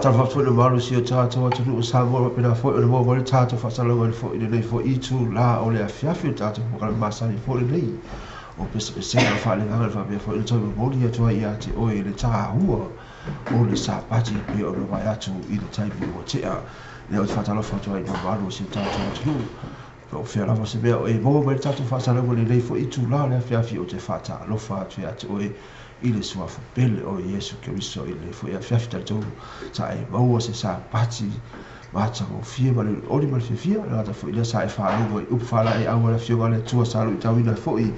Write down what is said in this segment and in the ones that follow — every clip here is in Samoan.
Faatalofa atu foi i le mamalu o si o tatou atunuu o Samoa faapena foi ona maua mai le tatou faasalalauga i le foi lenei foi itulā o le afiafi o le tatou polokalame masani foi lenei o Pesepesega Faaleagaga e faapea foi ona toe momoli atu ai ia te oe le taua o le Sapati e pei ona vae atu i le taimi ua tea. Lea ou te faatalofa atu ai i le mamalu o si o tatou atunuu. Po o fea lava se mea o e maua mai le tatou faasalalauga i lenei foi itulā o le afiafi, ou te faatalofa atu ia te oe i le suafa pele o Iesu Keriso i lenei foi afiafi. Talitonu sa e maua se Sapati matagofie ma le olioli ma le fiafia, e le gata foi i lea sa e faalogo i upu faalaeiau a le Afioga a le Atua sa luitauina ai foi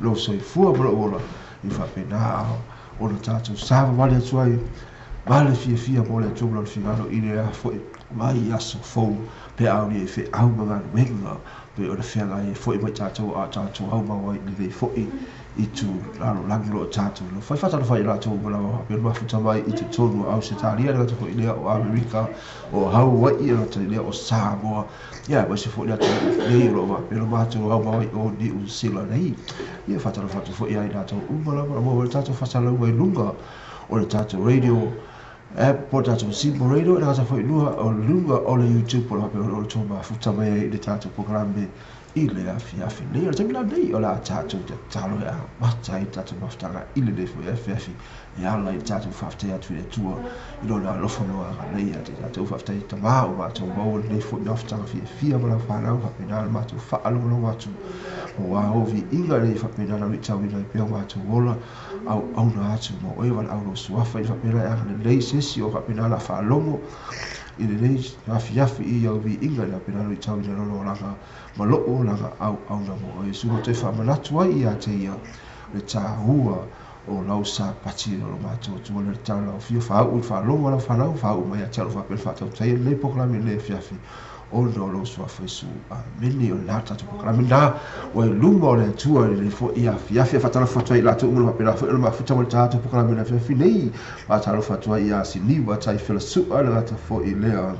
lou soifua ma lou ola i faapena ona tatou savavali atu ai ma le fiafia mo le Atua ma lona finagalo i lea foi mai aso fou pe a aulia i feau ma galuega pei ona feagai ai foi ma i tatou a o tatou aumau ai i lenei foi itu lalolagi o lo o tatou nofo ai. Faatalofa i latou uma lava faapea le mafuta mai i totonu o Ausetalia, le gata foi lea o Amerika, o Hauaii, le gata lea o Samoa, ia aemaise foi le atunuu nei o lo o faapea le matou aumau ai o Niu Sila nei. Ia faatalofa atu foi ia i latou uma lava o maua ai le tatou faasalalauga i luga o le tatou radio app po o le tatou Simple Radio, le gata foi lua o luga o le YouTube o lo o faapea foi ona outou mafuta mai ai i le tatou polokalame i le afiafi nei. O le taimi la lenei o le a tatou tatalo e amata ai le tatou mafutaga i lenei foi afiafi e ala i le tatou faafetai atu i le Atua i lona alofa ma lona agalelei ia te tatou. Faafetai Tama ua matou maua lenei foi mafutaga fiafia ma lau fanau, faapena le matou faalogologo atu aua ou viiga ina ia faapena ona luitauina ai pea o matou ola auauna atu mo oe valaau lou suafa ina faapena e agalelei se isi o faapena la faalogo i lenei afiafi i au viiga ina faapena ona luitauina lona olaga ma lou olaga auauna mo oe. Iesu, ua toe faamanatu ai ia te ia le taua o lau Sapati o lo matou Atua le tatalo lau afio faauu i le faalogo a lau fanau faauu mai ia te au faapea le faatautaia lenei polokalame i lenei afiafi ona o lou suafa Iesu. Amene. O lena le tatou polokalame lena ua i luma o le Atua i lenei foi afiafi. E faatalofa atu ai i latou uma faapena foi ona mafuta mai le tatou polokalame i le afiafi nei. Faatalofa atu ai ia Siniva Taifelasu'a le gata foi lea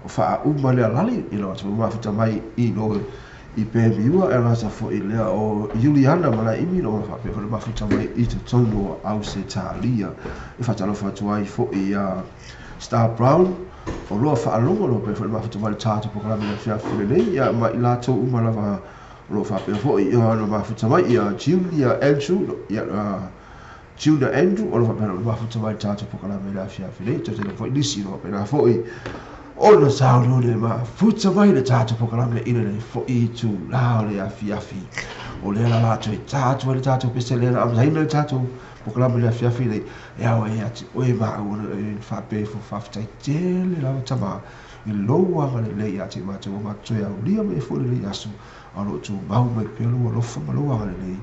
o faauma lea lali i lo atu mafuta mai i lo i Pemiua e gata foi lea o Iuliana Malaeimi lo faapea foi le mafuta mai i totonu o Ausetalia. E faatalofa atu ai foi ia Star Brown o loa faalogo lo faapea foi le mafuta mai le tatou polokalame i le afiafi lenei, ia ma i latou uma lava o lo o faapea foi ona mafuta mai ia Julia Andrew, ia Junior Andrew o lo o faapena ona mafuta mai le tatou polokalame i le afiafi nei. Tele foi nisi o lo o faapena foi ona sauniuni e mafuta mai le tatou polokalame i lenei foi itulā o le afiafi. O lea la latou e ta atu ai le tatou pese lea na amataina le tatou polokalame i le afiafi nei e ao ai ia te oe ma au ona e faapea ifo faafetai tele lava Tama i lou agalelei ia te matou ua matou toe aulia mai ai foi lenei aso a o lo o tumau mai pea lou alofa ma lou agalelei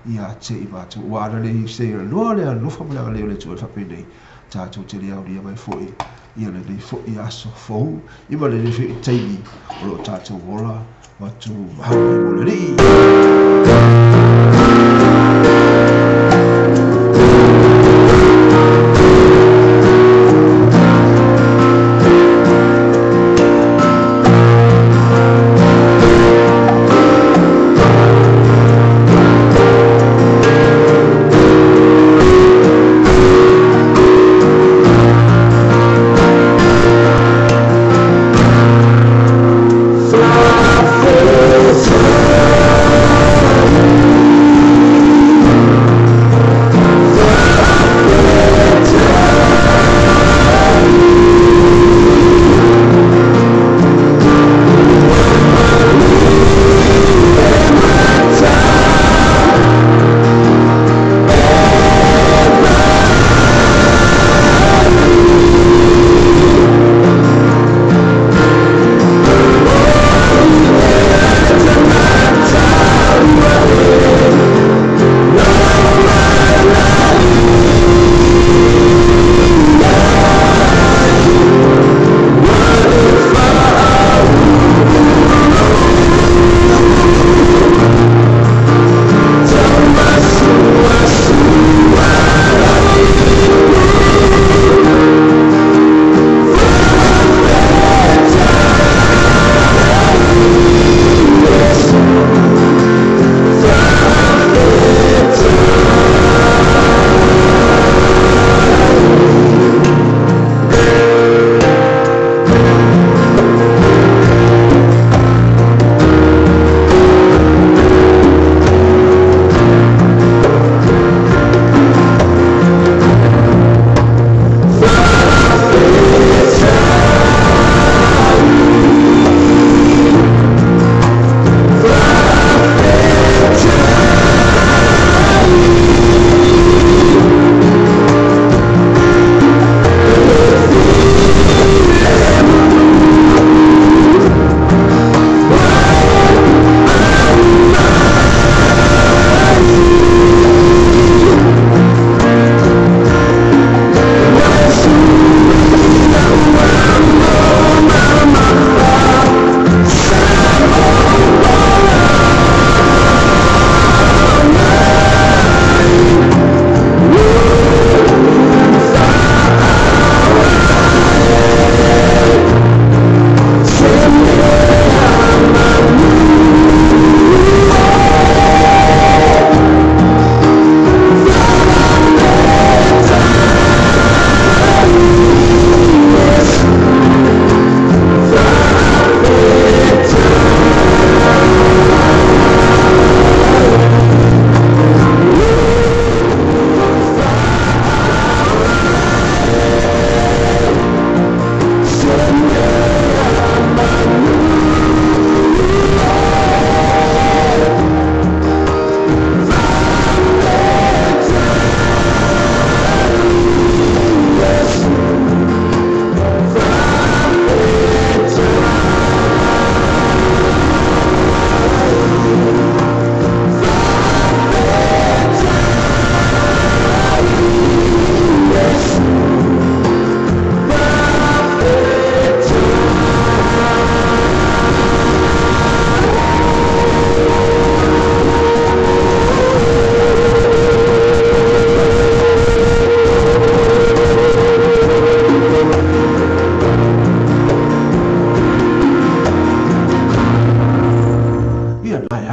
ia te i matou. Ua ana le se loa le alofa ma le agalelei o le Atua i le faapenei, tatou te le aulia mai foi ia lenei foi aso fou ia ma lenei foi taimi o lo o tatou ola ma tumau ai mo le Alii. Fly,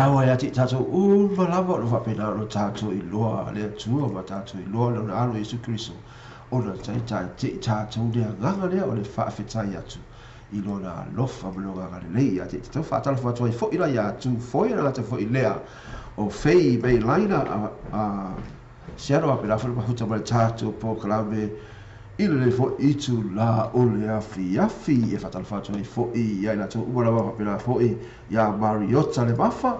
ao ai ati tatou uma lava o lo faapena ona tatou iloa le Atua ma tatou iloa Lona Alo Iesu Keriso, ona taitai te i tatou le agaga lea o le faafetai atu i Lona alofa ma Lona agalelei. Ia te i tatou faatalofa atu ai foi la ia Tufoe na gata foi lea o Fei Mei Laina a Seattle faapena foi le mafuta ma le tatou polokalame i lenei foi itula o le afiafi. E faatalofa atu ai foi ia i latou uma lava faapena foi ia Mariota le Mafa,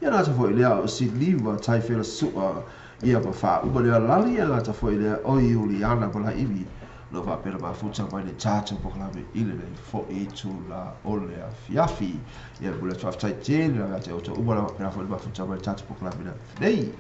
ia na gata foi lea o Siliva Taifela Sua, ia ma faauma lea lali, ia na gata foi lea o Iuliana Malaivi, lo faapena mafuta mai le tatou polokalame i lenei foi itula o le afiafi. Ia momoli atu faafetai tele lava ia te outou uma lava faapena foi le mafuta mai le tatou polokalame nei.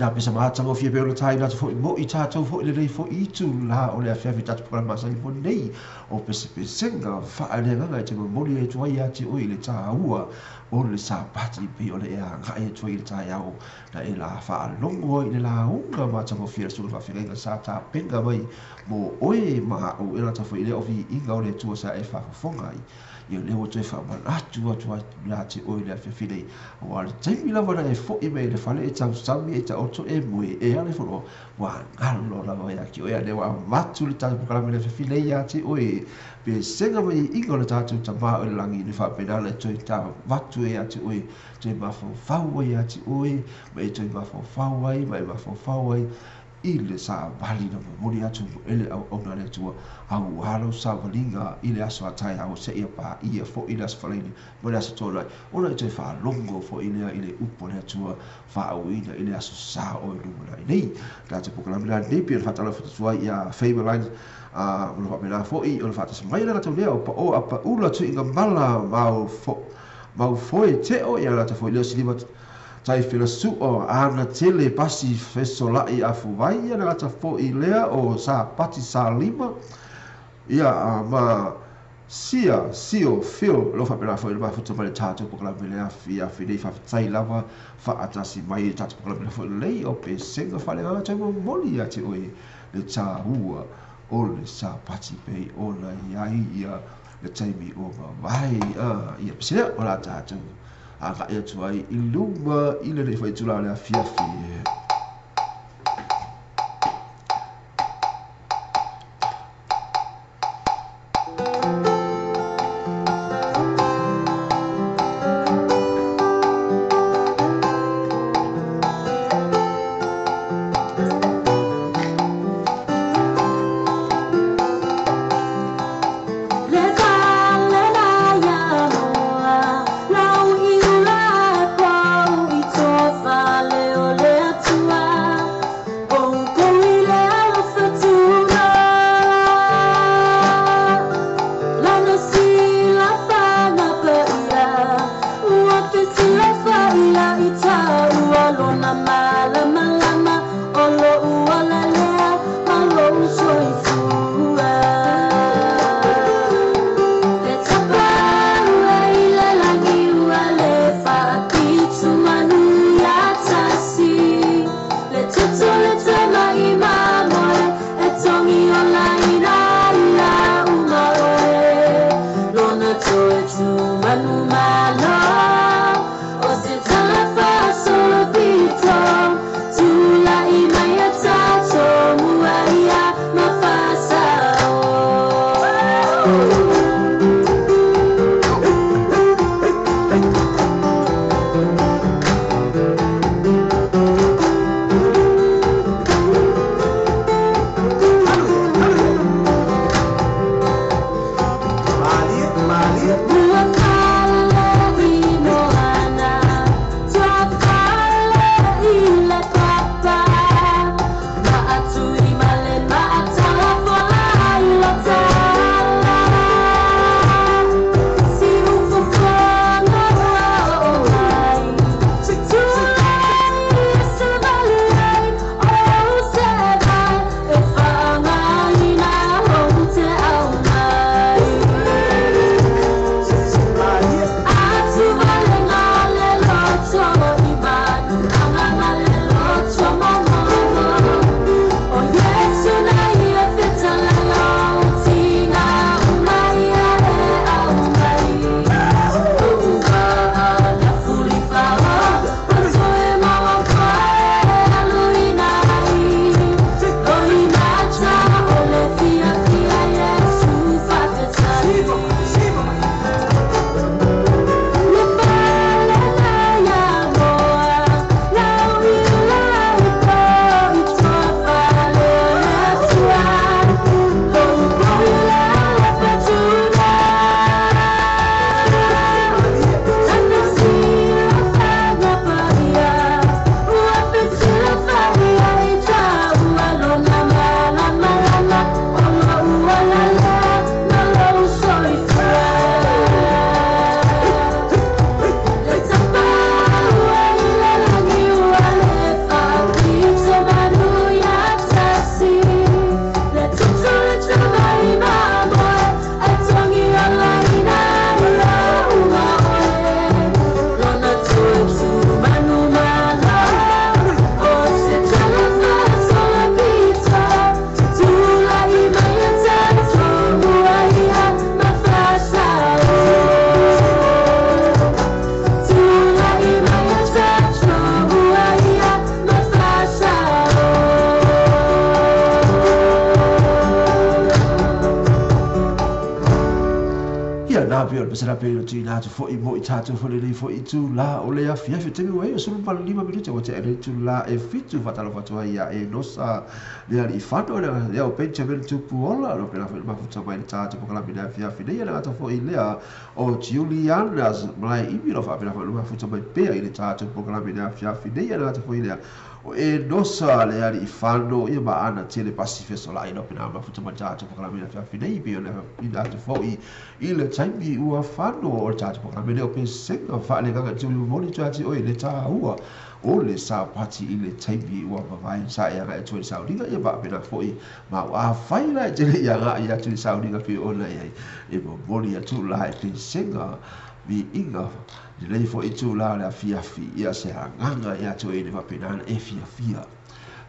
na pesa matagofie pei ona taina atu foi mo i tatou foi lenei foi itulā o le afiafi tatou polokalame masani foi lenei o pesepesega faaleagaga e te momoli atu ai ia te oe i le tāua o le Sapati pei ona e agai atu ai i le taeao na e la faalogo ai i le lauga matagofie a le Susuga Faafeagaiga sa tapena mai mo oe ma au e lata foi i lea o viiga o le Atua sa e faafofoga ai. Ia lea ua toe faamanatu atu ai ia te oe i le afiafi nei, aua o le taimi lava na e foi mai ai i le fale e tausami e taoto e moe e ala ifo loa, ua galo lava ia te oe, a o lea ua avatu le tatou polokalame i le afiafi nei ia te oe, pesega ma iiga o le tatou Tama o i le lagi, le faapena ona e toe avatu ai ia te oe, toe mafaufau ai ia te oe, ma e toe mafaufau ai, ma e mafaufau ai i le savali na momoli atu e le auauna a le Atua, auā lau savaliga i le aso a taeao seia paia foi le aso Faraile ma le aso Toonai, ona e toe faalogo foi lea i le upu a le Atua faauuina i le aso Sa o i lumanai nei. Tatou polokalame la lenei pei ona faatalofa atu ai ia Faberline, a o lo faapena foi ona faatasi mai le latou lea o Pao a Paula Tuiga Mala mau mau foe teo ia lata foi lea silima tai fela suo ana tele pasi fesolai afu vai ia le lata foi lea o Sapati Salima ia ma sia sio fio lo faapena foi le mafuta mai le tatou polokalame le afiafi nei. Faafetai lava faatasi mai le tatou polokalame foi lenei o pesega faaleagaga toe momoli ia te oe le tāua o le Sapati pei ona i ai ia le taimi ua mavae ia pesea o la tatou agai atu ai i luma i lenei foi itula o le afiafi. lena pei o le pese la pei ona tuuina atu foi mo i tatou foi lenei foi itulā o le afiafi. O le taimi ua i ai ua 15 minute ua tea i le itulā e 7. Faatalofa atu ai ia Enosa le Aliifano, lea o Benjamin Tupuola, o lo o faapena foi ona mafuta mai i le tatou polokalame i le afiafi nei. E le gata foi i lea o Juliana Malaeimi, o lo o faapena foi ona mafuta mai pea i le tatou polokalame i le afiafi nei. E le gata foi i lea o Enosa le Aliifano, ia ma ana tele pasi fesolai, lo pena mafuta mai tatou polokalame i le afiafi nei, pei ona ina atu foi i le taimi ua fano o le tatou polokalame lea o Pesega Faaleagaga. E momoli atu ia te oe le taua o le sapati i le taimi ua mavae sa e agai atu ai i le sauniga, ia faapena foi ma au. Afai la e te le i agai atu i le sauniga pei ona i ai, e momoli atu la e Pesega viiga lelei foi itulā o le afiafi, ia se agaga ia te oe i le faapena ona e fiafia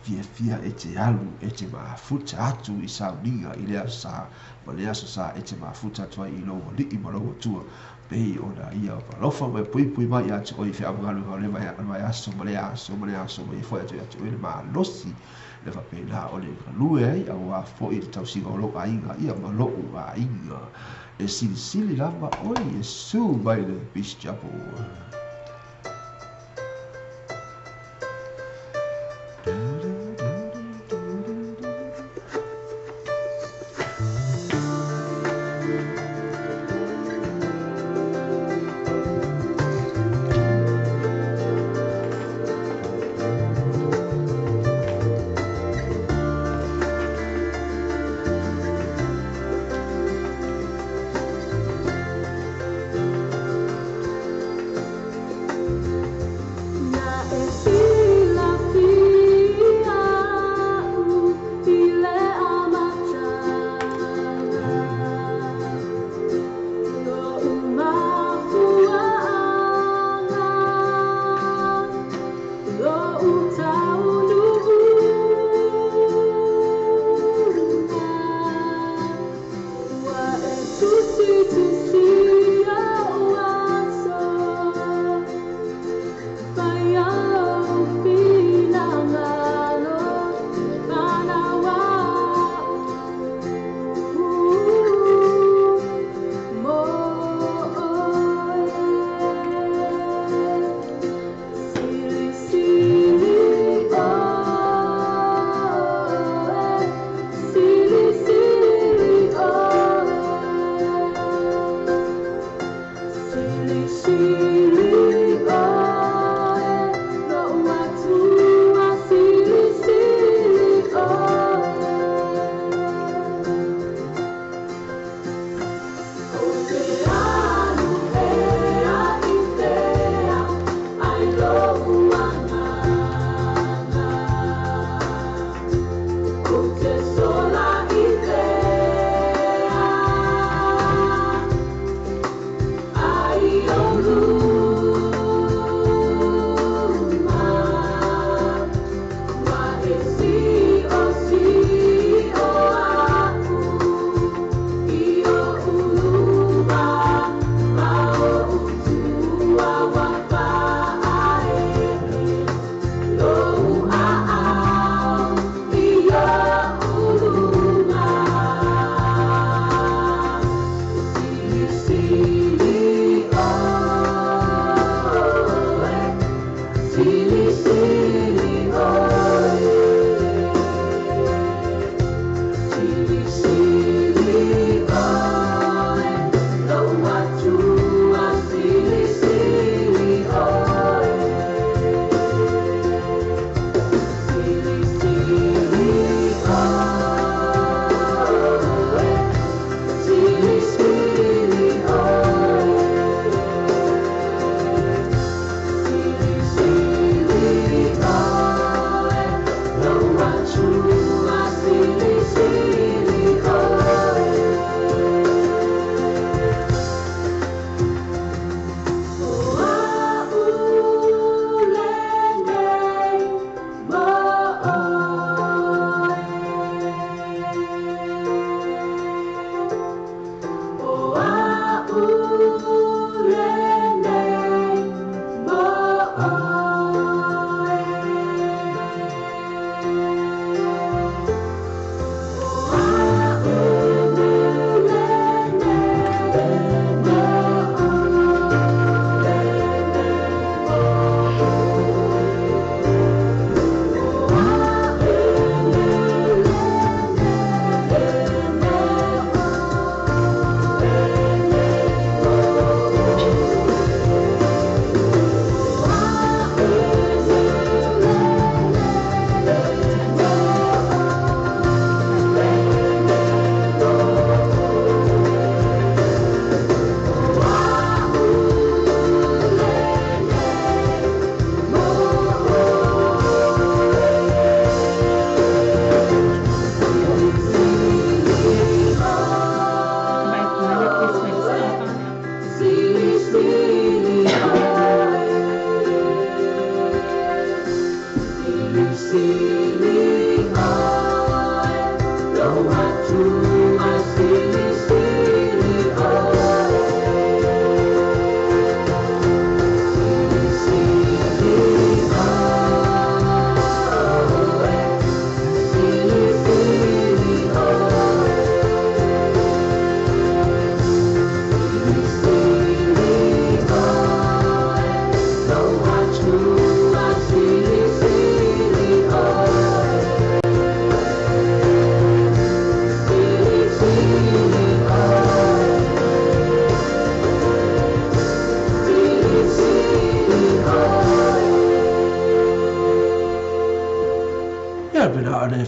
fiafia e te alu e te mafuta atu i sauniga i le aso sa ma le aso sa e te mafuta atu ai i lou alii ma lou Atua, pei ona ia alofa ma e puipui mai ia te oe i feamugaluega o le vaiaso ma le aso ma le aso, ma ia foi atu ia te oe le malosi le faapena o le galue ai auā foi le tausiga o lou aiga ia ma lou aiga. E silisili lava oe Iesu mai le Peace Chapel.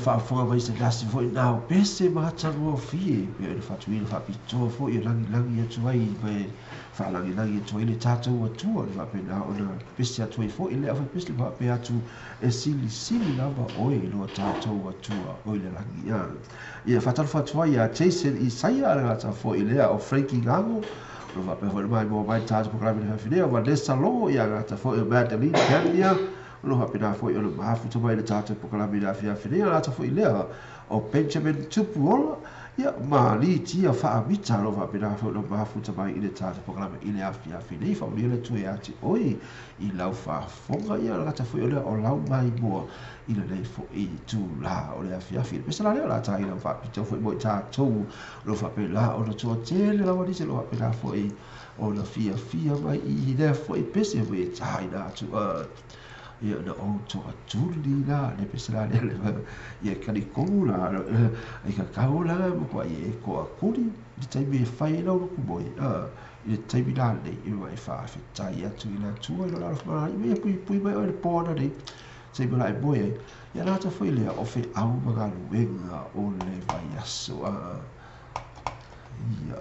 faafofoga mai se tasi foi na o pese ma matagofie pei ona faatuina faapitoa foi e lagilagi atu ai ma e faalagilagi atu ai le tatou Atua le faapena ona pese atu ai foi le aufaipese ma faapea atu e silisili lava oe i lo tatou Atua o i le lagi. Ia faatalofa atu ai ia Jason Isaia, le gata foi lea o Frankie Gago, o lo faapea foi le maimoa mai le tatou polokalame i le afiafi nei, o Vanessa Logo, ia gata foi o Madeline Kenya, o lo faapena foi ona mafuta mai le tatou polokalame i le afiafi nei, gata foi lea o Benjamin Tupuola, ia ma Litia Faamita, o lo faapena foi ona mafuta mai i le tatou polokalame i le afiafi nei. Faamanuia le Atua ia te oe i lau faafofoga, ia gata foi o lea o lau maimoa i lenei foi itulā o le afiafi. Le pese la lea o le a taina faapitoa foi mo i tatou o lo faapena ona toatele lava nisi o lo faapena foi ona fiafia mai i lea foi pese foi e taina atu ia na ou toatuli la le pese la lea ia talitonu la ai ka kau la ma kua e toatuli i le taimi e fai ai lau lotu moe i le taimi la lenei i ma e faafetai atu i le Atua i lona alofa malali ia puipui mai oe le po ana nei taimi o la e moe ai ia lata foi lea o feau ma galuega o le vaiaso ia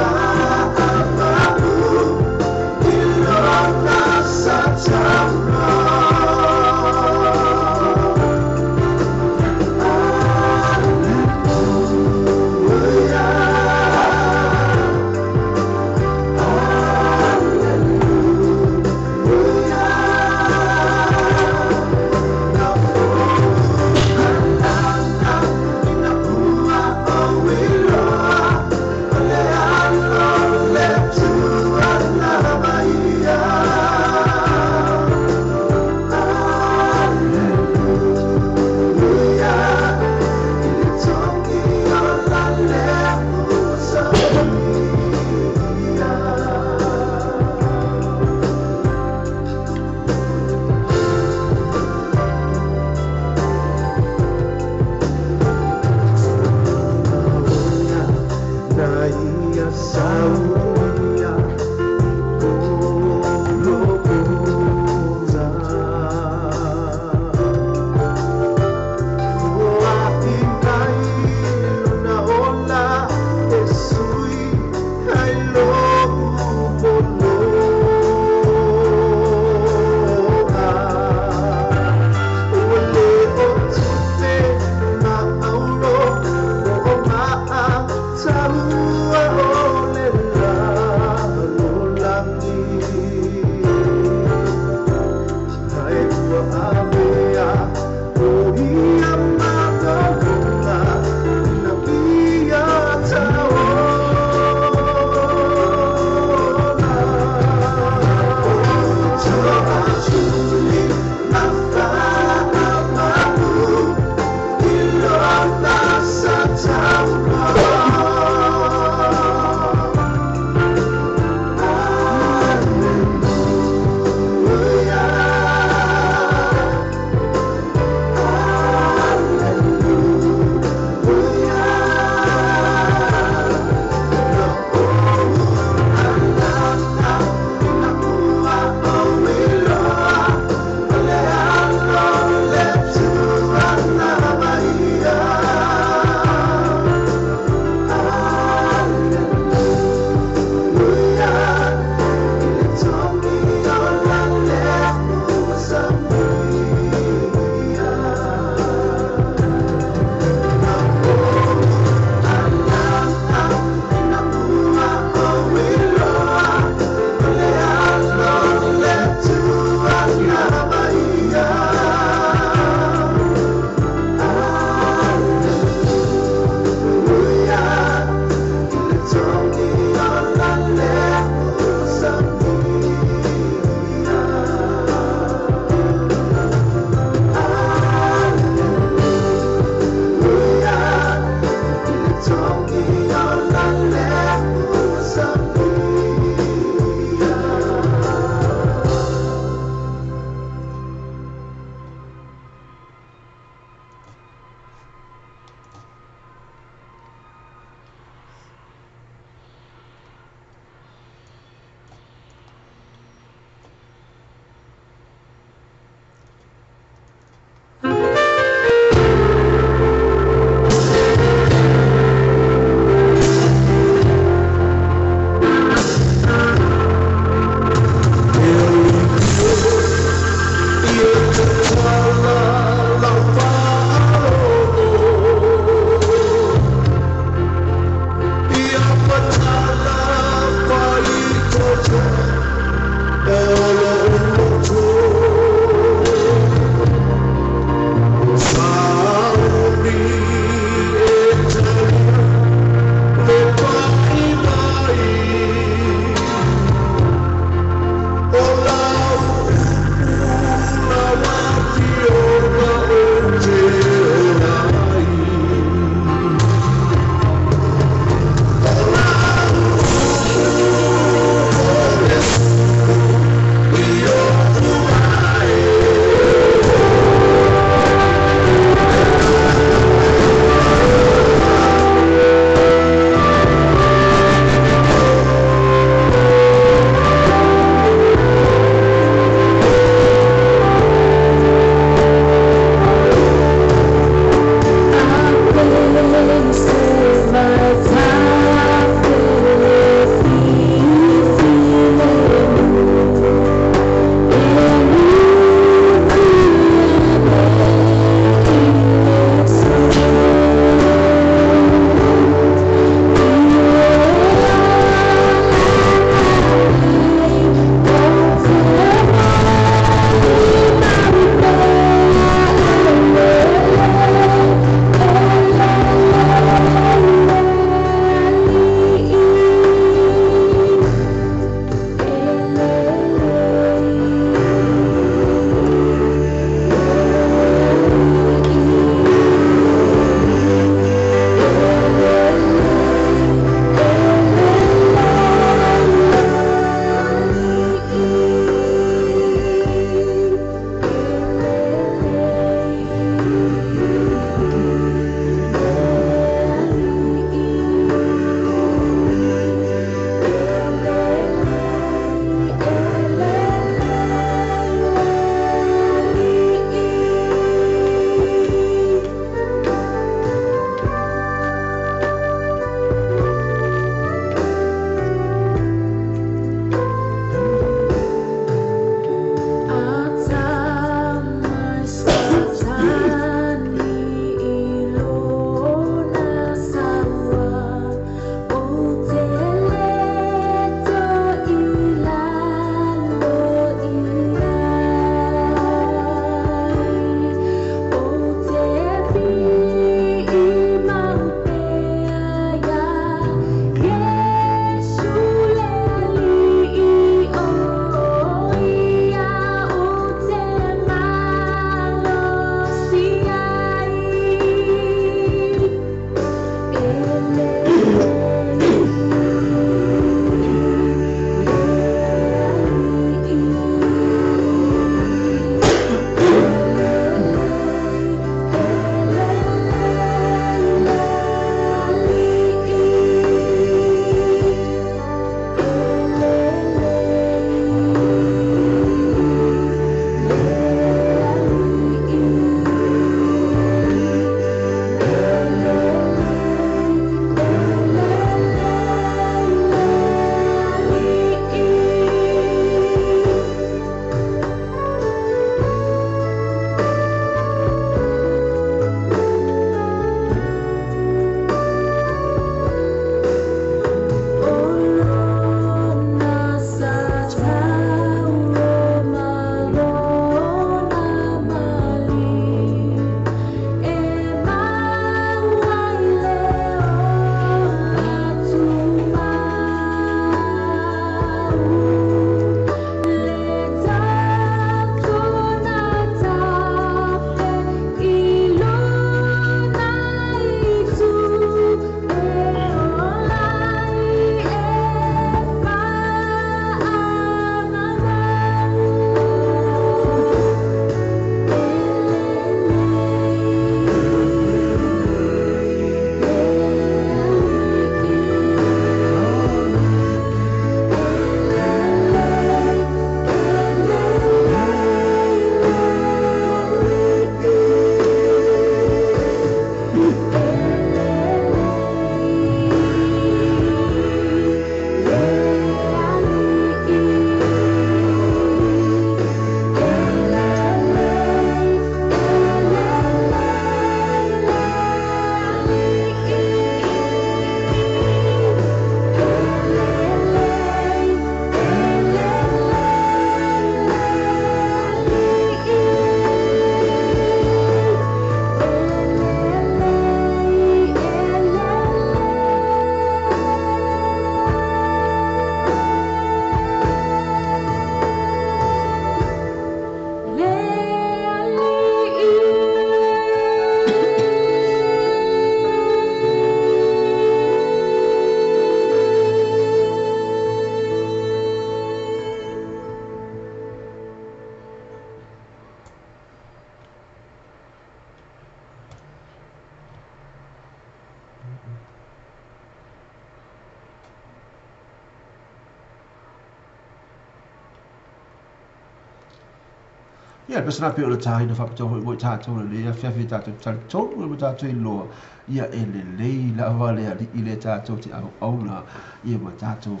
Ia, le pese na pe o le tāina whapitoa hoi mo i tātou le lea, whiawhi tātou talitonu e mo tātou i loa. Ia, e le lei lava le ali i le tātou te au auna, ia ma tātou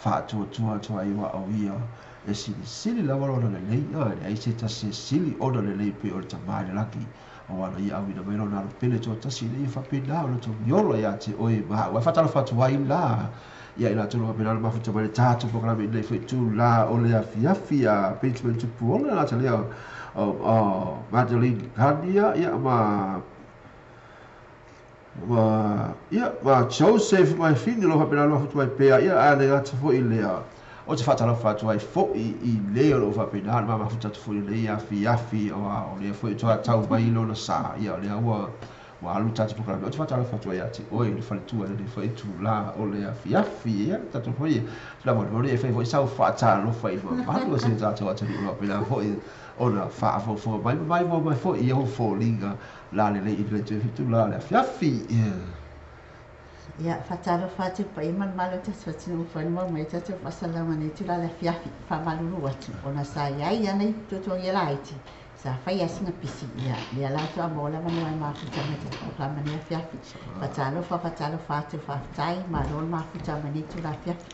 whaatua tua tua i wa au ia. E sili sili lava lona le lei, a, e ai se tasi e sili ona le lei pe o le tamai le laki. O ana ia au ina mai lona alo pele tua tasi le ia whapena o le tō miolo ia te oe maha. Ua whatalo whatu ai la. Ia ina tū whapena o mafuta mai le tātou pokalame i nei whai tū la o le afiafi a Benjamin Tupuola la te lea o Madeline Kania ia ma ia ma Joseph mai fini lo whapena lo mafuta mai pea ia a le ata fo i lea. O te whatalo whatu ai fo i lea lo whapena ma mafuta tu fo i lea afiafi o a o lea fo i toa tau mai lona sa ia o lea ua wa alu tātou pokalame o te whatalo whatu ai ati oi le whaletua le whai tū la o le afiafi ia tātou foi la mo le whai foi sau whatalo whai ma malu se tātou atanu o pena foi ona whaafofo mai mai mo mai foi ia ho fōlinga la le le i le te fitu la le afiafi. Ia, whatalo whatu pa iman malo te swatinu whanua mai tātou whasalama nei tū la le afiafi whamalulu atu ona sa iai ia nei tutuangi e laiti. Sa whai asinga pisi ia, lea la tua mō lava no ai mafuta mai te pokalama nei afiafi. Whatalo wha whatalo whatu whaftai ma rol mafuta mai nei tū la afiafi.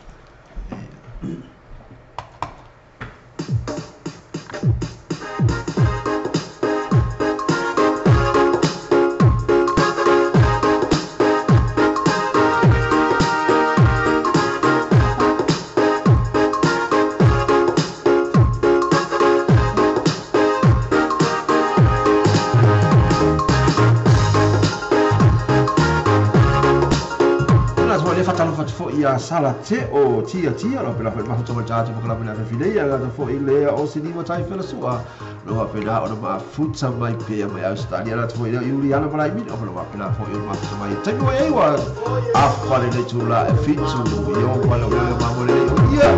Ia sala te o tia tia lo pela mafuta mai tātou pokalame nei afiafi nei ia ngata foi lea o Siniva tai fela sua lo pela o mafuta mai pea mai Australia la foi lea Iuliana Malaimini o lo pela foi o mafuta mai taimi o ei wa afa le nei tula e fitu i o pala o lea mamo le o ia.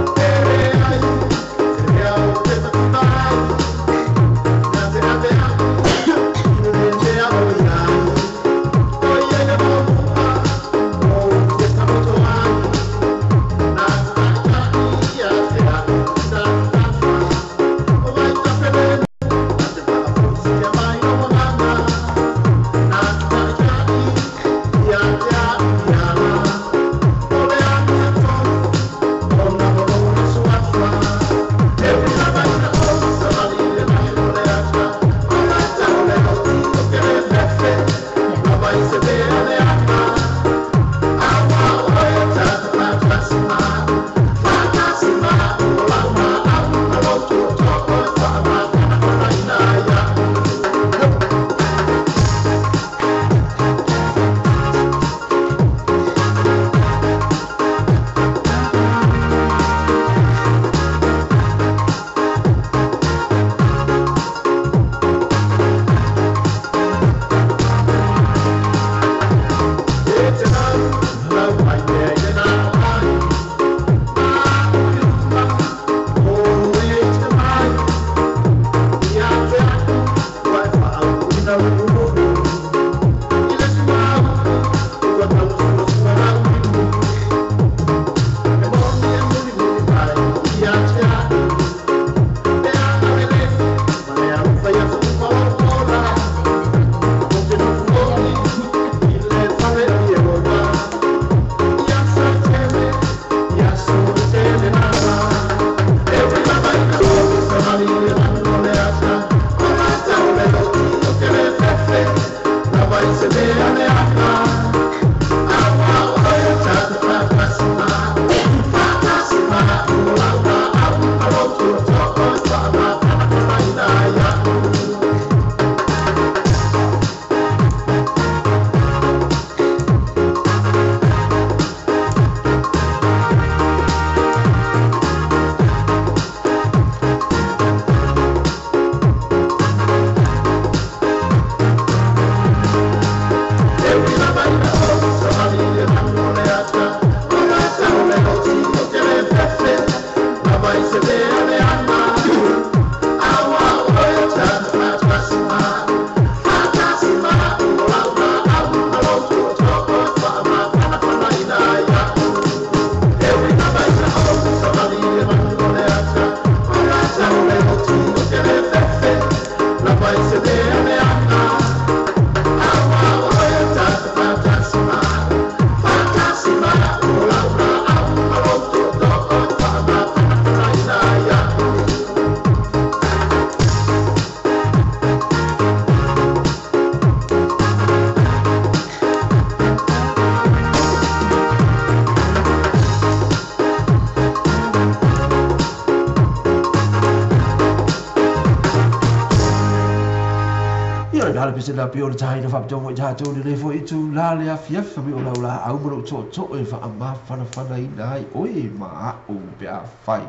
A le pese la pio le tai na fa to mo ta to le fo i tu la le afiafi fa mi o la la au mo to to e fa ma fana fana i nai oi ma o pe a fai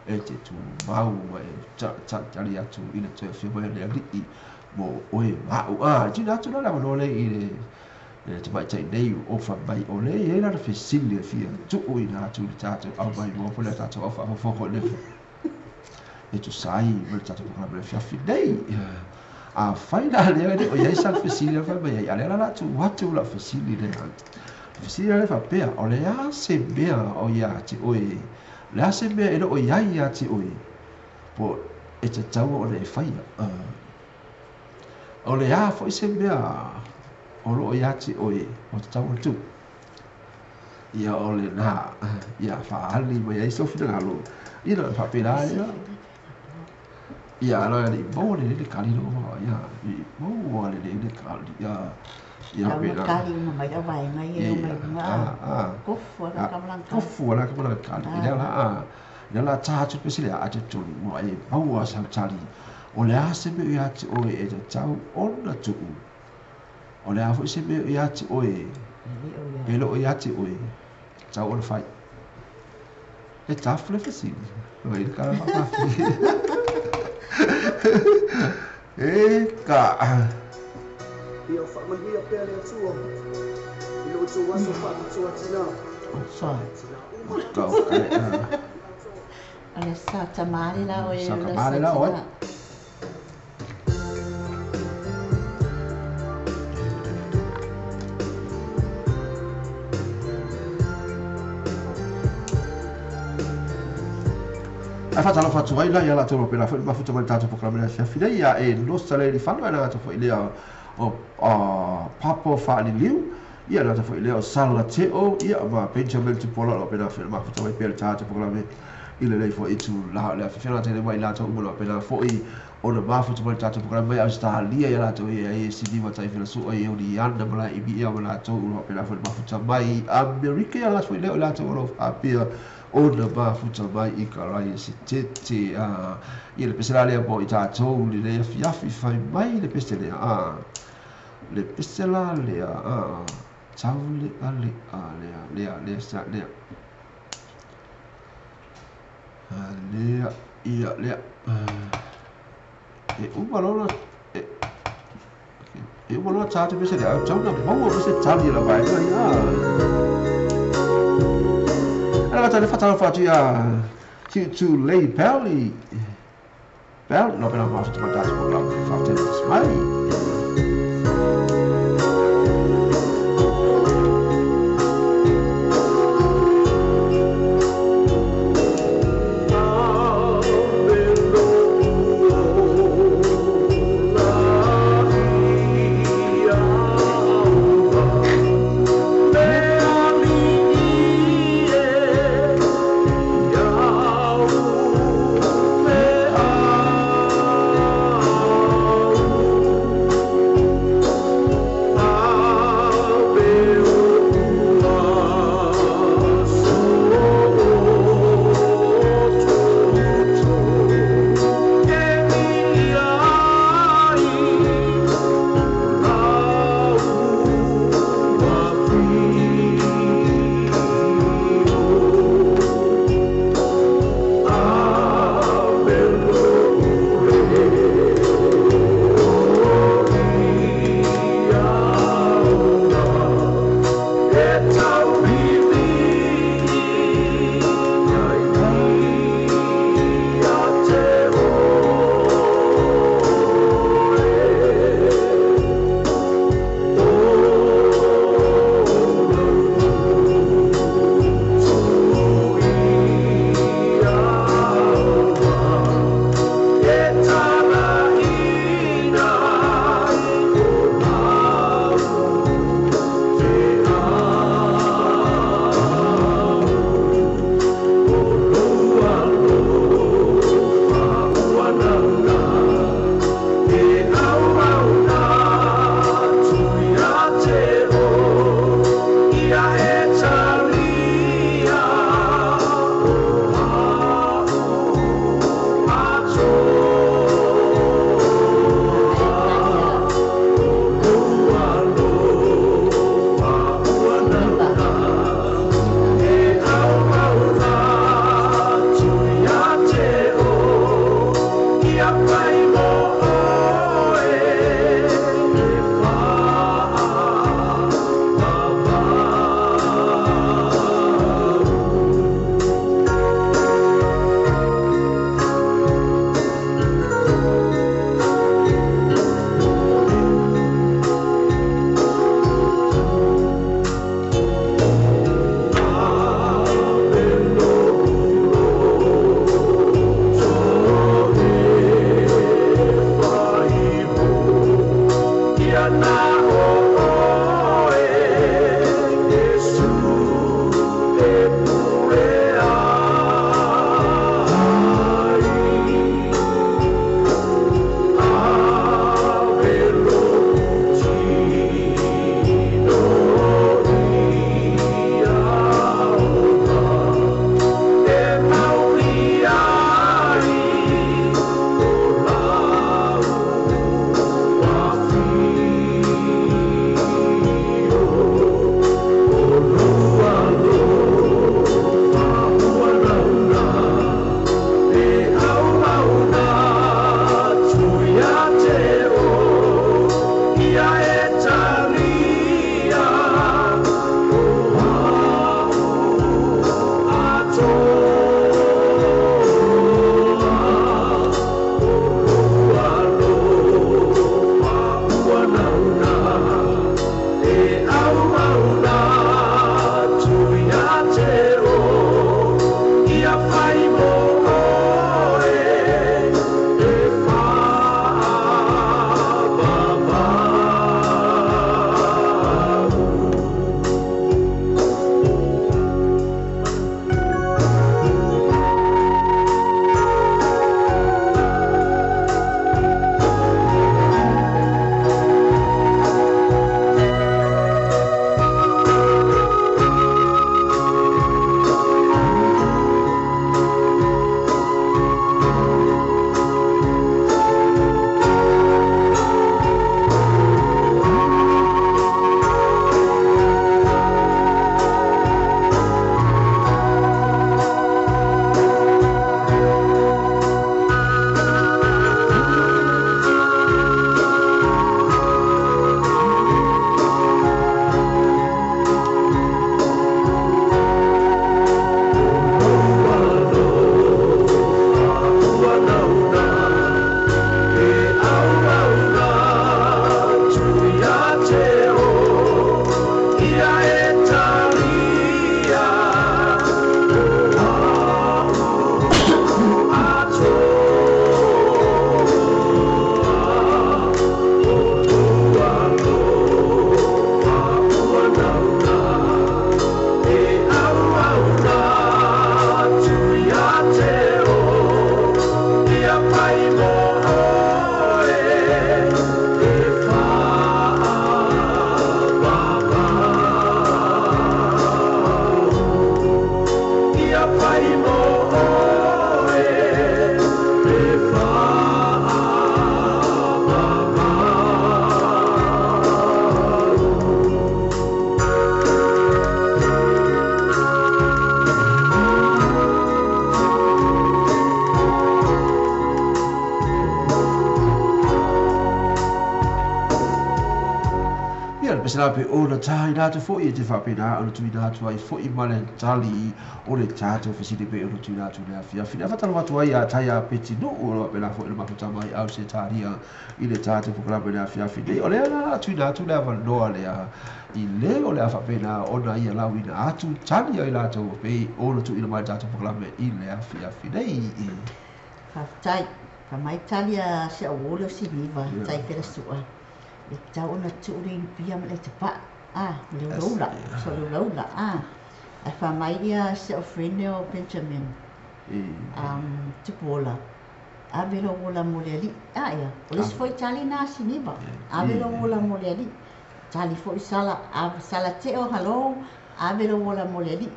e te tu mau e ta ta tali atu i le te fi mo le ali mo oi ma o a ti na tu la mo le i le te mai tai nei o fa mai o le e la fe sile fi tu o i na tu le ta tu au mai mo le ta tu au fa fo ko le e tu sai mo ta tu ko le fi fi nei a fai la le o ia sa fe sile fa mai ia le la tu watu la fe sile le fe sile le fa pe o le a se bea o ia ti oi le a se mea e loo iai ia te oe po e te taua o le e whaia. O le a foi se mea o loo ia te oe o te taua tu. Ia o le nā, ia whaali mai ai sofina ngalo. Ia na whapera ia. Ia alo ia le maua le le kali no ia maua le le kali ia. Ia pera. Kali uma mai au vai mai e mai nga. Kofu ala kamalang kali. Kofu ala kamalang kali. Ia la a. Ia la ta tu pese le a te tolu mo e maua sa tali. O le a se me ia te oe e te tau ona tuu. O le a foi se me ia te oe. E lo ia te oe. Tau ona fai. E tafu le fesili. O e kala whakafi. E ka. Ia o whaamanuia pea le atua. I lo tō aso whaamatua tina. Sorry. Ka o kai. O le sa tamari la oe. Sa tamari la oe. Ai whatalo whatu ai la ia la tō pera whai mafuta mai tātou pokaramena whiawhina ia e losa le whanau ana ngāta whai lea o Papo Whaaliliu ia ngāta whai lea o Sala Teo ia ma Benjamin Tupola o pera whai mafuta mai pera tātou pokaramena i le lei whai itu la lea whiwhina tēne mai lātou umalo pera whai o na mafuta mai tātou pokaramena mai Australia ia lātou ia e Sydney matai whina sua e oni ana mala i mia ma lātou ulo pera whai mafuta mai Amerika ia lātou whai lea o lātou o whapea o na mafuta mai i ka rai se tete ia le pese la lea mo i tātou le lea fiafi whai mai le pese lea le pese la lea tau lea lea lea lea lea sa lea lea ia lea e uma lola e uma lola tātou pese lea tau na maua pese tali la vai ia Ana tale whatalo whatu ia tu lei peli. Bell no pena mafuta mai tātou pokaramena whakatena mai. Ia e talia o a'u atoa O tua aloha ua nauna E auauna atu ia te oe Ia fai mo oe e fa'avavau Ia fai mo oe e fa'avavau. Ia, le pese la pe o na tā i rātou foi e te whapena o na tui rātou ai foi ma le tali o le tātou fesili pe o na tui rātou le awhi. Awhi whatalo atu ai a tai a peti no o la pena foi le mafuta mai au se tāria i le tātou whakarapa le awhi. Nei, o le ana tui rātou le awa noa le a i le o le a whapena o na ia lau ina atu tali ai rātou pe o na tui mai tātou whakarapa i le awhi. Nei, Whaftai, whamai tali a se o wole o siniva, tai pera sua. E tau ona tuuri i pia ma le te pa, le ulaula, so le ulaula, Ai whamai ia se o friend o Benjamin, tupuola. Ave lo ola mo le ali, ia, o lesi foi tali nā siniva, ave lo ola mo le ali. Tali foi sala, sala te o halo, ave lo ola mo le ali.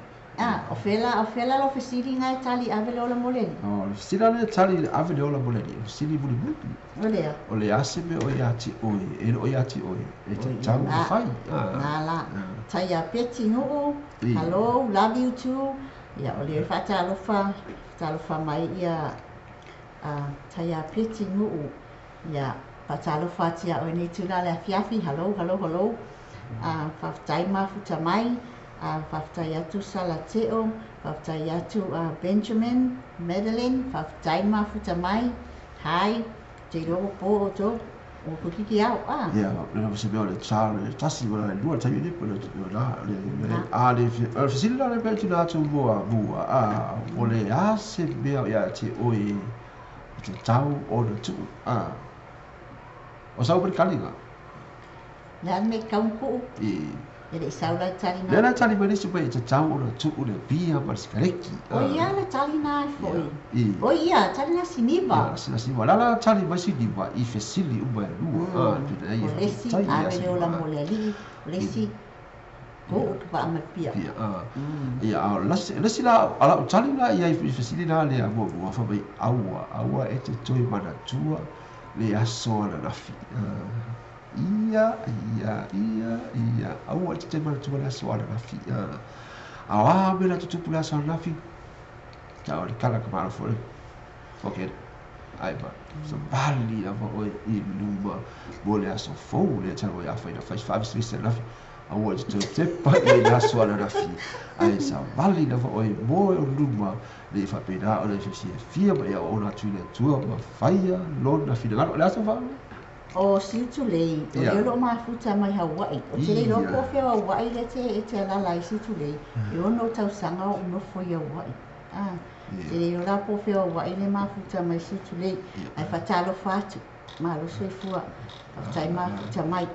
O whela lo fesili ngai tali ave le ola mo le ali. O, le fesili le tali ave le ola mo le ali, o fesili muli muli. O lea. O le ase me o ia ti oe, e o ia ti oe, e te tau na whai. Nā la, tai a peti nuu, hello, love you too. Ia, o le whatalofa, whatalofa mai ia, tai a peti nuu. Ia, whatalofa tia oe nei tū la le afiafi, hello, hello, hello. Whaftai mafuta mai. Whaftai atu Salateo, whaftai atu Benjamin, Madeline, whaftai mafuta mai, hai, te rogo po o tō, o kukiki au, Ia, le na se mea o le tā, le tasi, wala le lua, tai le, le, le, a, le, fesili la le pē tuna atu mua, mua, o le a se mea ia te oe, te tau o na tuu, O sau pere kalinga? Le ane me kaunku. E le sau lai tali nā. Le la tali mai nisi mai te tau o na tuu le pia ma le sikareki. O ia le tali nā e foi. O ia, tali nā siniva. Ia, siniva. La la tali mai siniva i fesili uma e lua. O lesi, ave le ola mo le alii. O lesi, ko o tupa ama pia. Pia, Ia, lesi la, ala o tali la ia i fesili la le a mua mua wha mai aua. Aua e te toi manatua le aso ana nafi. Ia, ia, ia, ia. Aua te te manatua le aso ana nafi. Awa me la tutupu le aso ana nafi. Tau le kala ka mara fore. Ok, ai ma. So bali lava oe i luma mo le aso fou le tau oe awhai na whai whavis visa nafi. Aua te te tepa i le aso ana nafi. Ai sa bali lava oe mo e o luma le whapena o le fia ma ia o ona tui le tua ma whaia lona finagalo. Le aso wha? O Siutulei, o leo lo mafuta mai Hawaii. O te leo ko whia Hawaii le te e te alala i Siutulei. E ono tausanga o nofo i Hawaii. Te leo la po whia Hawaii le mafuta mai Siutulei. Ai whatalofa atu, malo soifua, whatai mafuta mai.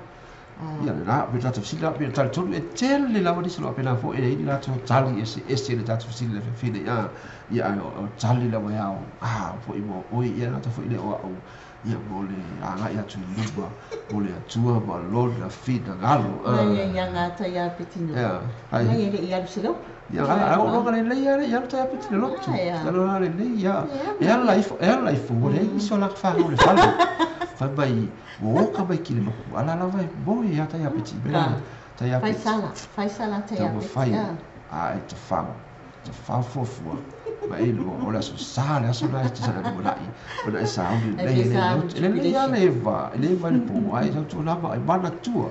Ia, le la, me tātou fesili la, me tali tonu, e tele lava nisi loa pena fo, e ini lātou tali ese, ese le tātou fesili le fefine, ia, o tali lava iao, fo i mo, oi, ia lātou fo i le o au, ia mo le anga ia atu i luma, mo le atua, ma lona, fina, galo. Mai ia ngā tai a petino. Ia, ai. Mai e le i alu se leo. Ia, ala, o longa le lei, ia alu tai a petino lotu. Ia longa le lei, ia, e ala ifo, e ala ifo, o le iso la whanau le whale. Whai mai, o oka mai ki le loku, ala lava e moe ia tai a peti, mea, tai a peti. Whaisala, whaisala tai a peti. Whai, a e te whau, te whau fuafua. Ma e lua, o le aso sā, le aso nai te sana numa nai, o na e sā uli, le le le ia le va, le va le pō, ai tau tō nama, ai mana tua.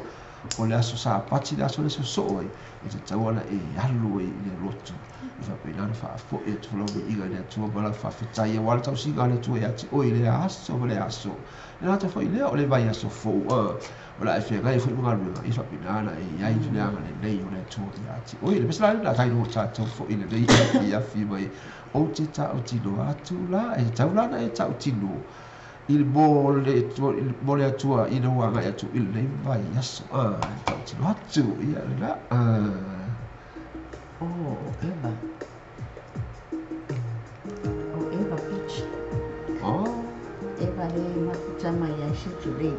O le aso sā pati, le aso le aso soo ai, e te tau ana e alu ai i le lotu. I whapena na whaafo e tūlau me inga le atua, ma la whawhetai e wala tau singa le atua e ati, oi le aso ma le aso. Le rātou whai lea, o le vai aso fou, o O le a e feagai ai foi ma galuega, ia faapena ona e i ai le agalelei o le Atua ia te oe. Le mea la lena tai tatou foi i lenei afiafi mai, ou te tautino atu la, e tatau la ona e tautino i le mo le Atua ina ua agai atu i lenei vaiaso. Tautino atu, ia lena. Oh, Eva. O Eva Beach. Oh. Eva le mafuta mai ai se tulei.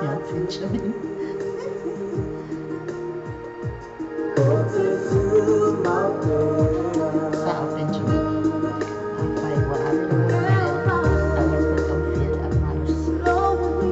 Ia Benjamin. Sa o Benjamin. A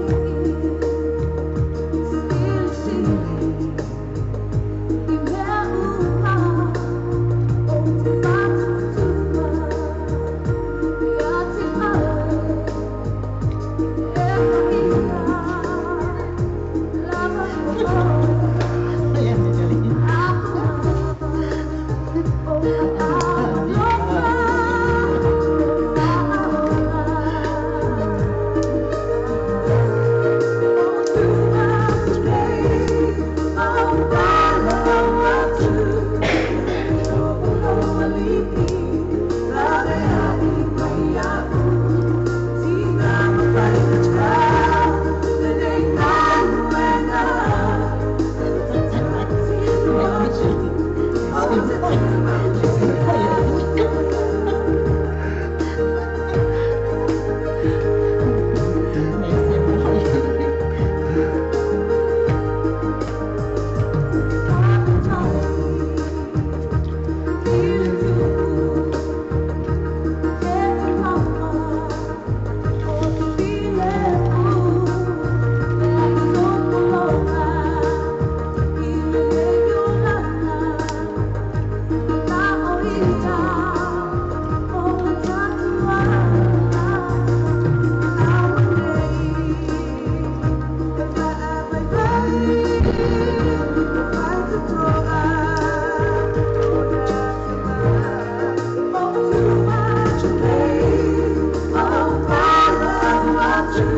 fai ua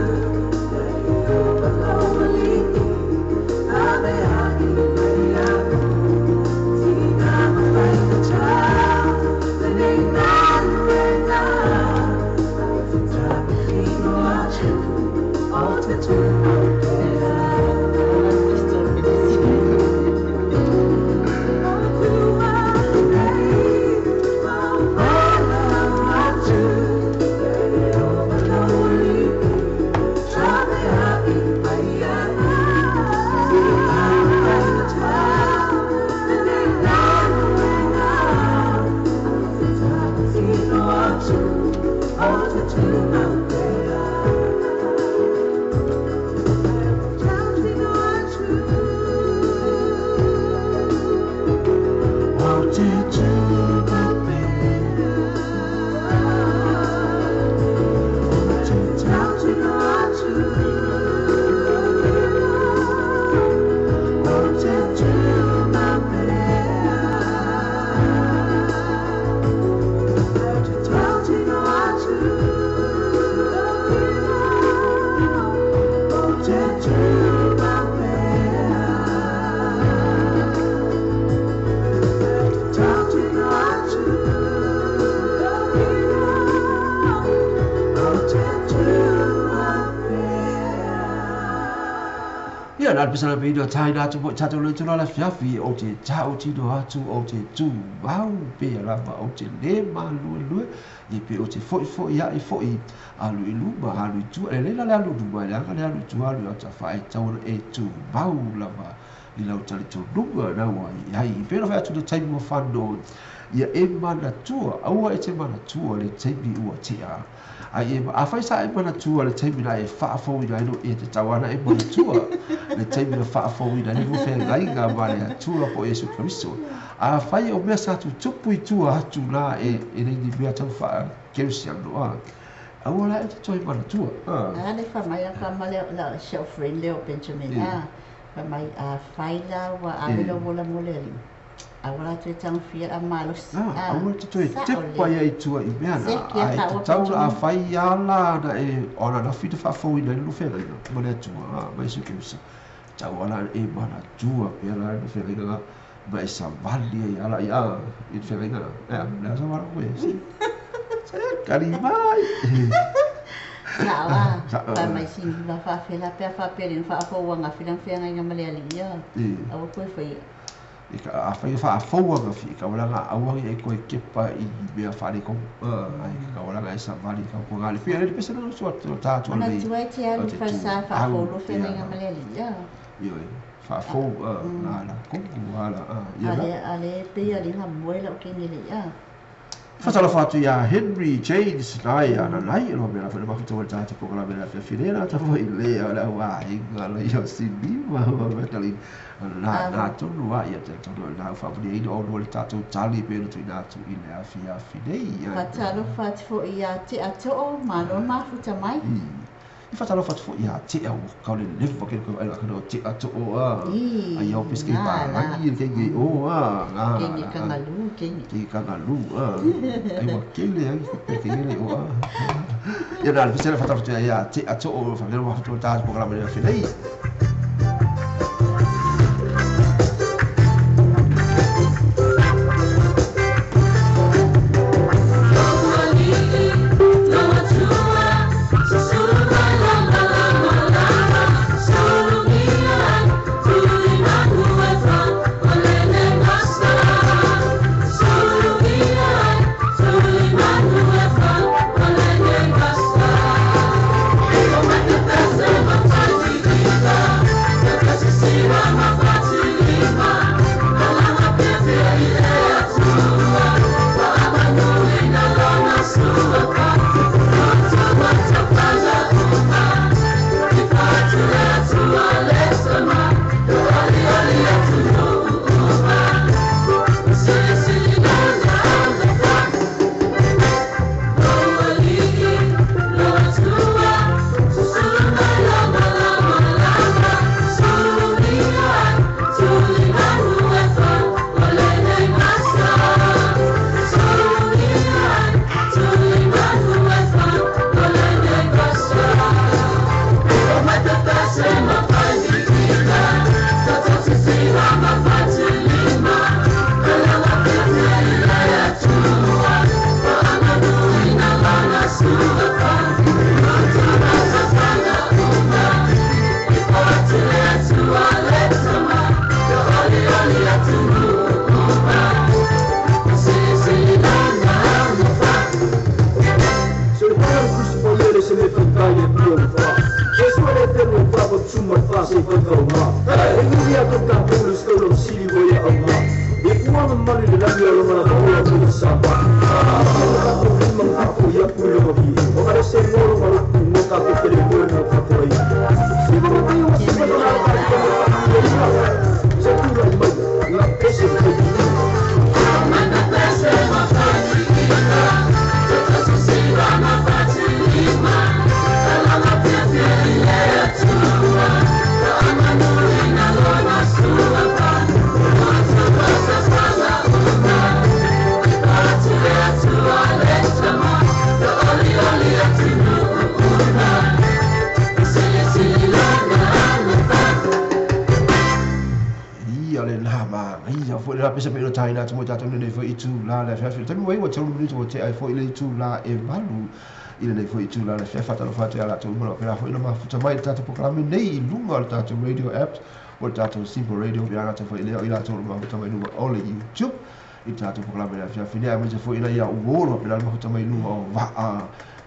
ave le ola mo le aua le toe taumafia le ave malosi. Ia Benjamin. Ia na pisa na pei tai na tu mo tatou le tula la fiafi o te tau tino atu o te tu mau pe lava o te le malu lue i pe o te foi foi ia i foi alu i luma alu i tua le la le alu luma le anga le alu i tua alu ata fa e tau e tu mau lava i lau talitonuga na ua i ai i pena fai atu le taimi ua whano ia e manatua aua e te manatua le taimi ua tea ai e a fai sa e manatua le taimi na e faafouina ai no e te tauana e manatua le taimi na faafouina ai no feagaiga ma le Atua po o Iesu Keriso. A fai o mea sa tutupu i tua atu la e e le ni mea tau faakerisiano a aua la e te toe manatua a. A le fa mai fa ma le la show friend Leo Benjamin. A fa mai a fai la ua ave lo vola mo le ali. Aua la toe tagofia le malosi. Aua te toe tepa ia i tua i mea na. Ae tatau la afai a la na e o ananafi na faafouina ai le feagaiga ma le Atua ma Iesu Keriso. Tatau a la e manatua pea la le feagaiga na ma e savali ai a la ia i le feagaiga na. Ea, le a savala koe. Se kali mai. Sao a, fai mai siniva faafela pe a faapea le faafou angafi lana feagaiga ma le Alii a. Aua koe faia. Afai e faafou angafi, e kaualaga aua ne i e toe kepa i mea faaletonu, ae kaualaga e savali i tautuaga. Le pei le pese lena sua ta atu nei. Manatua e te alu i falesa faafou loa feagaiga ma le Alii a. Ioe, faafou na la kongu ala ia la. A le pei a le moe lau kene le ia. Faatalofa atu iā Henry James nai ana nai e loa mea la foi le mafuta o le tātou polokalame le afiafi nei la tatou foi le o le au aiga la ia o Siniva ma Madeline na na tonu a ia te tonu na u faamanuiaina o lua le tātou tali pe ona tuuina atu i le afiafi nei. Faatalofa atu foi iā Tea Too, malo mafuta mai. I whatalofa atu foi ia te au ka le leva ke ko ai ka te ato o a ai au peske pa rangi ke ke o a nga ke ke kangalu ke ke kangalu a ai wa kele ai ke ke le o a ia na le pesela whatalofa ia te ato o fa velo wa ta ko la me fe nei. Tatou Simple Radio pe rātou foi lea i latou le mafuta mai luga o le YouTube i tatou polokalame le afiafi nei aemaise foi ina ia uolo pe la mafuta mai luga o vaa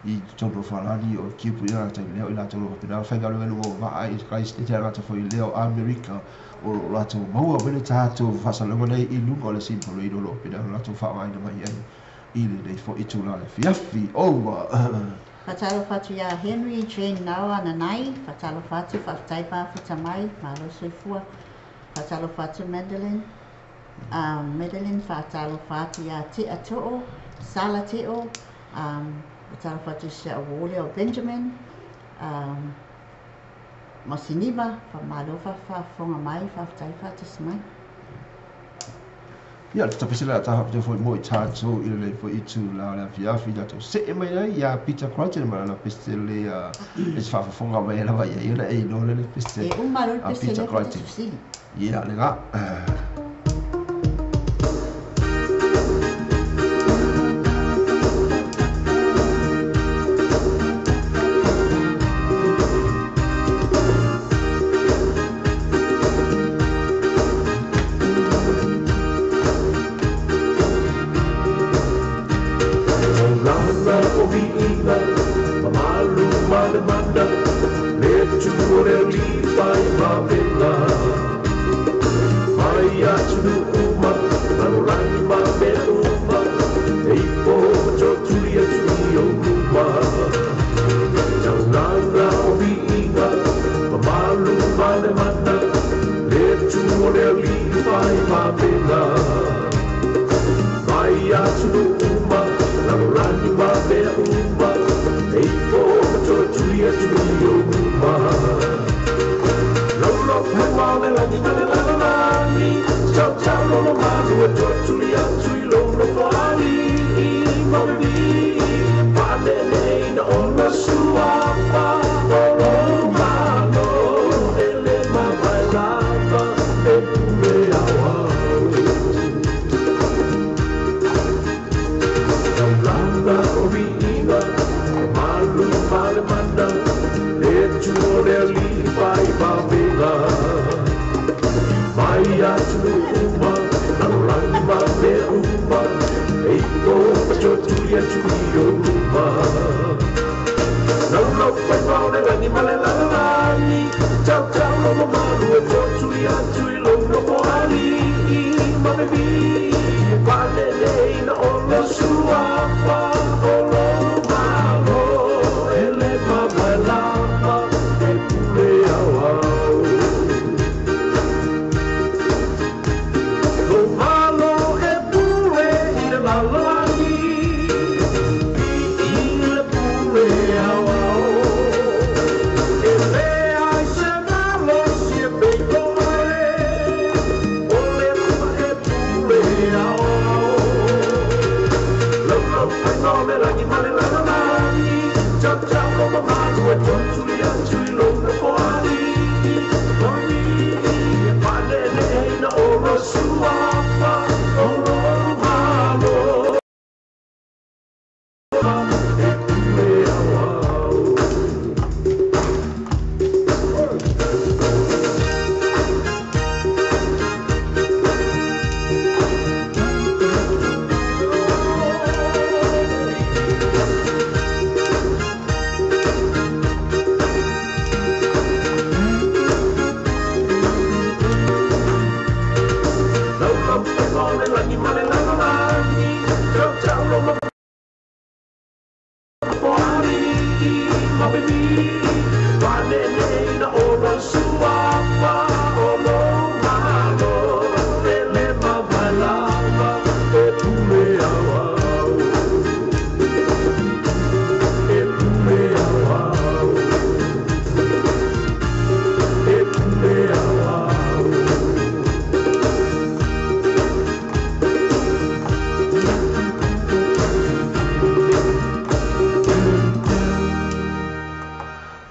i totonu o Falani o Kipu i rātou lea i latou pe la faigaluega luga o vaa i Christ i rātou foi lea o Amerika o latou maua mai le tatou faasalalauga nei i luga o le Simple Radio o lo o pe la latou faaaogaina mai ai i lenei foi itula le afiafi. Over. Whatalofa atu ia Henry Jane Naoa Nanai, whatalofa atu whaafitai mafuta mai, malo soifua. Whatalofa atu Madeline, Madeline whatalofa atu ia Te Ato'o, Sala Te'o, whatalofa atu sia Wole o Benjamin, Mosiniva, whamalo whawhafonga mai, whaafitai whaatasi mai. Ia, le tapese la ta te foi mo i tātou i le foi i tū la le afiafi tātou se e mai ai ia Peter Crichton ma la pese le e se faafofoga mai lava ia ia e iloa le pese E uma loa le a pese Peter lea pe Crichton. Fesili. Ia, le ga. Lana o viiga, mamalu ma le mana, le tu o le lipa i mavega. Mai atunuu uma, lalolagi ma mea uma, e ipo ma totuli atu i ou luma. Taulaga o viiga, mamalu ma le mana, le tu o le lipa i mavega. Mai atunuu uma, lalolagi ma mea uma, e ipo ma totuli atu i ou luma. Lolo pewa o le lagi ma le lalolagi, tau tau lolo malu e totuli atu i lolo foali ma le vi, paanele ina ona suafa o lo malo, e le mavae lava e pule au au. Taulana o viiga, malu ma le mana, le tu o le alii fai vavega. Mai atunuu uma, lalolagi ma mea uma, e ipo ma totuli atu i ou luma. Laulau faiva o le lagi ma le lalolagi, tau tau lolo malu e totuli atu i lou nofoalii ma le vi, paanele ina ona suafa o lo malo, e le mavae lava e pule au au. Lo malo e pule i le lalolagi, i le pule au au. E leai se malosi e peitoa e, o le lava e pule au au. Lau lau faiva o le lagi ma le lalolagi, tau tau lolo malu e totuli atu i lou nofoalii. Mami, e paanele ina ona suafa o lo malo, e pule au au. Lau lau faiva o le lagi ma le lalolagi, tau tau lolo foalii ma le vi, paanele ina ona suafa o lo malo, e le mavae lava e pule au au. E pule au au. E pule au au.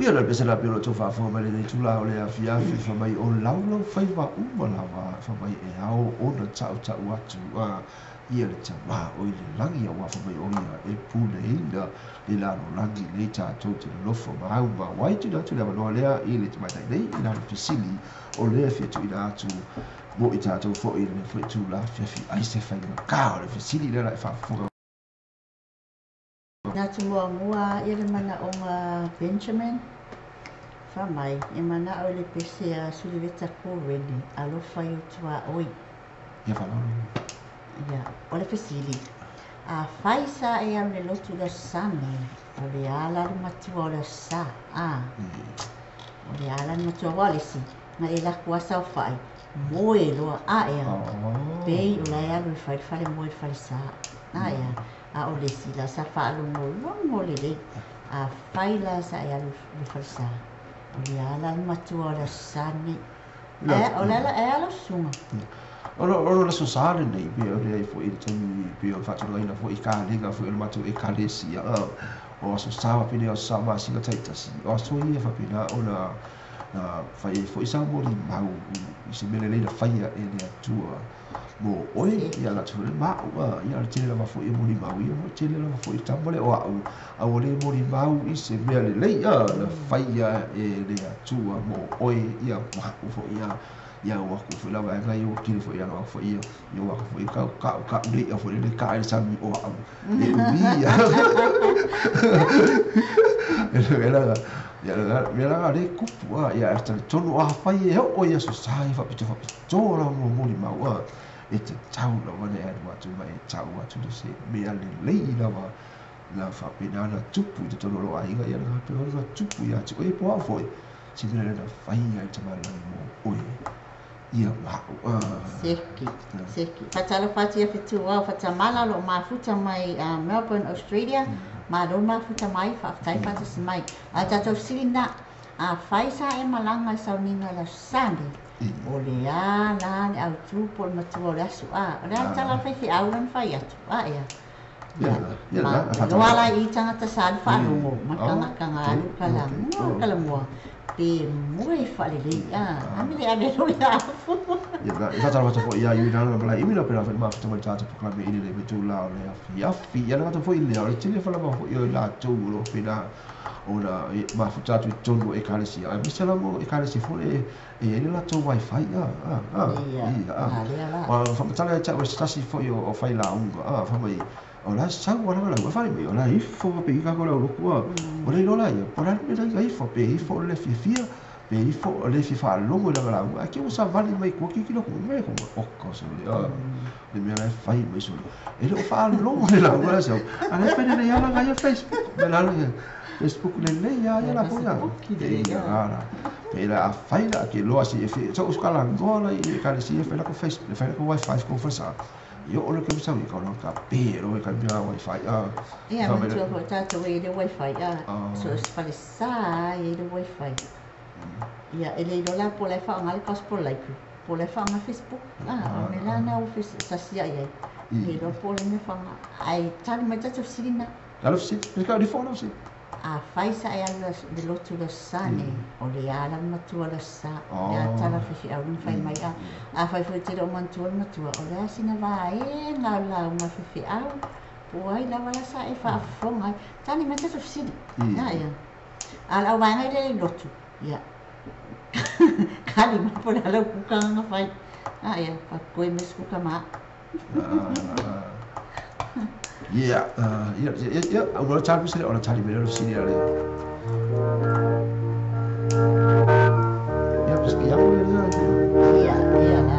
Ia le pese la pilo tau faafofoga mai lenei tula o le afiafi fa mai o laulau faiva uma lava fa mai e ao ona tau tau atu a ia le tamā o i le lagi a ua fa mai o ia e puleina le lalolagi nei tātou te nonofo ma au ma wai tuina atu le avanoa lea i le tamaitai nei i lana fesili o lea fia tuuina atu mo i tātou foi i lenei foi tula afiafi ai se faigagā o le fesili lea la e faafofoga. Na tu muamua ia le manaoga Benjamin. Fa mai, e manao i le pese a Suliveta Koreni, alofa i o tuaoi. Ia whalolo. Ia, o le fesili. A fai sa e alu le lotu le sane, o le ala le matua o le sa. A, o le ala le matua wa le si. Na le laku asa o fai, moe loa a ea. Pei o la e alu i fai fale moe i fale sa. A ea, a o le si la sa whaalongo longo le le. A fai la sa e alu i fale sa. O le ala le matua o le sane. E, o le ala e ala sunga. Ona le aso sa lenei pe o le ai foi i le taimi pe o faatulagaina foi i kalega foi o le matou ekalesia o aso sa faapena aso sa masina taitasi o aso ia faapena ona na fai ai foi sa molimau i se mea lelei na faia e le Atua mo oe ia la tu le ma'u ia le tele lava foi e molimau ia mo tele lava foi tama le o a'u a ua lē molimau i se mea lelei na faia e le Atua mo oe ia ma'u foi ia ia ua aku foi lava e ngai ua kili foi ia foi ia ia ua aku foi kau kau kau le ia foi le ka e sami o a'u e umi ia e la ia la mea la le kupu ia e talitonu a fai e o'o ia so sa i faapito faapito la mo molimau e te tau lava le alu atu ma e tau atu le se mea lelei lava na faapena na tupu i totonu o lou aiga ia le pe ona tupu ia te oe po au foi se mea lelei na faia e tamalagi mo oe ia ma'u Seki, seki. Fatalofa atu ia fetuau fatamala o lo o mafuta mai Melbourne, Australia. Malo mafuta mai, faafetai faatasi mai. A tatou fesili lena, afai sa e malaga i sauniga i le Aso Sane, o le a la le autu po o le matua o le aso a? O le a le tala a le faifeau lea na fai atu? A ea? Ia, ma iloa la i tagata sa alu faalogo ma le kagakaga alu kalamua kalamua pe moe faalelei a ame le ave loa ia afu. Ia, e faatalofa atu foi ia iwi nana ma imi la pena foi mafuta mai tatou polokalame i lenei itulā o le afiafi. Ia le gata foi lea, o le tele falava foi o i latou o lo o pena ona mafuta atu i totonu o ekalesia, aemaise lava o ekalesia foi e i ai le latou wifi Ia, a lea la. Faamatala ia te au e se tasi foi o failauga fai mai o la e sau lava lau fale mai o la e ifo pe i ka ko lau loku o le iloa la ia po o le a le mea la ifo pe ifo o le fiafia pe ifo o le fia faalogo i lana lauga ae ke ua savali mai kua kikilo ku me ko oka sole le mea la e fai mai sole e le o faalogo le lauga la sau a le fai le ala ia Facebook me la Facebook lelei a ia la foi ia la pe la a fai la ke loa si e fi so uskala ngola i ekalesia fai la ko Facebook fai la ko wifi ko fasa ia o le ke sau i ka ka pe ro ka mea wifi Ia, manatua foi tatou e i le wifi so o se falesa e i le wifi. Ia, e le iloa la po o la e faaaoga le Gospel Library, po o la e faaaoga Facebook. O le mea la lena ua sasiai ai. Le iloa po o le mea faaaoga. Ae tali mai tatou fesili lena. Lalo fesili, pe ka rifo lau fesili. Afai sa e alu le lotu le aso Sa nei, o le a la le matua le aso Sa, o le a tala faifeau na fai mai a. Afai foi e te le o manatua le matua, o le a sina vaega o le lauga faifeau, po o ai lava la sa e faafofoga ai. Tali mai tatou fesili. Ia, ia. A o le auvaega i le lotu, ia, kali mai po o le a lau kuka na fai. A ia, faakoe mai se kuka ma au. Ia, ia, ia, ia, ua tali mai ona tali mai le fesili a le. Ia, ia, ia, ia, ia la.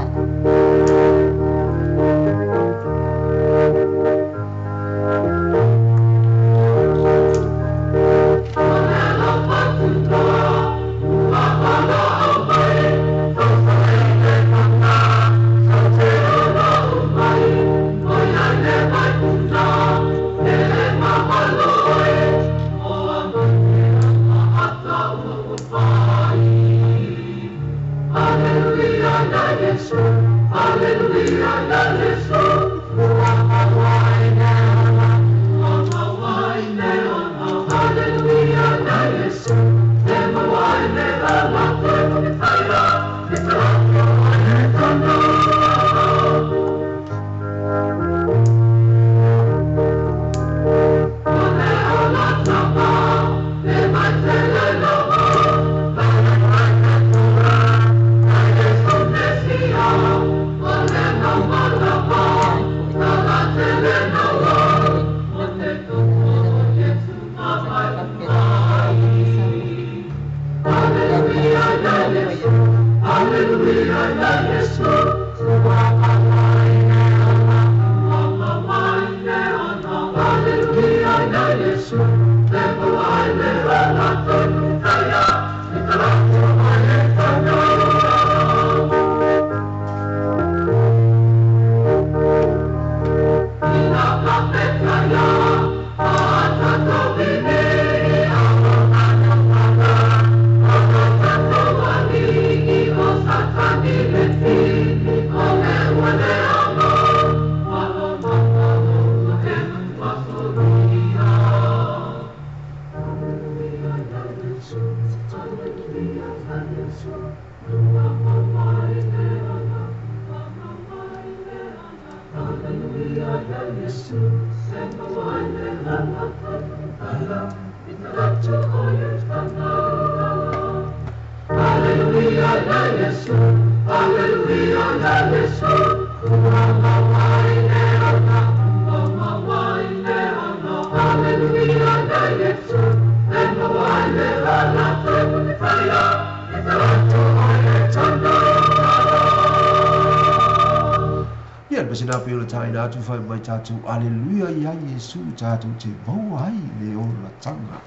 Ia le pesina pe o le taina atu whai mai tātou Aleluia ia Iesu tātou te maua ai le o tanga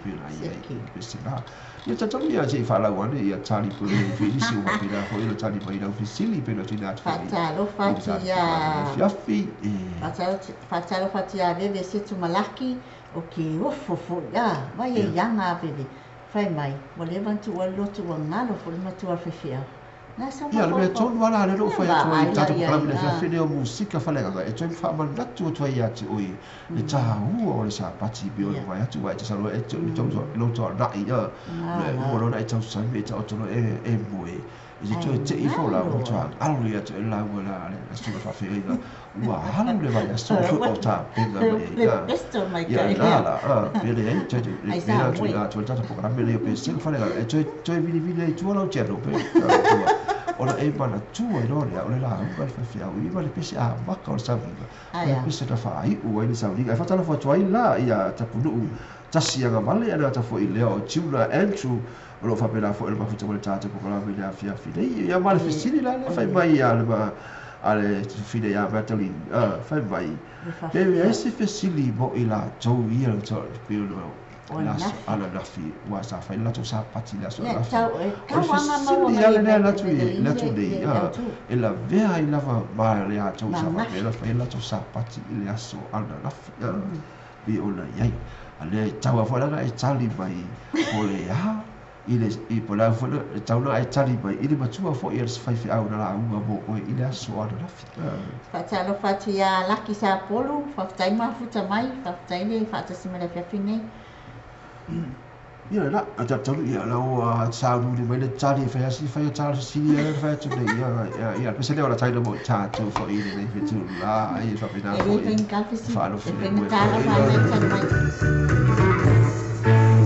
pe la ia pesina. Ia tātou ia te whalau ane ia tali pure filisi o wapina fo ilo tali mai lau fisili pe no tina atu whai. Fatalofa atu ia. Fiafi. Fatalofa atu ia veve se tumalaki o ke ofo ia vai e ianga veve. Whai mai, wa lewa tu wa lotu wa ngalo fo le matua whewhea. Ia, le mea tonu ala le loo whai atu ai tātou pakalame le fiafine o musika whalenga e toe whaamanatu atu ai atu oi le tāua o le sāpati pe o le whai atu wai te saloa e te uli tau na'i ia le ua lona e tau sami e tau tono e moe e te toe te ifo la ua toa alo ia te la ua la le sula whawhenga ua halu le vai aso o tā penga me ia ia la la pele ai te te atu i atu tātou pakalame le o pe sing whalenga e toe vili vili ai tua lau te anu pe ona e mana tua i lore o le la unga le whawhiau i ma le pese a maka o le sauliga o le pese na whaai ua i le sauliga e whatala whatua i la ia tapunuu tasi anga male ana tafo i lea o Tuna Andrew o lo whapena fo e le mafuta mo le tātou pokalame le afiafi nei ia ma le fesili la le whai mai ia le ma a le fine ia Madeline whai mai pe e se fesili mo i la tau ia le tau ala nafi wa sa fai la sa pati la so nafi o le ala la tu la tu nei e la vea i lava ma le a tau sa fai la fai la tu sa pati i le aso ala nafi bi o la iai ale tau afo la e tali mai o le a i le i pola fo le tau na e tali mai i le matua fo i le fai fi au na la unga mo o i le aso ala nafi Fatalofa atu ia Laki sa Polu faafetai mafuta mai faafetai le faatasi mai le afiafi nei. Ia la a talu ia lau saunu le mai le tali e whai asi whai a tali sili ia whai atu nei ia ia pese leo la taina mo tātou fo i le nei whetu la ai whapena fo i whaalofi le mue fo i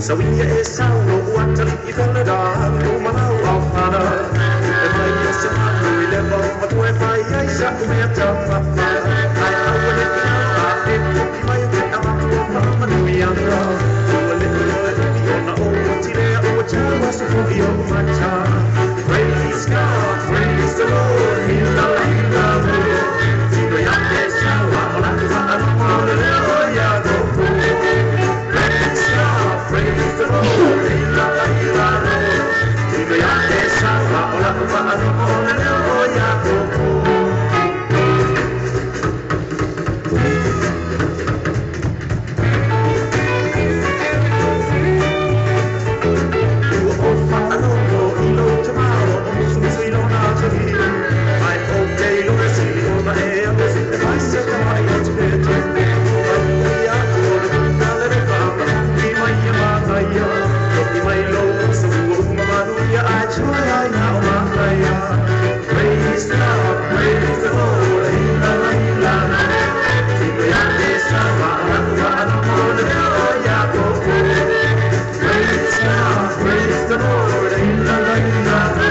Sawia e sauno uatali i whanara o malau au hana e mai ia se manu i lewa matua e whai ai sa umea ta papa ai aua le ina a e poki mai te atua whamanui anga ua le ua i ona o tirea o tawa sa fo i o mata. Praise God, praise the Lord, hila hila ho tino ia te sawa o latu whaanoa o le leo ia goku. Praise God, praise the Lord, hila hila ho tino ia te sawa o latu whaanoa o le leo ia goku. Praise God, praise the Lord, hila hila ho tino ia te sawa o latu whaanoa o le leo ia goku. Praise God, praise the Lord, hila hila ho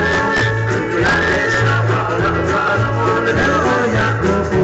tino ia te sawa o latu whaanoa o le leo ia goku.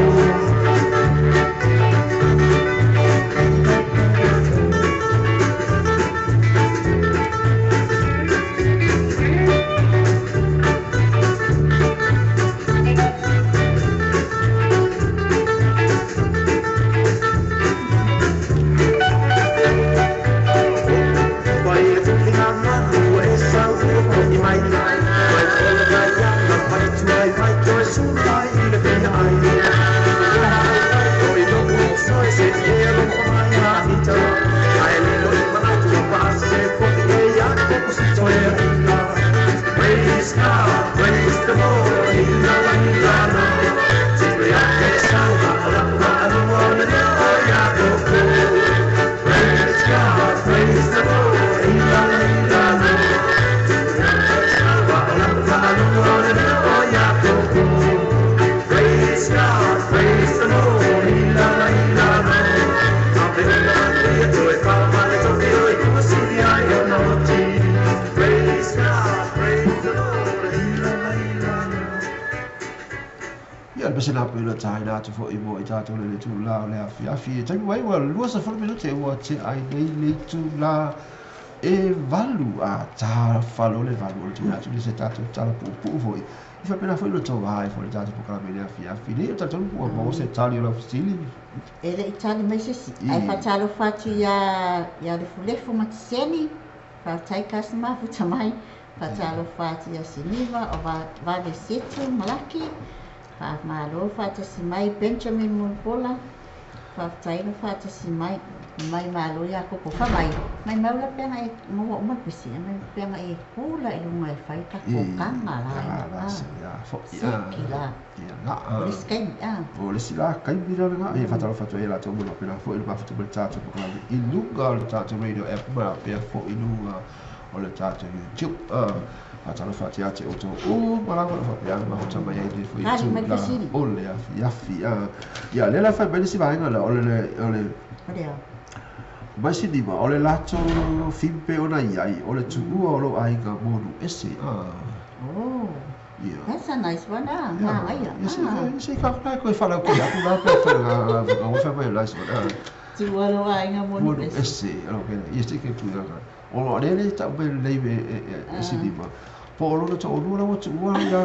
pese na pe lo tai na tu fo i mo i tātou le tu la o le afiafi. E taimi mai ua 20 minute ua te ai nei le tu la e valu a tā falo le valu o le tu atu le se tātou tala puupuu foi. I whapena foi lo tau ai foi le tātou pokalame le afiafi. Nei o tātou pua mo se tali o la fesili. E le i tali mai se si. Ai whatalo whatu ia le fulefu matiseni. Whatai kasi mafuta mai. Whatalo whatu ia Siniva o vave setu malaki. Whamalo whatasi mai Benjamin Munpola. Whataino whatasi mai. Mai malo ia koko whamai. Mai maula penga e mua uma pisi. Mai penga e hula i lunga e whai ka kokanga la. La se ia fo ia. Siki la. Ia la. O le skai a. O le sila kai mira nga e whatalo whatu e la tō muna pena fo i le mafuta mo le tātou pokalame i lunga o le tātou radio app ma pea fo i lunga o le tātou YouTube. Whatalo whatu ia te o tō o malaga o whapea mahuta mai ai le fo i Tali tū mai la fesili. o le afiafi. Ia le la whai mai le si vaenga la o le o le O lea. mai si lima o le lato fimpe ona iai o le tuua o lo aiga monu ese. Oh. Ia. That's a nice one ah. Ngā aia. Ia se ka ka koe whalau ki aku la pe whalau nga wa whai mai nice one. Tuua lo aiga monu Monu ese. ese o ke ia se ke tu ka. O lo le le ta me le e si lima. Po o lona to o lua tuua ia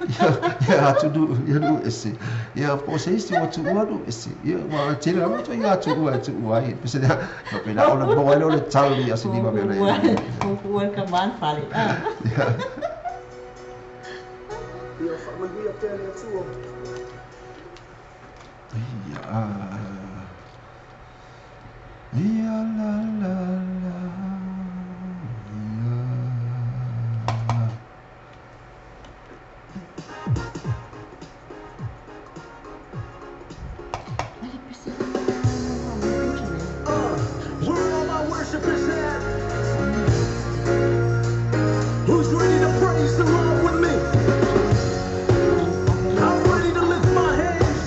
ia ia atu nu ia nu ese. Ia po se isi wa tuua nu ese. Ia wa tele lava to ia tuua tuua ai. Pese na pe na ona mo ai le tali a si lima me le. Kukua ka man fale. Ah. Ia. Ia whaamanuia pea le Atua. Ia. Ia la la la. Ia. Ale pese. Benjamin. Where all my worshipers at? Who's ready to praise the Lord with me? I'm ready to lift my hands,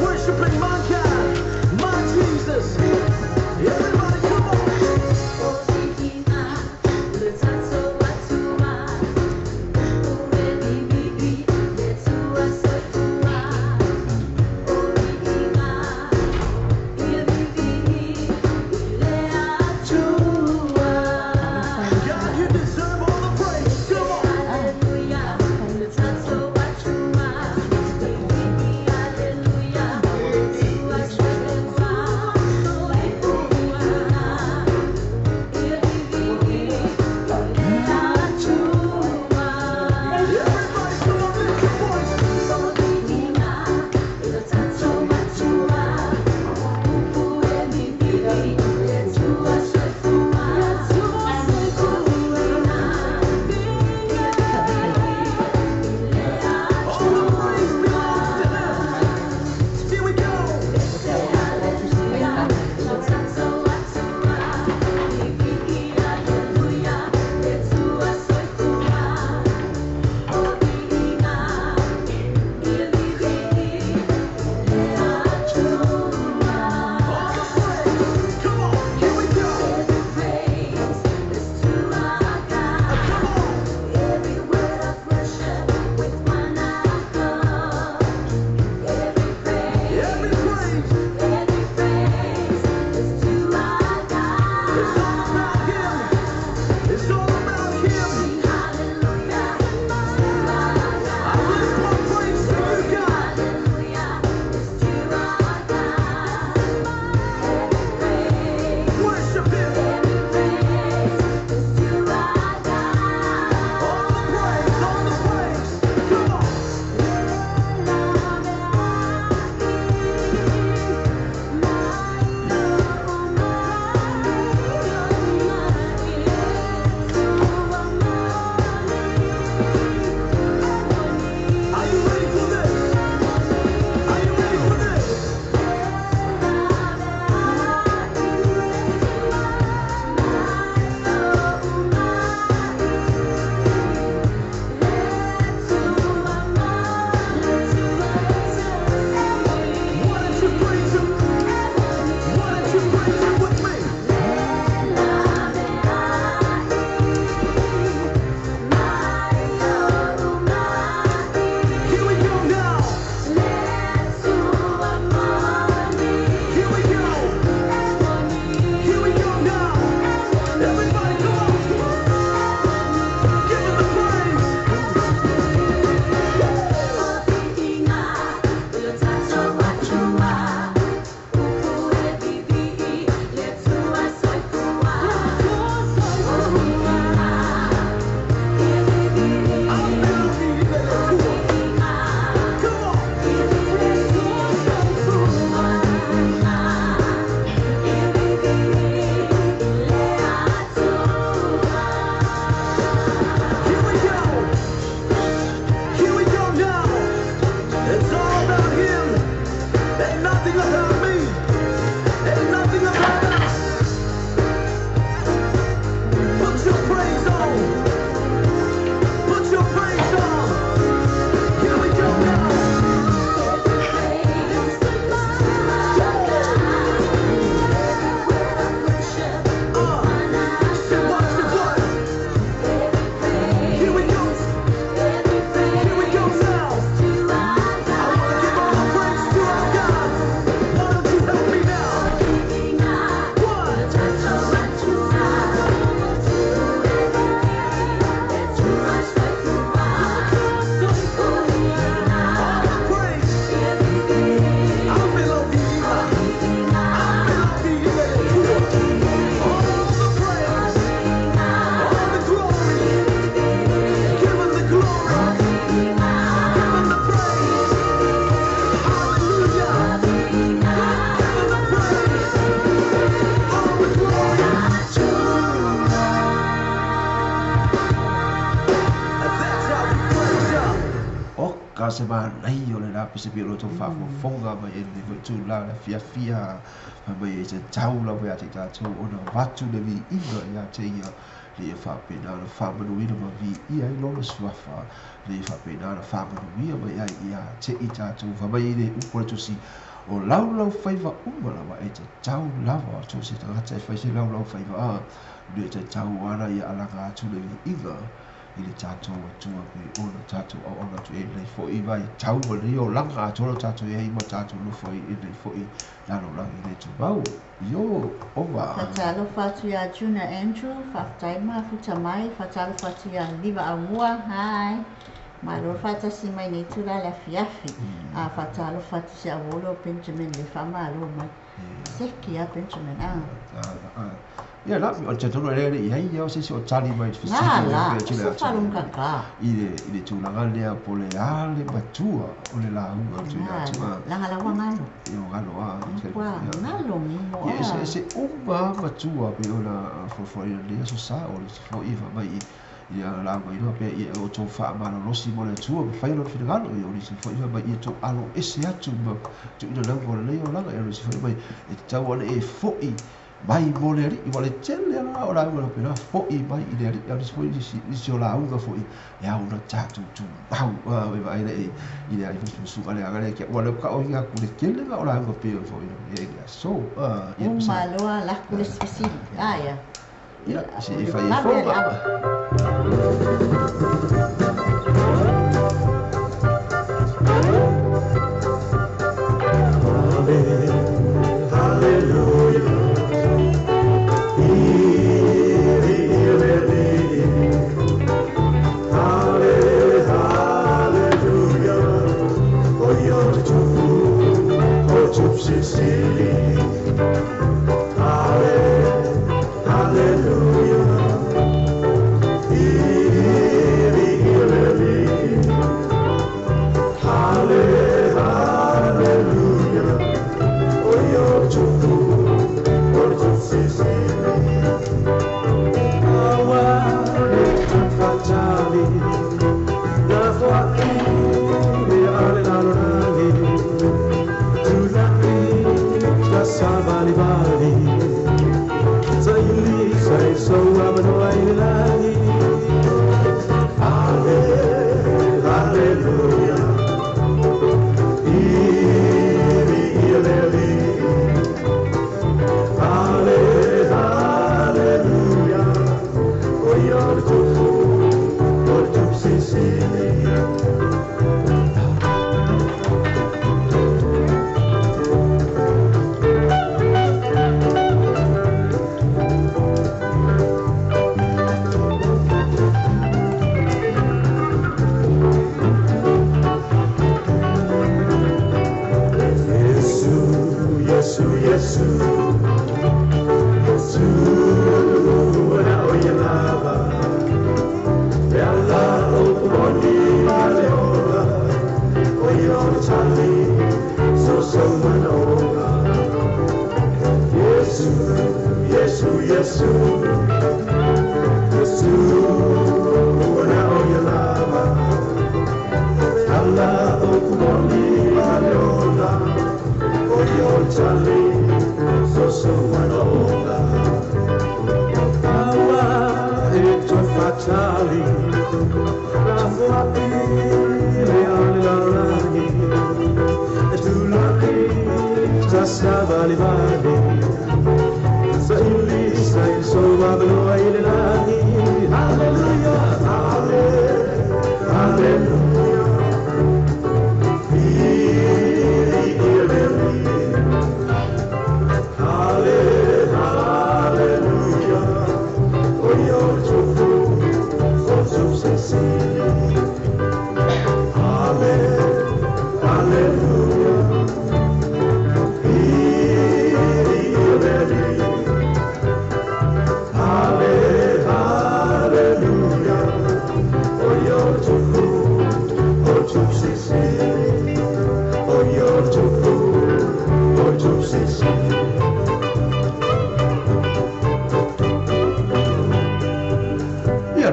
worshiping my God, my Jesus. Everybody come on. a se manaia o le la pese pei o lo outou faafogafoga mai ai lenei foi itulā le afiafi a fai mai e tatau lava iā te i tatou ona avatu le viiga iā te ia ina ia faapena ona faamanuina ma viia ai lona suafa ina ia faapena ona faamanuia mai ai iā te i tatou fai mai ai le upu a le tusi o laulau faiva uma lava e tatau lava so o se tagata e fai se laulau faiva a ina ia tatau ana ia alaga atu le viiga i le tatou Atua pei ona tatou auauna atu i ai lenei foi vaitau ma lenei olaga atoa o tatou i ai ma tatou nofo ai i lenei foi lalolagi le tumau. Io ova. Faatalofa atu ia Junior Andrew, faafetai mafuta mai, faatalofa atu ia Liva Aumua, hi. Malo le faatasi mai nei itula le afiafi. A faatalofa atu si au olo Benjamin le faamalo mai. Seki a Benjamin a. Ia la, o le talitonu lea le i ai ia o se isi o tali mai i le fesili La lea la, pei o se tele atu falungaka. i le tulaga lea po o le a le matua o le lauga o le tuuina La atu la, a laga la ua galo. i o galo a Matua galo mo ia a. eseese uma lava matua pei ona folafola lenei aso sa o le isi foi fai mai ia laugaina pea ia outou faamalolosi mo le Atua ma fai lona finagalo ia o le isi foi fai mai ia outou alo ese atu ma tuuina lauga o lenei olaga ia o le isi foi mai e tatau ona e fo'i mai mo le alii ua le tele la o lauga faapena fo'i mai i le alii a o le isi foi nisi o lauga foi e ao ona tatou tumau e vaai le i le alii foi susuga le aga lea ua le taoina atu le tele la o lauga pei ona foi ia i le aso ia Uma loa laku le isi fesili. Aia. Ia O se i le fai ai vave a le foga. ava. Hallelujah.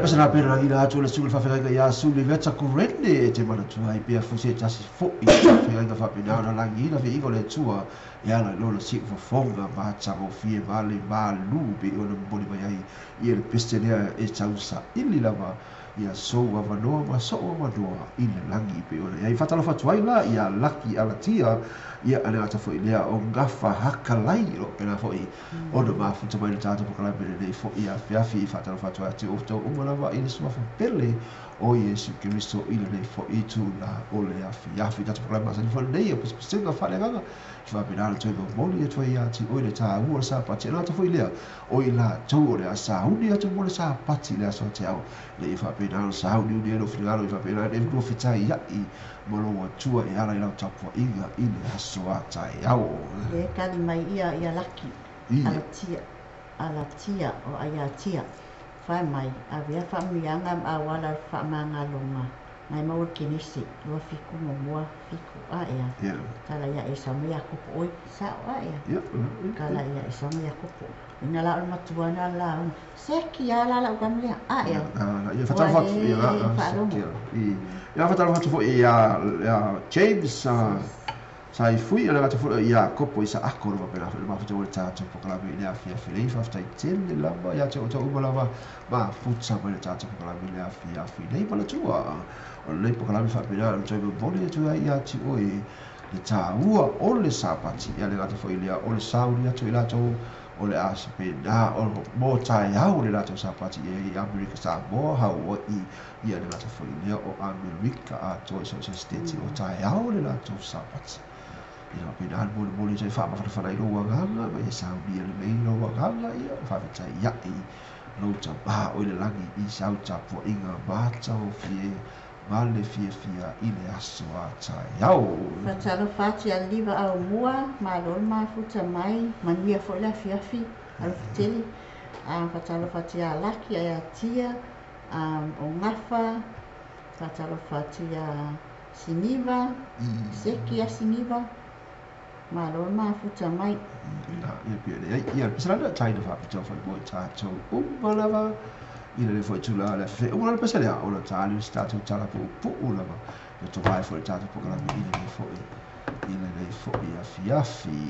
pese na pera ina atu le sulu whawhengainga i a sulu veta kurene e te manatua i pea fuse tasi fo i whawhengainga whapena ona langi ina fe ingo le tua e ala lona si ufafonga mātanga o fie male malu pe ona mboli mai ai i le pese lea e tausa ili lava ia sou avanoa ma sou avanoa i le langi pe ona ia i whatalofa atu ai la ia laki alatia ia ale ata foi lea o ngafa hakalai ro pena foi ona mafuta mai le tātou pokalame lenei foi ia fiafi i whatalofa atu ai te o tau uma lava i le suafa pele o Iesu Keriso i lenei foi tula o le afiafi tātou pokalame masani foi lenei o pesepesega faaleagaga i whapena le toe momoli atu ai ia ti oi le tāua le sapati ana ata foi lea o i latou o le a sauni atu mo le sapati le aso te au le i whapena le sauni uni e lo whiringalo i whapena e lua whitai iai mo lo atua e ala i lau tapua'iga i le aso a taeao. Le kali mai ia ia laki alatia alatia o aiatia fai mai avea faamuiaga ma auala faamagaloga nai maua le Kenese 21 7 aʻe tala ia Esau ma Iakopo oi sa'o aʻe kala ia Esau ma Iakopo ina la o le matuana la seki a la lau kama lea aʻe Ia whatalofa atu ia ia whatalofa atu foi ia James Saifui le gata foi ia kopo isa ako ro pela foi ma futa o tātou pokalame i le afiafi nei faafetai tele lava ia te o tau uma lava ma futa mai le tātou pokalame i le afiafi nei manatua o lenei pokalame faapena o le toe momoli atu ai ia te oe le tāua o le sapati ia le gata foi lea o le sauni atu i latou o le a pena o mo taeao le latou sapati i Amerika Samoa Hawaii ia le gata foi lea o Amerika atoa i so o se States o taeao le latou sapati. Ia pena le molimoli tai faamafanafana i lou agaga ma ia saunia lelei lou agaga ia faafetai ia'i lou tamā o i le lagi i sau tapua'iga matagofie ma le fiafia i le aso a taeao. Faatalofa atu ia Liva Aumua, malo le mafuta mai, manuia foi le afiafi, alofa tele. Faatalofa atu ia Laki, Aiatia, o Gafa, faatalofa atu ia Siniva, Seki ia Siniva, malo le mafuta mai. Ia pia le ai, ia pese lana taina faapitoa foi mo i tātou uma lava i le foi tula le fe uma le pese lea o le tāli se tātou tala pu'upu'u lava e to vai foi tātou pokalame i lenei foi afiafi.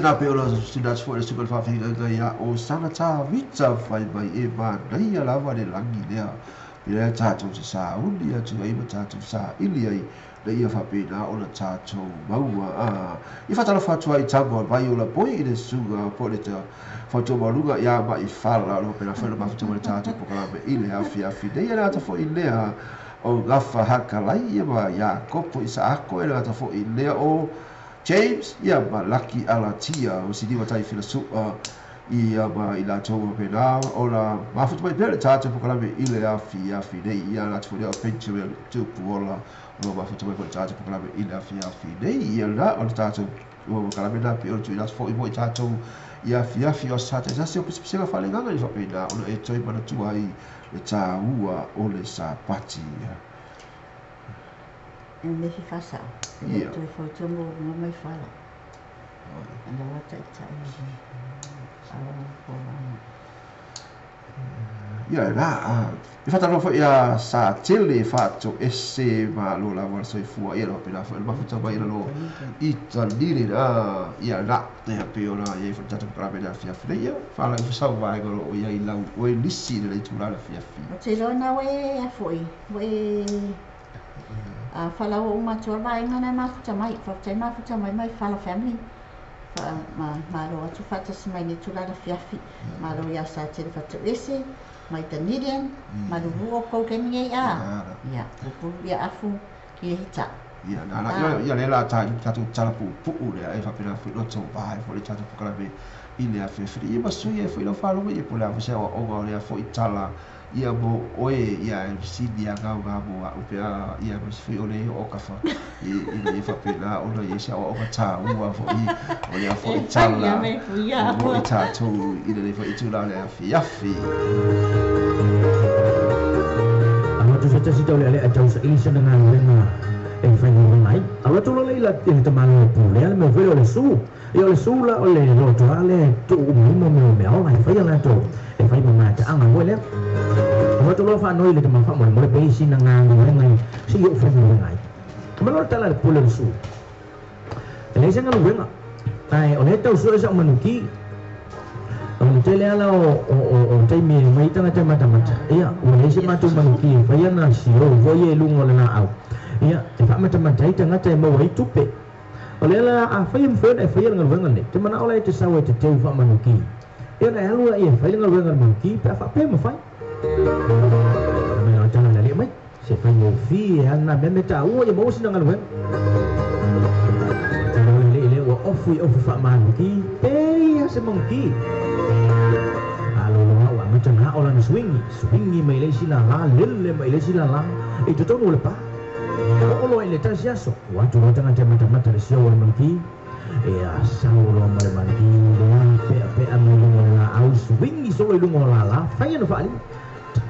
na pe ola sina fo le suka fa fi ia o sana ta vita fai mai e ma nei lava le langi lea ia tātou te sāuni atu ai ma tātou sāili ai na ia whapena o na tātou maua. I whatalofa atu ai tamo mai o la poi i le suga po le te whautua maluga ia ma i whala o pena whaina mafuta ma le tātou pokalame i le afi afi nei e le ata fo i lea o gafa hakalai ia ma Iakopo i saako e le ata fo i lea o James ia ma Laki Alatia o siniwa tai fila sua ia ma i latou pena o la mafuta mai pea le tātou pokalame i le afi afi nei ia la tfu lea o Benjamin Tupuola o la mafuta mai po le tātou pokalame i le afi afi nei ia la o le tātou pokalame na pe o le tuina fo i mo i tātou i afi afi o sa te sasi o pisipisiga whalengaga i whapena o le e toi manatua ai le tāua o le sapati. E mehi whasao. E toi whautua mō runga mai whala. Ana wata i tai. Ia la i whatalofa ia sa tele whāto ese ma lo la wala soifua ia lo pena wha mafuta mai lo i tanire na ia la te hape o la ia i whatata pokalame le afi afi nei ia whala i whasau vaenga lo o ia i lau o e lisi le tūra le afi afi. O te loa na we a foi we a whala o matua vaenga na mafuta mai whaftai mafuta mai mai whala family ma malo atu whatasi mai ni tūrara fiafi malo ia sa tele whatu ese mai tanirian maluru o kou kemi ei a ia pupuru ia afu ki e hita. Ia na ia le la tā tātou tala pupuu lea e whapena fui loto vai fo le tātou pokalame i le afi afi ia masui e fui lau whalogo ia po le awasea o onga o lea fo i tala ia mo oe ia e sini a ngau ngā mo a upea ia mo sui o le o kafa i le whapena o le ia o onga tā ua fo i o lea fo i tala mo i tātou i le fo i tūla le afi afi. Alo tu sa tasi tau le ale a tau sa ili sa nga lenga e whai ngā ngai. Alo tu le ila te te malo pu le ale me whai o le su. Ia o le su la o le loto ale tu umu me me o lai whai ala tō. E whai mga te anga ngoi le. Alo tu lo wha noi le te mawha mo le peisi na ngā ngai si yo whai ngā ngai. Malo tala le pule le su. E le isa ngā luenga. Ai o le tau su e sa manuki. O le tele ala o taimi mai tanga te matamata. Ia, o le isa matu manuki whai ana si o voi e lungo le ngā au. Ia, e whaamatamata i tangata e maua i tupe. O le ala a whai mwhena e whai ngā luenga nei. Te mana ola e te sawa e te teu whaamanuki. Ia na e alua i e whai ngā luenga manuki, pe a whapea mawhai. Mea o tanga le mai. Se whai ngō fi e ana mea me tā ua i maua sina ngā luenga. Te le le le ua ofu i ofu whaamanuki. Pe ia se manuki. Alo loa ua matanga ola na swingi. Swingi mai le sina la, lele mai le sina la. E totonu le pā. O loa i le tasi aso. Watu loa tangata matamata le sio o le manuki. E a sau loa ma le manuki. Le a pea pea mai lunga le la au. Swingi solo i lunga o la la. Whai anu whaali.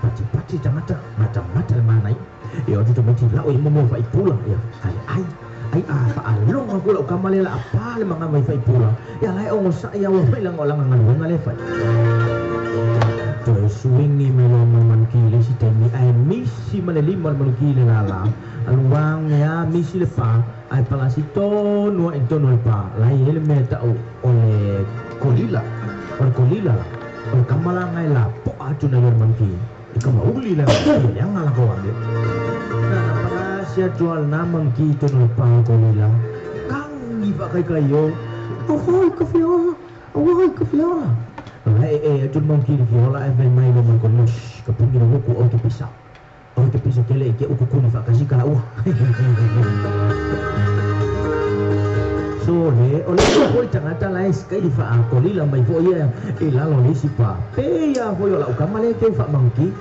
Pati pati tangata matamata le manai. E o tuto mati lau i momo whai pula. E ai ai. Ai a whaalonga kula o kamale la a pā le manga mai whai pula. E ala e ongo sa ia o whai langa o langa ngaluenga le whai. Toe swingi mai loa ma le manuki le si taimi. Ai misi ma le lima le manuki le la la. Aluang ya misi le pa ai palasi tonu e tonu le pa lai hele me ta o le kolila o le kolila la o le kamala ngai la po atu na yor manki i kama uli la ya ngala ko ame na na palasi atu al na manki tonu le pa kolila kangi va kai kai yo o hoi ko fiola o hoi ko fiola la e atu manki le fiola e vai mai lo man ko ka pungi no ku o te pisa. O te pisa kele ke ukukuni whakasika la ua. So le, o le koi tangata la e skai di wha kolila mai fo ia e lalo le si pa. Pe ia hoi o la ukama le ke wha manki.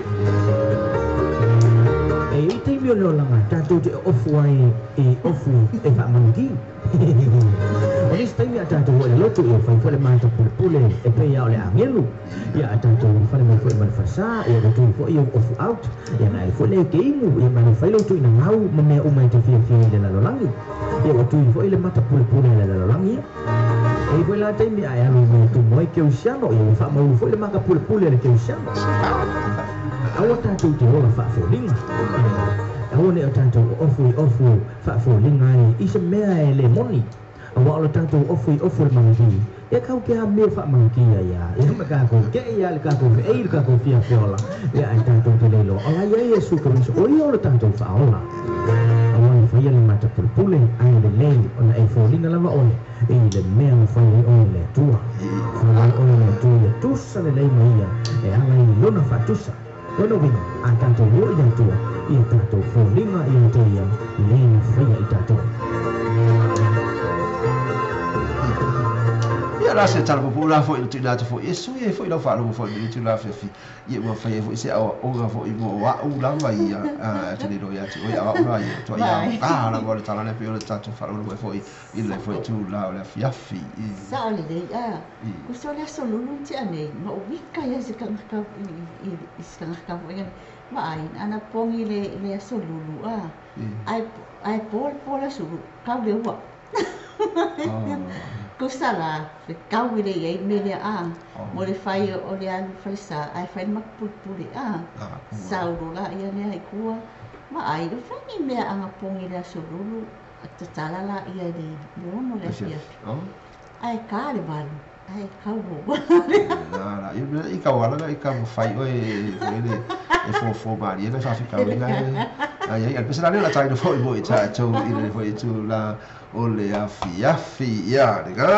E i te mio leo langa, tātou te ofu ai e ofu e wha manki. O le taimi a tātou o le loto ia whai whale māta pule pule e pe ia o le angelu. Ia a tātou whale mai fo e manufasa, ia roto i fo ia ofu out, ia nai fo le ke imu, ia manu whai loto ina ngau ma mea umai te fia fia i le lalolangi. Ia watu i fo i le mata pule pule le lalolangi. E fo i la taimi a e alu mai tu moe ke usiano, ia wha maulu fo i le maka pule pule le ke usiano. Awa tātou te ola whaafolinga. Awa ne o tātou ofu i ofu whaafolinga i se mea e le moni. Aua o le tatou ofu i ofu le magiki ia kau ke a mea faamagiki ia ia ia ma tatou ke ia le tatou feʻei le tatou fiafiola ia ai tatou te le iloa o la ia Iesu Keriso o ia o le tatou faaola aua e faia le matapulepule ae lelei ona e foliga lava oe i le mea na fai ai oe le Atua fai ai oe le Atua ia tusa lelei ma ia e ala i lona faatusa lona uiga a tatou o i le Atua ia tatou foliga ia te ia le na faia i tatou. Ia la se tala pupu la foi tu la foi e sui e foi lau faalogo foi i tu la fiafi ia ua fai ai foi se aoaoga foi mo a'u lava ia a te lilo ia te oe a'u la ia toa ia a lava o le tala lea pei o le tatou faalogologo ai foi i le foi tu la o le afiafi. Sa'o lelei a kusa o le aso lulu na tea nei ma ou ika ia i se tagata i se tagata foi vaai ana pogi i le aso lulu a ae po le po le aso lulu kau le ua kusa la fetau i le iai le mea lea a mo le fai o le alu falesa ae fai le matou a sau loa laia lea i tua vaai e fai ni mea agapogi i le aso lulu tatala laia i le 6 le afiafi ae ta le 8 ae kau loa. I kau ala i ka mawhai oe e e fōfō mārie na whawhikauina ai ai pese la la taina foi mo i tātou i le foi tu la o le afiafi ia le ga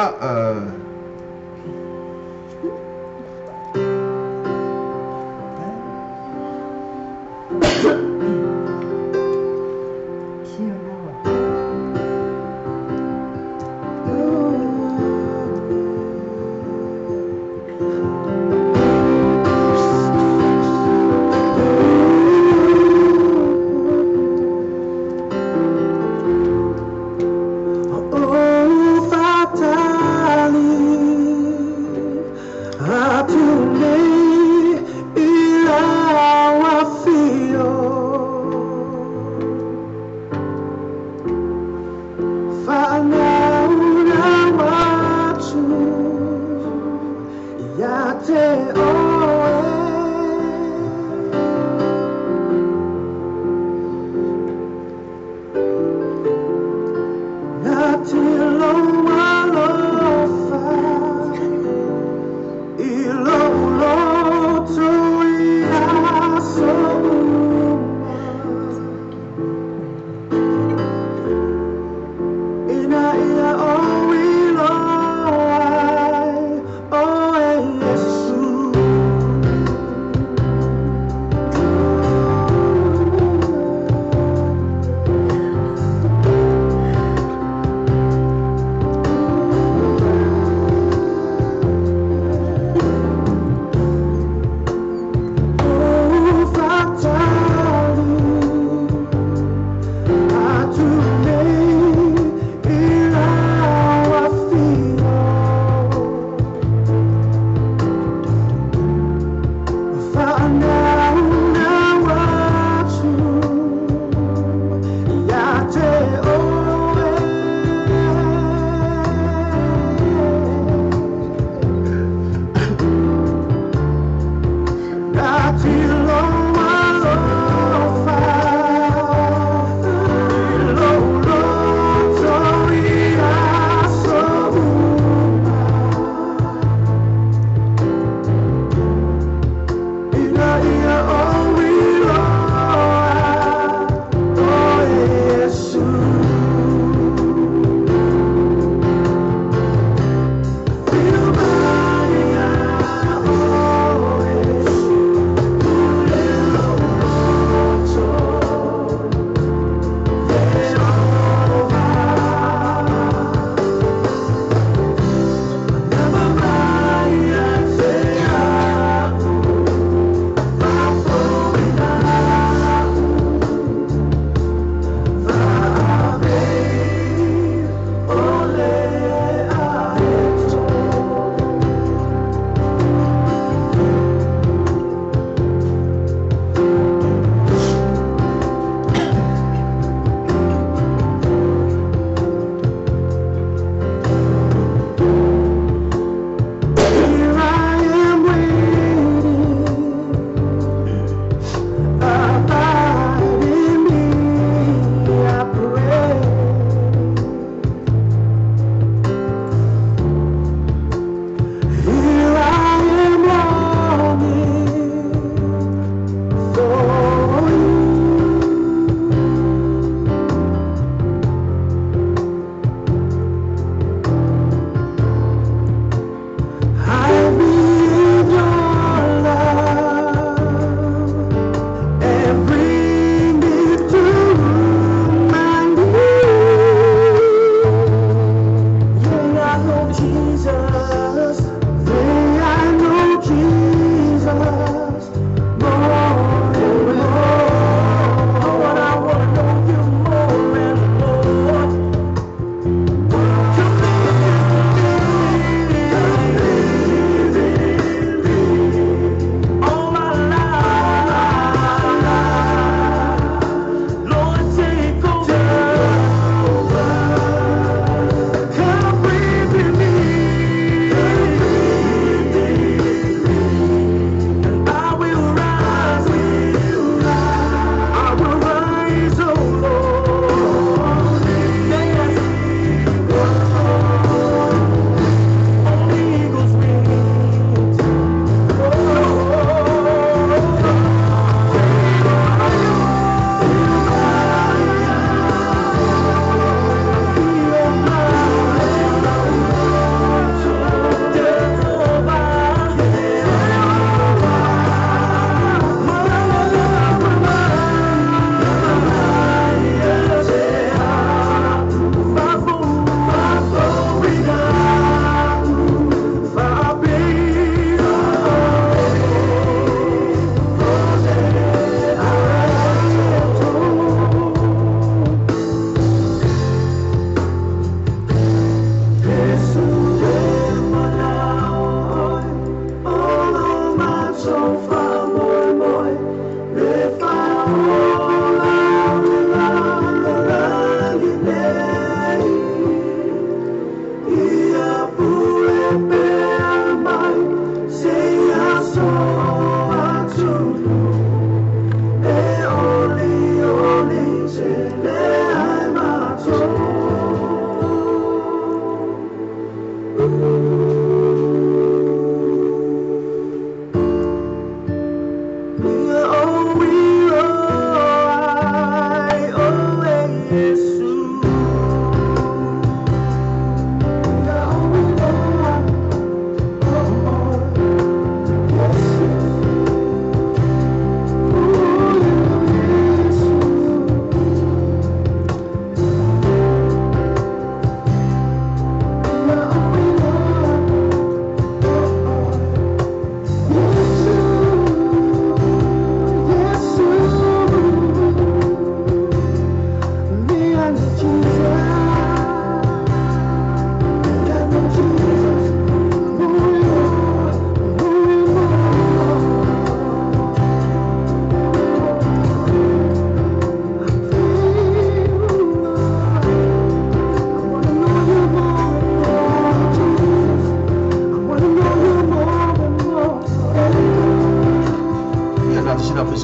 Atu nei i lau afio.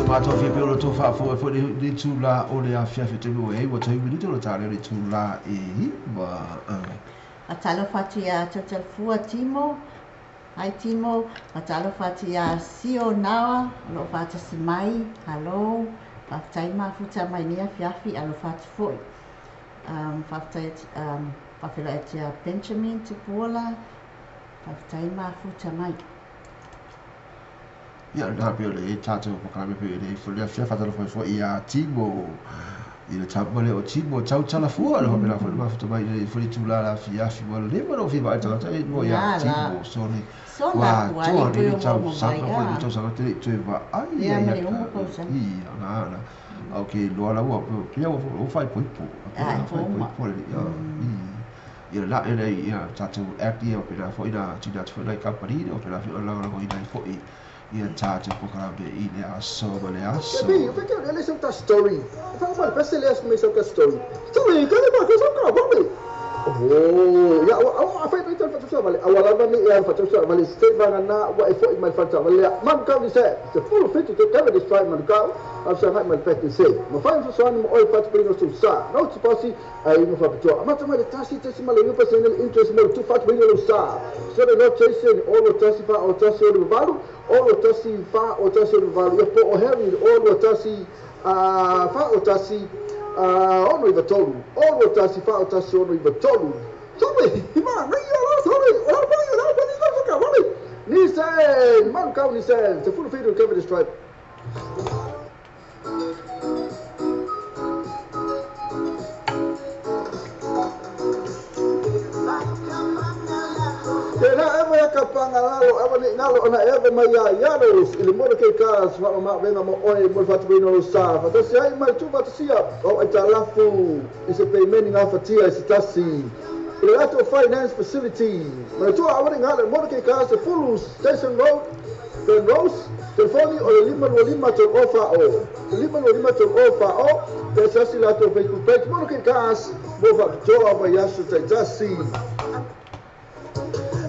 se matou fia pe o le faafofoga foi le itulā o le afiafi o taimi ua i ai ua 3 minute o le ta lea o le itulā e 9. Faatalofa atu iā Tautalafoa Timo. Hi Timo. Faatalofa atu iā Sio Nawa o loo faatasi mai. Hello. Faafetai mafuta mai nei afiafi. Alofa atu foi. Faafetai atu faafeiloai atu iā Benjamin Tupuola. Faafetai mafuta mai. Ia, na pei o le tatou polokalame pei o le foi le afiafi faatalofa ai foi ia Timo i le tama lea o Timo Tautalafua le faapena foi le mafuta mai i le foi le itulā le afiafi ua leva ona ou fia vaai i le tagata e lua ia Timo sole ua atoa le tausaga foi le tausaga te le i toe vaai ia ia ia na na ok loa la ua pia ua faaipoipo faaipoipo le ia ia la ele ia tatou act ia pena foi na tina atu foi nai company o pena foi o lagolagoina ai foi ia tatou polokalame i le aso ma le aso. Baby, eu quero ler seu story. Fala, mano, parece ler seu story. Story, quero ler seu story. Oh, ya, awa fa ita fa tsa vale. Awa lava ni ya fa tsa vale. Stay va na wa e fo mai fa tsa vale. Man ka ni se. Se full fit to cover this fight man ka. Av sa mai fa se. Ma fa so so ni mo fa tsa no so sa. No tsa pasi ai mo fa tsa. Ma tsa mai tasi tasi ma le yo pa se interest mo tu fa tsa no sa. So no chasing all o tasi fa o tasi o valu. O tasi fa o tasi o valu. Ya po o Harry o tasi fa o tasi ono i tolu, ono tasi fa o tasi ono i tolu. Sorry, ma, sorry, Nissan, man kau Nissan, te full feed cover this tribe. Tena ewa ya kapanga lalo, ewa ni nalo ona ewa mai ya yaros, ili mora ke kas, wa ma venga mo oe mo fatu bino sa. Fatasi ai mai tu fatasia, o ai talafu, ise payment nga fatia ise tasi. Ile lato finance facility. Ma tu awa ni ngale mora ke kas full Station Road, Ben Rose, telefoni o le 525 tolu ofa o. 525 tolu ofa o. Pesasi lato Facebook page mora ke kas, mo fatu wa yasu taitasi.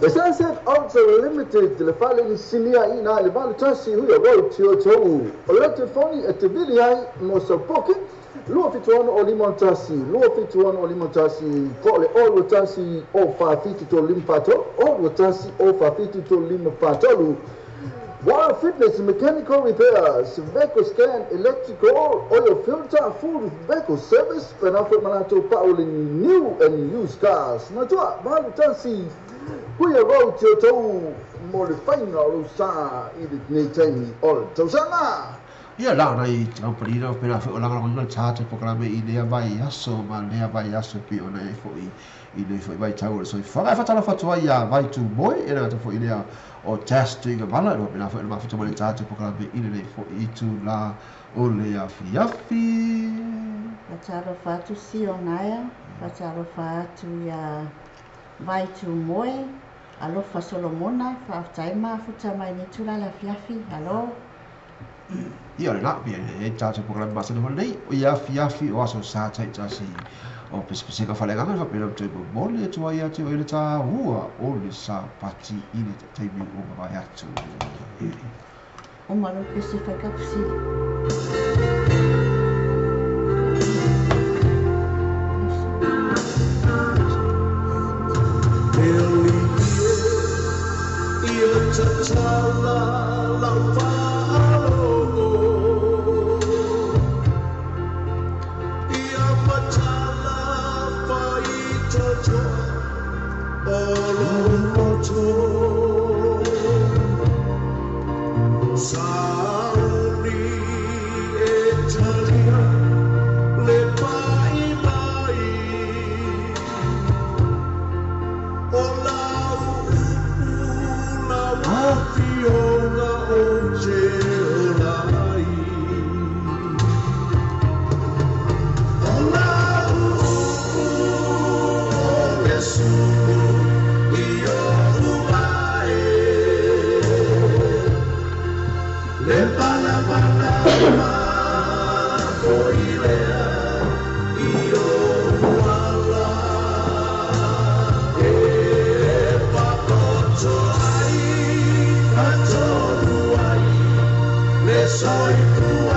The Sunset Auto Limited, le fale ni sinia ina le vale tasi hui road tio tou. O le telefoni e te vili ai mo sa poke, lua fituano o limon tasi, lua fituano o limon tasi, ko le o lua tasi o fa fitu to lima fa tolu, o lua tasi o fa fitu to lima fa tolu. Wild Fitness Mechanical Repairs, vehicle scan, electrical, oil filter, full vehicle service, penafo malato pauli new and used cars. Natua, valu tasi, Huia road tio tau mo le whainga o sa i le nei taimi o le tausaga. Ia la nai company na pena foi o lagolagoina le tatou polokalame i lea vai aso ma lea vai aso pei ona e foi i le foi vai tau o le soifuaga. E faatalofa atu ai ia vai tumoe e le gata foi i lea o testing mala e pena foi le mafuta ma le tatou polokalame i lenei foi itulā o le afiafi. Faatalofa atu Sionaia, faatalofa atu ia vai tumoe, alofa Solomona, faafetai mafuta mai nei tula le afiafi, alo. Ia le la, pia e tatou polokalame masani foi lenei, o ia afiafi o aso sa taitasi o pesepesega faleagaga faapena ma toe momoli atu ai ia te oe le tāua o le sapati i le taimi o mavae atu. O malo pese fai kapusili. Soy tu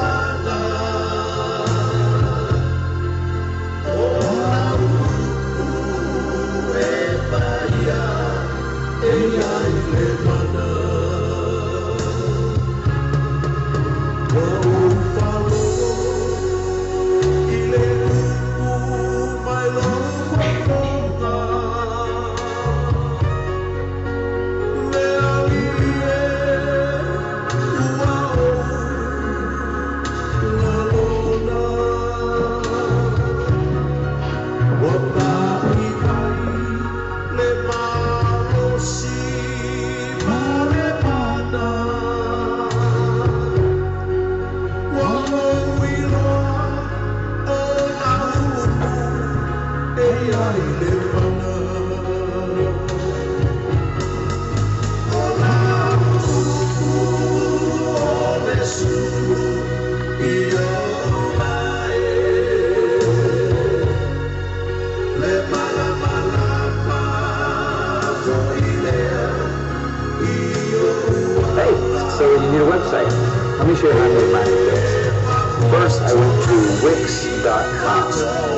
Hey, so you need a website. Let me show you how I made mine with Wix. First, I went to Wix.com.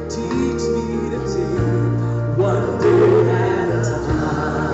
Teach me to take one day at a time.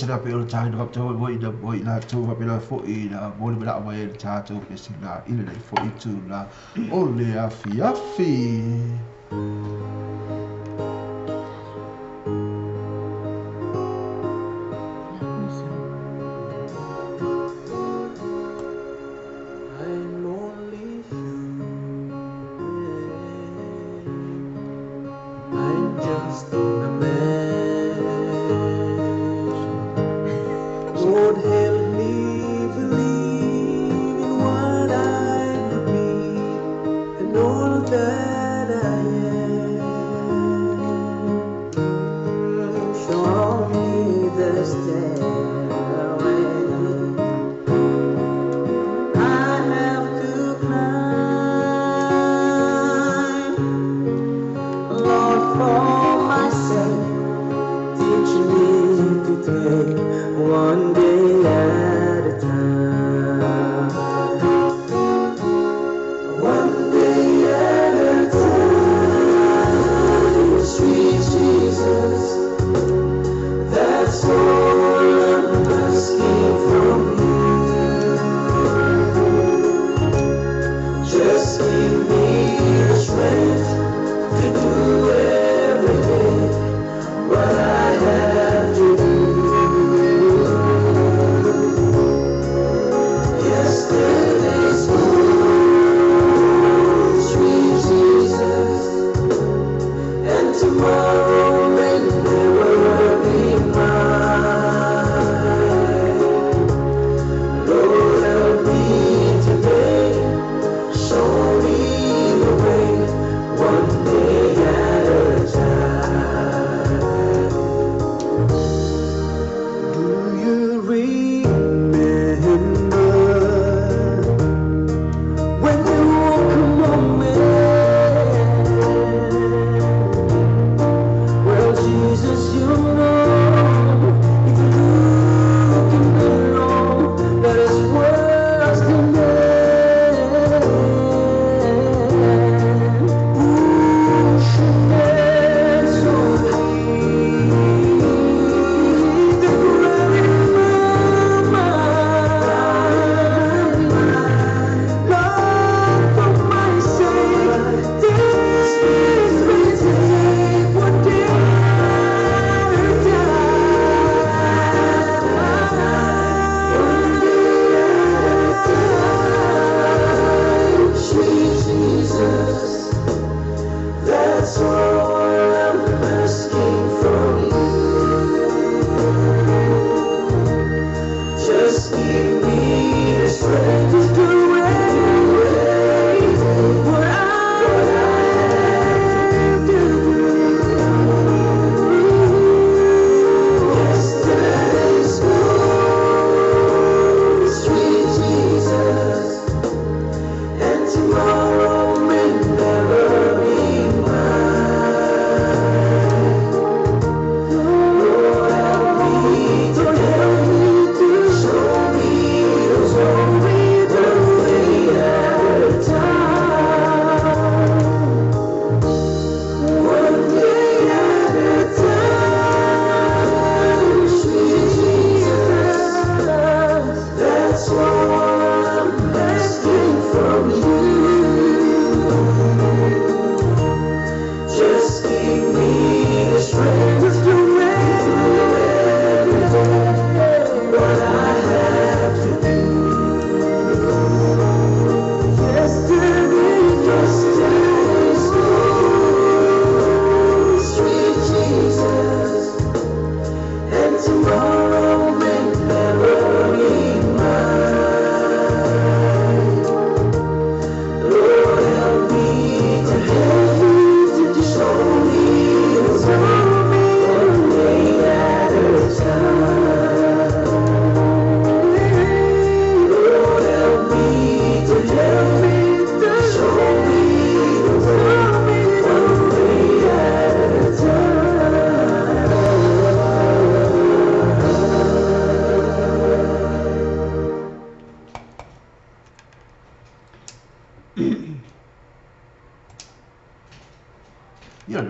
pese na pe o le tāina whapita hoi na moi la tau whapela fo i na mōli mena mai e le tātou pese na i le nei fo i tū la o le afi afi. I'm only human. I'm just a man. Lord, help me believe in what I could be and all that I am. Show me the stairway I have to climb. Lord, for my sake, teach me to take one day at a time. One day at a time, sweet Jesus, that's all I'm asking from you. Just give me the strength to do every day what I have to do.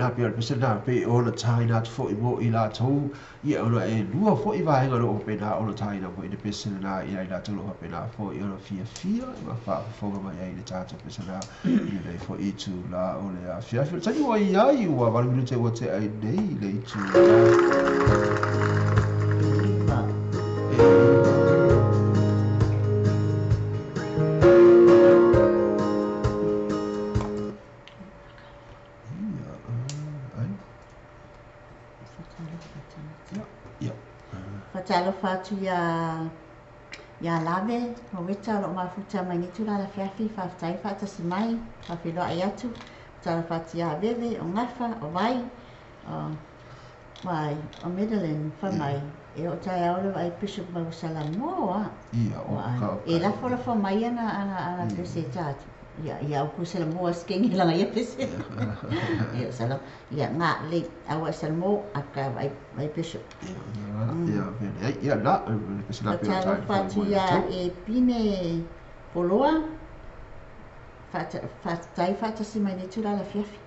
lena pei o le pese lena pei ona taina atu foi mo i latou, ia ona e lua foi vaega o lo o faapena ona taina foi i le pese lena ia i latou o lo o faapena foi ona fiafia ma faafofoga mai ai i le tatou pese lena i lenei foi itula o le afiafi. O le taimi ua i ai ua 8 minute ua tea ai nei i le itula e ia, Fatalofa atu ia ia Lave, Maweta o loo mafuta mai nei itula o le afiafi, faafetai faatasi mai, faafeiloai atu. Fatalofa atu ia Veve, o Gafa, o Vai, o mai o Madeline fai mai e oo taeao le vaai Bishop mai ua Salamoa. Ia, o ka E lafolafo mai ana ana ana pese e tatou. Ia ia o ku Salamoa skengi langa ia pese. Ia salam. Ia nga le awa Salamo aka vai vai Bishop. Ia, ia, ia, la, le pese la pe o taina Fatalofa foi atu mo i ia latou. e Pine Poloa. Faafetai faatasi mai nei itula o le afiafi.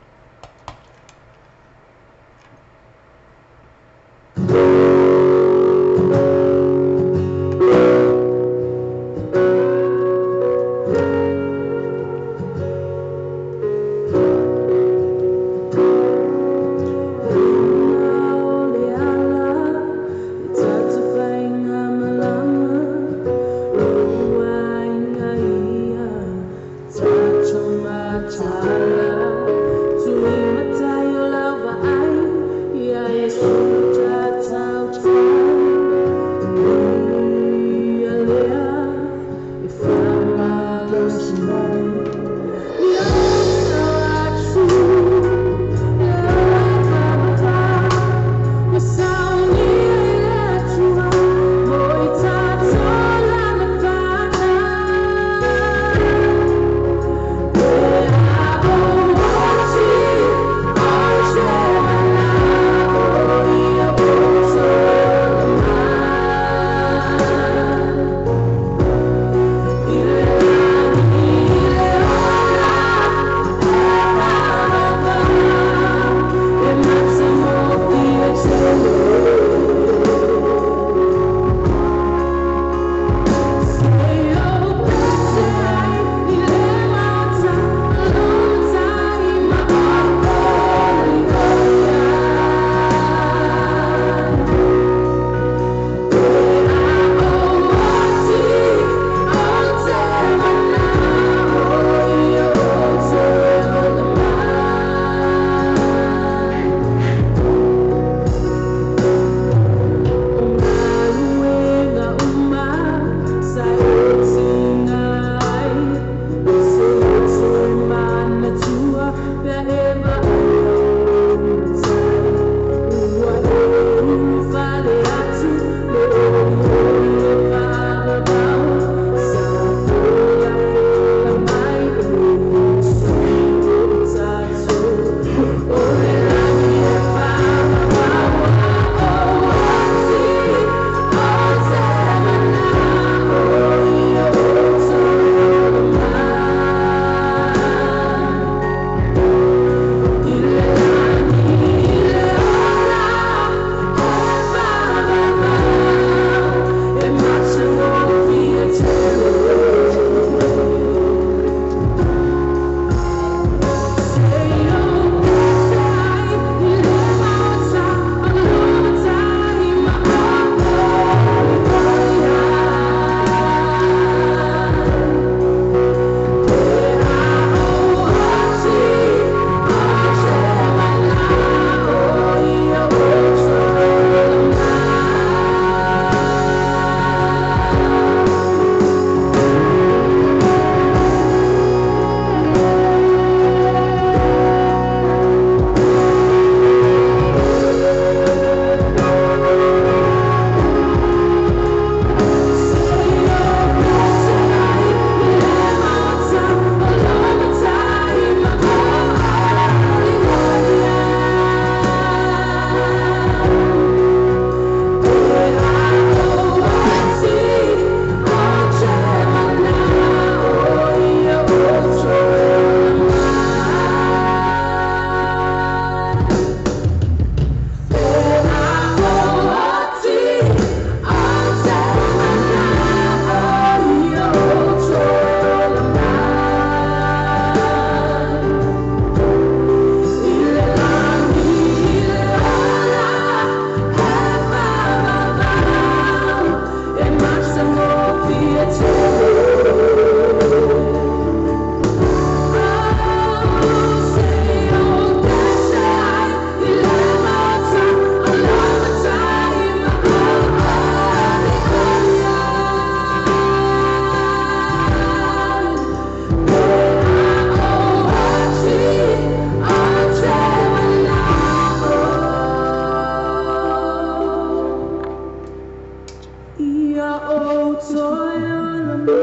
Ia o toe ola mai.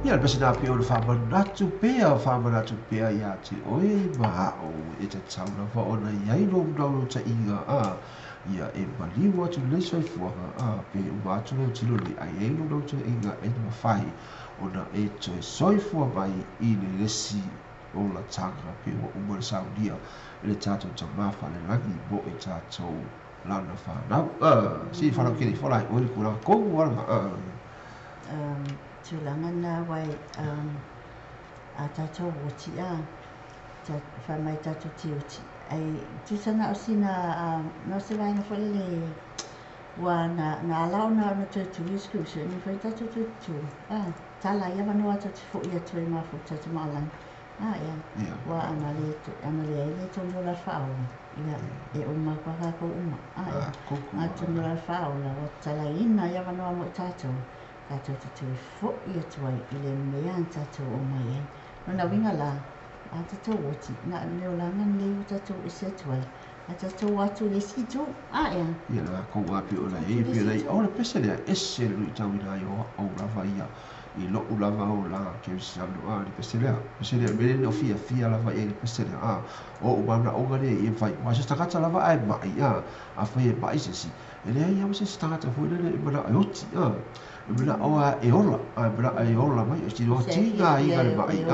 Ia le pese nā pia o le whaamanatu pea ia te oe ma o e te tauna wa ona iai lo mnau ta inga a ia e maliu atu le soifuaga a pe uma atu lo tilo le ai ai lo nau ta inga e mawhai ona e toe soifua mai i le lesi o la tanga pe ua uma le saunia e le tātou tamafa le lagi mo e tātou lana whanau. Si whanau kere whalai oe le kura kongu ala. Tūlanga nā wai a tātou oti a whai mai tātou te oti. Ai tūsana o sina no se vainga whale le wa na ala o na tūtū isku se ni whai tātou tūtū. Tala ia wanoa tātou fo ia tui mā fo tātou maalang. Ia. Wa ana le ai le tondo la whaola. Ia e uma kwa kako uma. Ia. A tondo la whaola wa tala ina ia wanoa mo tātou. Tātou te tui fo ia tuai i le mea an tātou o mai ai. No na winga la, a tātou oti, na leo langa nei o tātou i se tuai. A tātou atu le si tū, a ea. Ia la kou api o la e, pi o la i, o le pese lea, ese le lui tau ina i o au lava ia, i lou lava o la, ke usi anu, a le pese lea, mele o fia, fia lava ia le pese lea, a, o umana onga lea i e whai, wa se takata lava ai mai, a whai e mai se si, e lea ia se takata fo le mana e oti, a, mana o a e ola, a mana e ola mai, e tino tinga i le mai,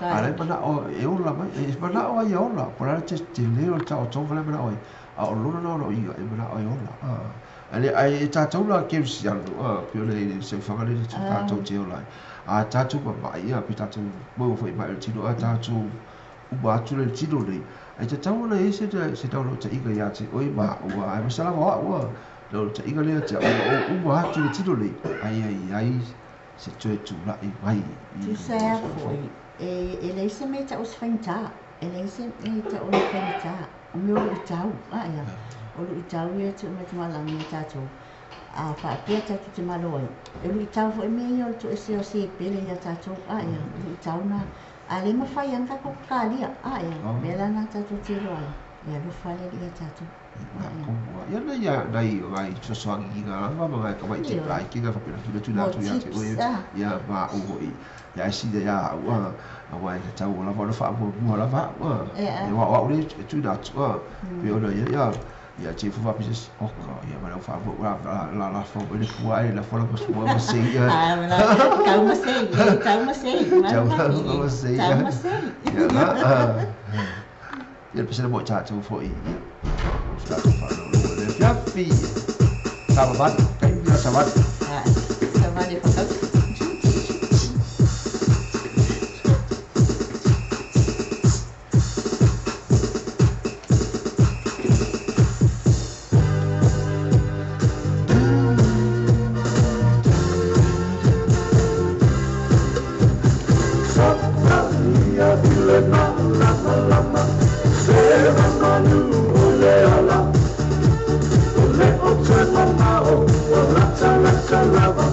a le mana o e ola mai, e mana o e ola, por te te leo ta o tonga le mana o, a o lona no i e mana o e ola, a le ai tātou la ke usi anu, a pio le se whangare le tātou te ola, a tātou ma mai, a pe tātou mo foi mai le tino, a tātou uma atu le tino nei, ai te tau ona e se tau no te inga ia te oi ma ua, ai masala wa ua, no te inga lea te o uma atu le tino nei, ai ai ai se toe tūla'i mai. Tusa ea foi, e lei se mea tau se whaingtā, e lei se mea tau se whaingtā, o mea o lui tau, a ia, o lui tau ia te umai te malangi ia tātou, a whaapea tātou te malo ai, e lui tau foi mea ia o le ese o se pele ia tātou, a ia, lui tau nā, a le mawhai ang kako kālia, a ia, mea la nā tātou te roa, ia lufa le ia tātou. Ia na ia nai ngai sosoangi i ngā lava ma ngai kawai te lai ki ngā whapena tuna tuna atu ia te oe ia ma o hoi ia e sina ia au a wai te tau o lava ona whaamua mua lava e wa wa ure tuna atu pe ona ia ia ia te fufa pise oka ia mana whaamua la la la fo le pua e la fola ma ma se ia tau ma se tau ma se tau ma se tau ma se ia la ia pese mo tātou fo i ia tātou whanau le fiafi Savani, kai savani. Savani whakau. Lava,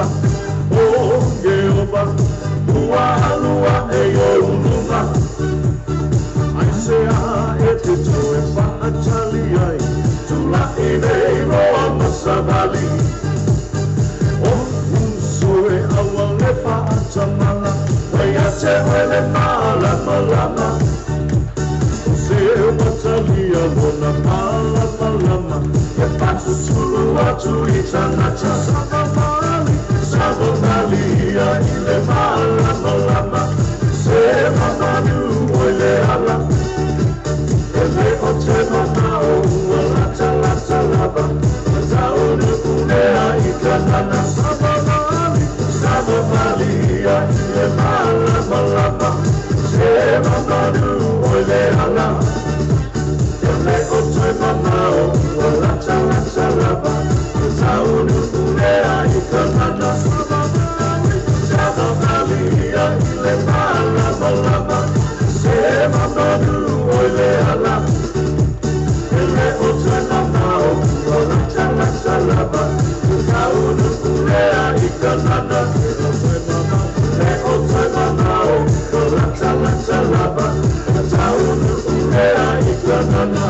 ala O Jeova ua alua e uluga Ai se a e te toe whaatali ai Tula i nei roa masavali O uso e aua le whaatamala Wai a te oe le malama lama O se watalia lona malama lama E patutulu atu i tangata Savamali, savamali ia i le malama lama Se mamanu oi le ala E le o te mamao ua lata lata lava Taunu unea i kanana Savamali, savamali ia i le malama lama Se mamanu oi le ala E le o te mamao ua lata lata lava Taunu unea i kanana Savamali, savamali ia i le malama lama Se mamanu oi le ala E le o te mamao ua lata lata lava Taunu unea i kanana Le o te mamao ua lata lata lava Taunu unea i kanana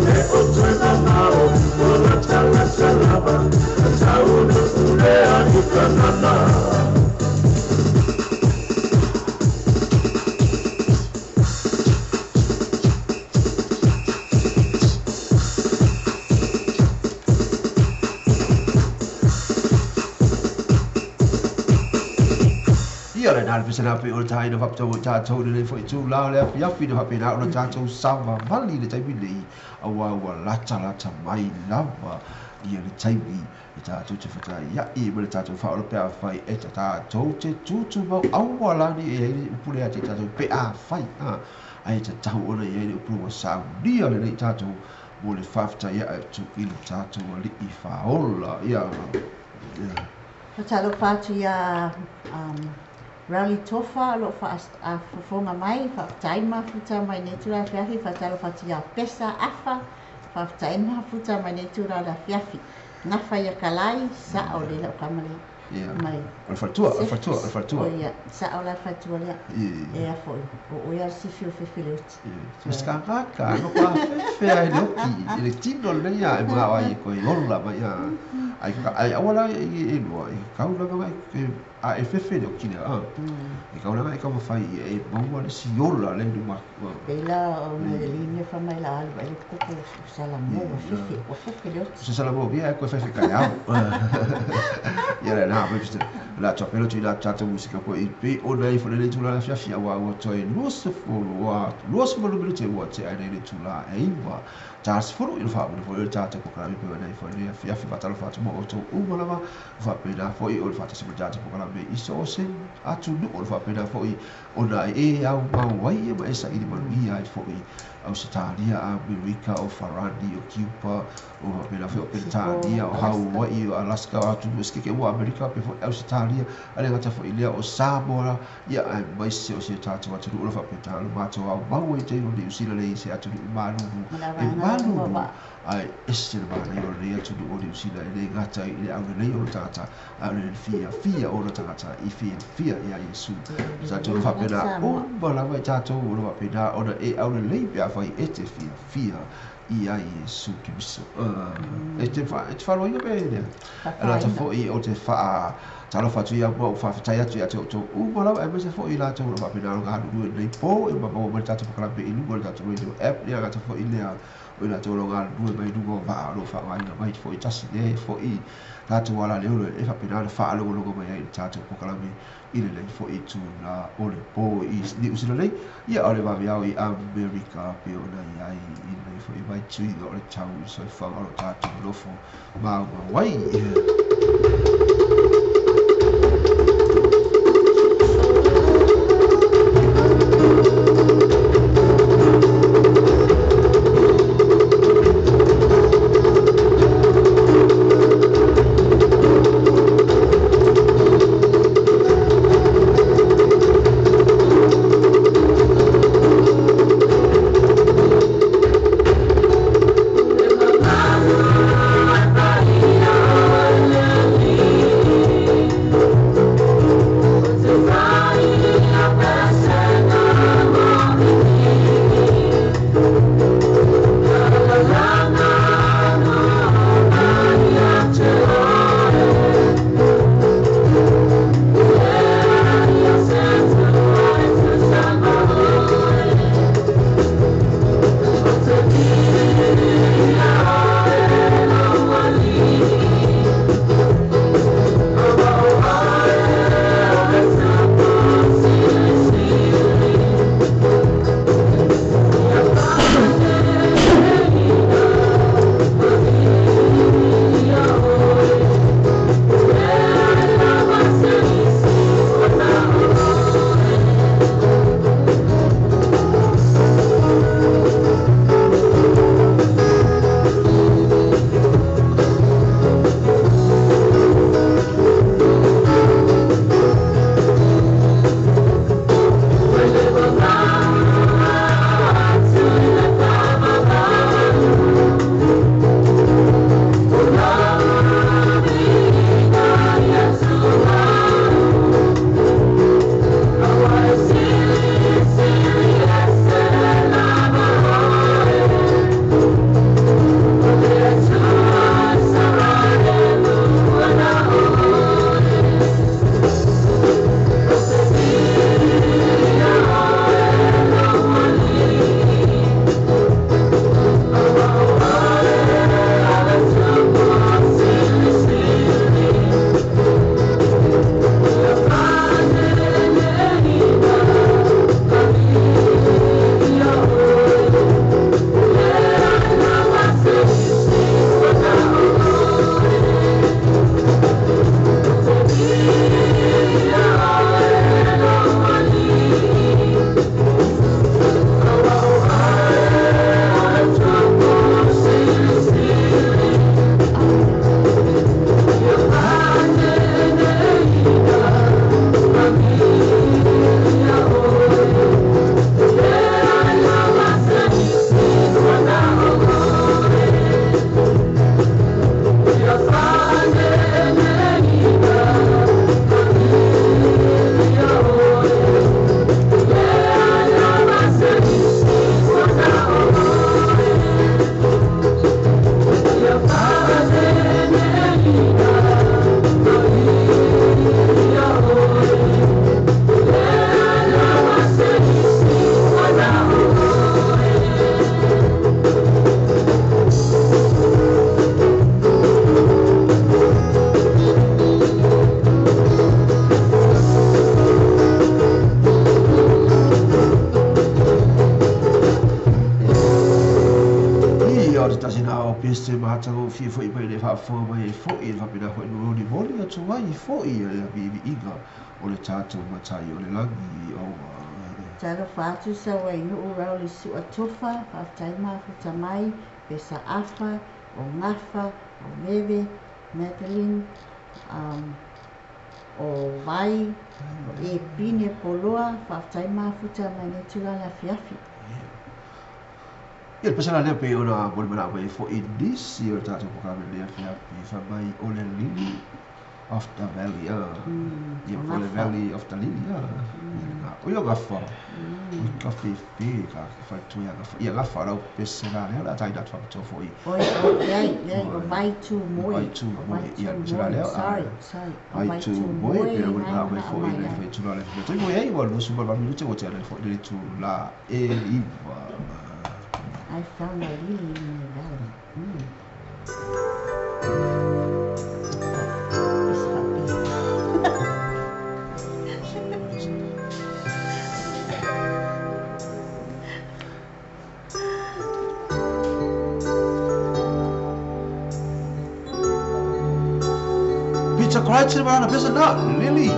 Le o te mamao ua lata lata lava Taunu unea i kanana. Ia le nā le pesena pe o le tāina whapita o tātou le foi tū la le afi afi na whapena o le tātou sawa mali le taimi nei aua ua lata lata mai lava ia le taimi e tātou te whatai ia ma le tātou whaola pe a whai e ta tātou te tūtū mau aua lani e ai le upule a te tātou pe a whai ai te tau ona i ai le upule ua saunia le nei tātou mo le whawhitai ia e tu i le tātou ali i whaola ia. Whatalo whātu ia Rally Tofa, lo wha mai, wha futa mai nei tūra fiafi, whatalo whātu ia Pesa Afa, wha futa mai nei tūra la fiafi. Nafa ia kalai, sa o le lau kamale. Mai. O le whatua, o le whatua, o le whatua. O ia, sa o la whatua lea. E a foi, o ia sifi o fefe le oti. Ska ngaka, no kwa fefe ai le oki, i le tino le ia e mga ai koe ola mai ia. Ai awala i lua, i kaulanga mai, a e fefe le oki lea. I kaulanga i kaumawhai e maua le siola le numa. Pela o me line fa mai la alu, ai le koko o salamo, o fefe, o fefe le oti. Se salamo, ia e koe fefe kai au. Ia le nā, la chapelo tu la chata musika ko i pe o nei fo le tula la fiafia wa wa toi 20 minute wa te ai le tula e iwa ta sfuru i fa mo le tata ko kala pe nei fo le fiafia fa talo fa mo o to u lava fa pe na fo i o fa ta se tata ko kala me i so se atu nu o fa pe na fo i o na e au mau wai e ma esa i mo i ai fo i Australia, Amerika, o Farani, o Cuba, o pe o Britania, o Hawaii, o Alaska, o atu skeke o Amerika, pe fo Australia, ale ngata fo ilia o Samoa, ia ai mai se o se tātou atu o fa pe tālu mātou au mau e te o New Zealand e se atu malulu e malulu ai ese le mana o le atu o New Zealand e ngata i le au nei o tata au le fia fia o tata i fia fia ia Yesu tātou fa pe na o bala mai tātou o fa pe na o e au le lei pe a fai e te fia fia i a Yesu Kimiso. E te whaloina pe lea. Ala ta foi o te wha talo whatu ia mua o whawhitai atu ia te o tō umalawa e mese foi la tō wha pena ronga halu rua nei pō e mamaua mai tātou whakarampe i lunga o le tātou radio app ia ngata foi lea o i la tō ronga halu rua mai lunga o waa ro whaangaina mai foi tasi le foi tātou ala le olo e whapena le whaalongolongo mai ai le tātou pokalame i le nei foi tū la o le pō i New Zealand nei ia o le wawiao i Amerika pe ona i ai i le nei foi mai tui o le tau i soifanga o lo tātou nofo mauma wai. Mama, e faafofoga mai ai foi e faapena foi ona molimoli atu ai foi le viiviiga o le tatou Matai o le lagi. Aua. Talofa atu Sauainuu Rauli Sua Tofa, faafetai mafuta mai, Pesa Afa, o Gafa, o Veve, Madeline, o Vai, o Epine Poloa, faafetai mafuta mai lenei itula le afiafi. Ia, le pese la lea pei ona molimolaa mai ai foi nisi o le tatou polokalame i lenei afiafi, fai mai o le Lily of the Valley, ia O po o le Gafa. Valley of the Lily, ia lena. O ia o Gafa, o i kafefe ka faletua ia Gafa. Ia Gafa lau pese la lea o le a taina atu faapitoa foi. Oi, o, leai, leai, o Vai Tu Moi. Vai Tu O Moi, Vai ia Tu le pese la Moi, lea, sorry, sorry. O Vai Vai Tu Tu Moi, Moi, pe le lena e molimolaa mai manao foi mai le ai. faitulaga le afiafi. Taimi ai ua 28 minute ua tea nei foi le itula e 9. I found a lily in the valley. Pese faapea. Peter Crichton ma lana pese lena, Lily.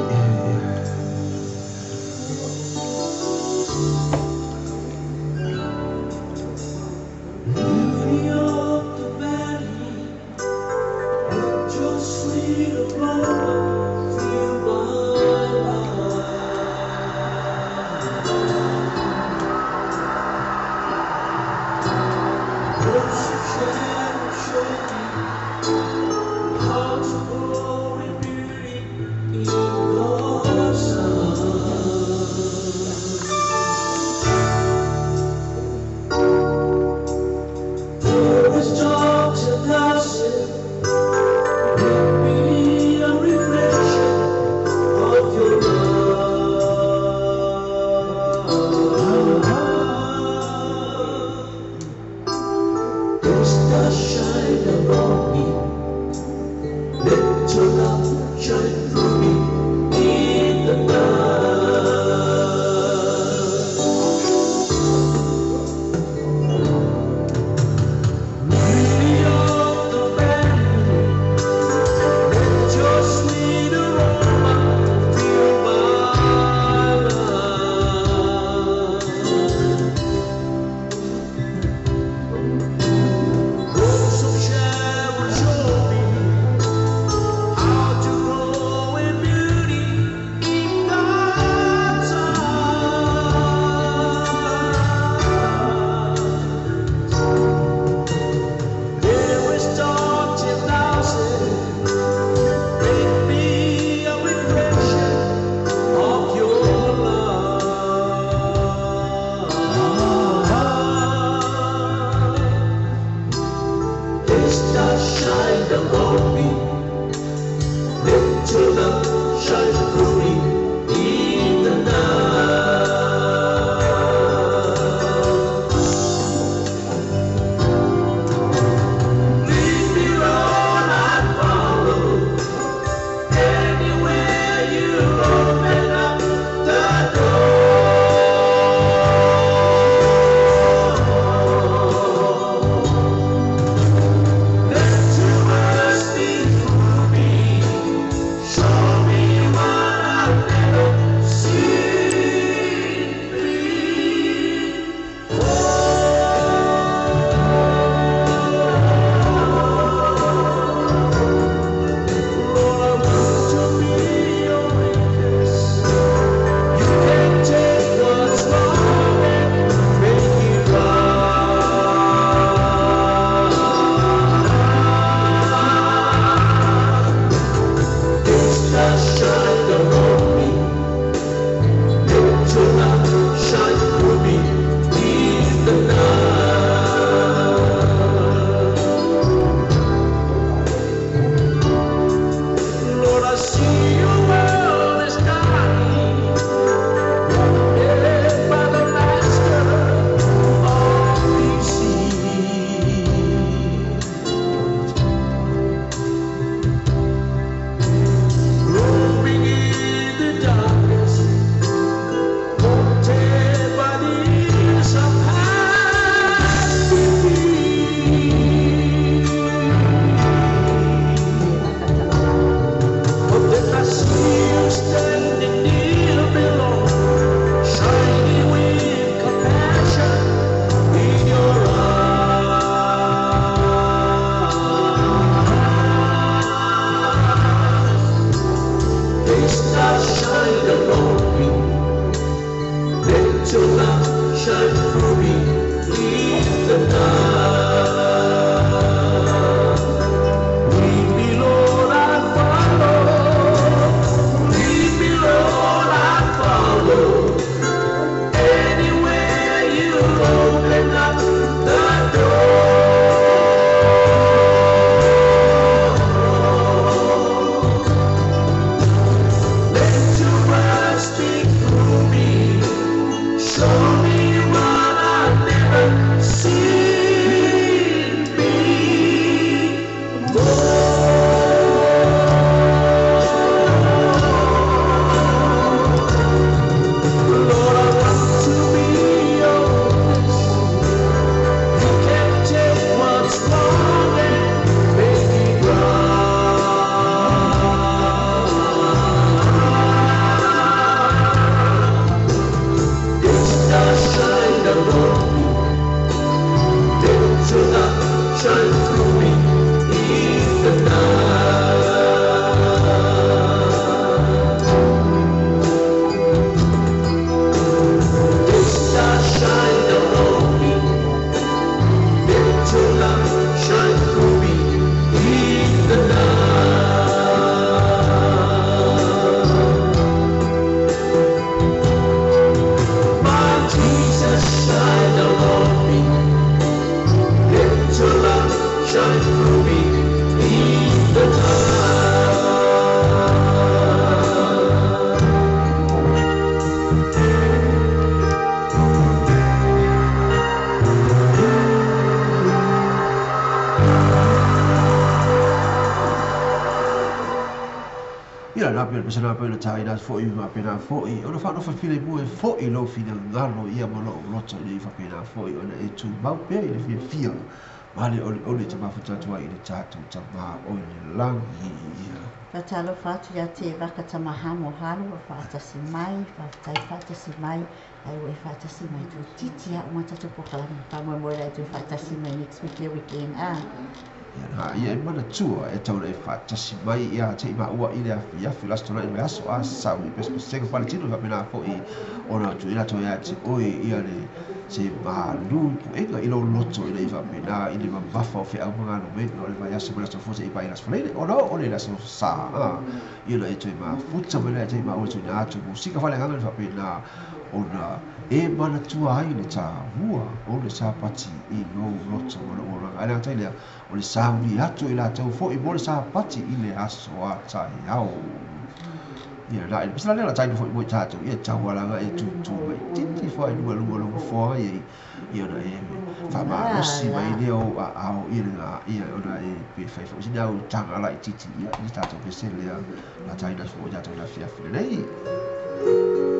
Lily of the valley, let your sweet aroma fill my life. Rose of Sharon, show me how to glory beauty in the shine upon me. Let your love shine through me in the night. Lead me, Lord, I follow. Lead me, Lord, I follow. Anywhere you open up the door. Let your word speak through me. Show me what I've never seen before. Lord, I want to be yours. You can take what's wrong and make it right. Let your shine upon me. Let your love shine through me in the night. Let your shine upon me. Let your love shine through me in the night. My Jesus, shine upon me. Let your love shine through me in the night. Ia na pea pesa na pea tai na foi ma pena foi ona fa no fa file mu e foi lo fina ngalo ia mo lo loto i fa pena foi ona e tu mau pea i le fia fia ma le ole ole te mafuta tua i le tātou tama o i le langi ia. Fatalofa atu ia te vaka tamahamo halo wa whaatasi mai, whaatai whaatasi mai, ai ua e whaatasi mai tu titi a uma tatou pokalame whamoemoe lai tu whaatasi mai next week le weekend a. Ia na ia e mana tua e tau e whaatasi mai ia te ima ua i le afi afi las tona i me aso a sau i pesepesega paletino i whapena foi ona tu ila toi ati oi ia le se malu puega i lo loto i le i whapena i le mamafa o whiau mga no me o le vai aso me laso fose i pai las falele o no o le laso sa a ia na e toi mafuta me le te ima ua tui na atu musika whale nganga i whapena ona e mana tua ai le tā hua o le sāpati i lou loto o le oranga. Ai le lea o le sāuli atu i la tau foi mo le sāpati i le aso a tai au. Ia la e pisala le tai foi mo tātou ia tau alanga e tūtū mai titi foi lua lua lua foa ia ia na e whamalosi mai leo a ao ia le ia ona e pe fai foi sina au tanga la i titi ia i tātou pese lea la tai na foi tātou na fia fia nei. Ooh.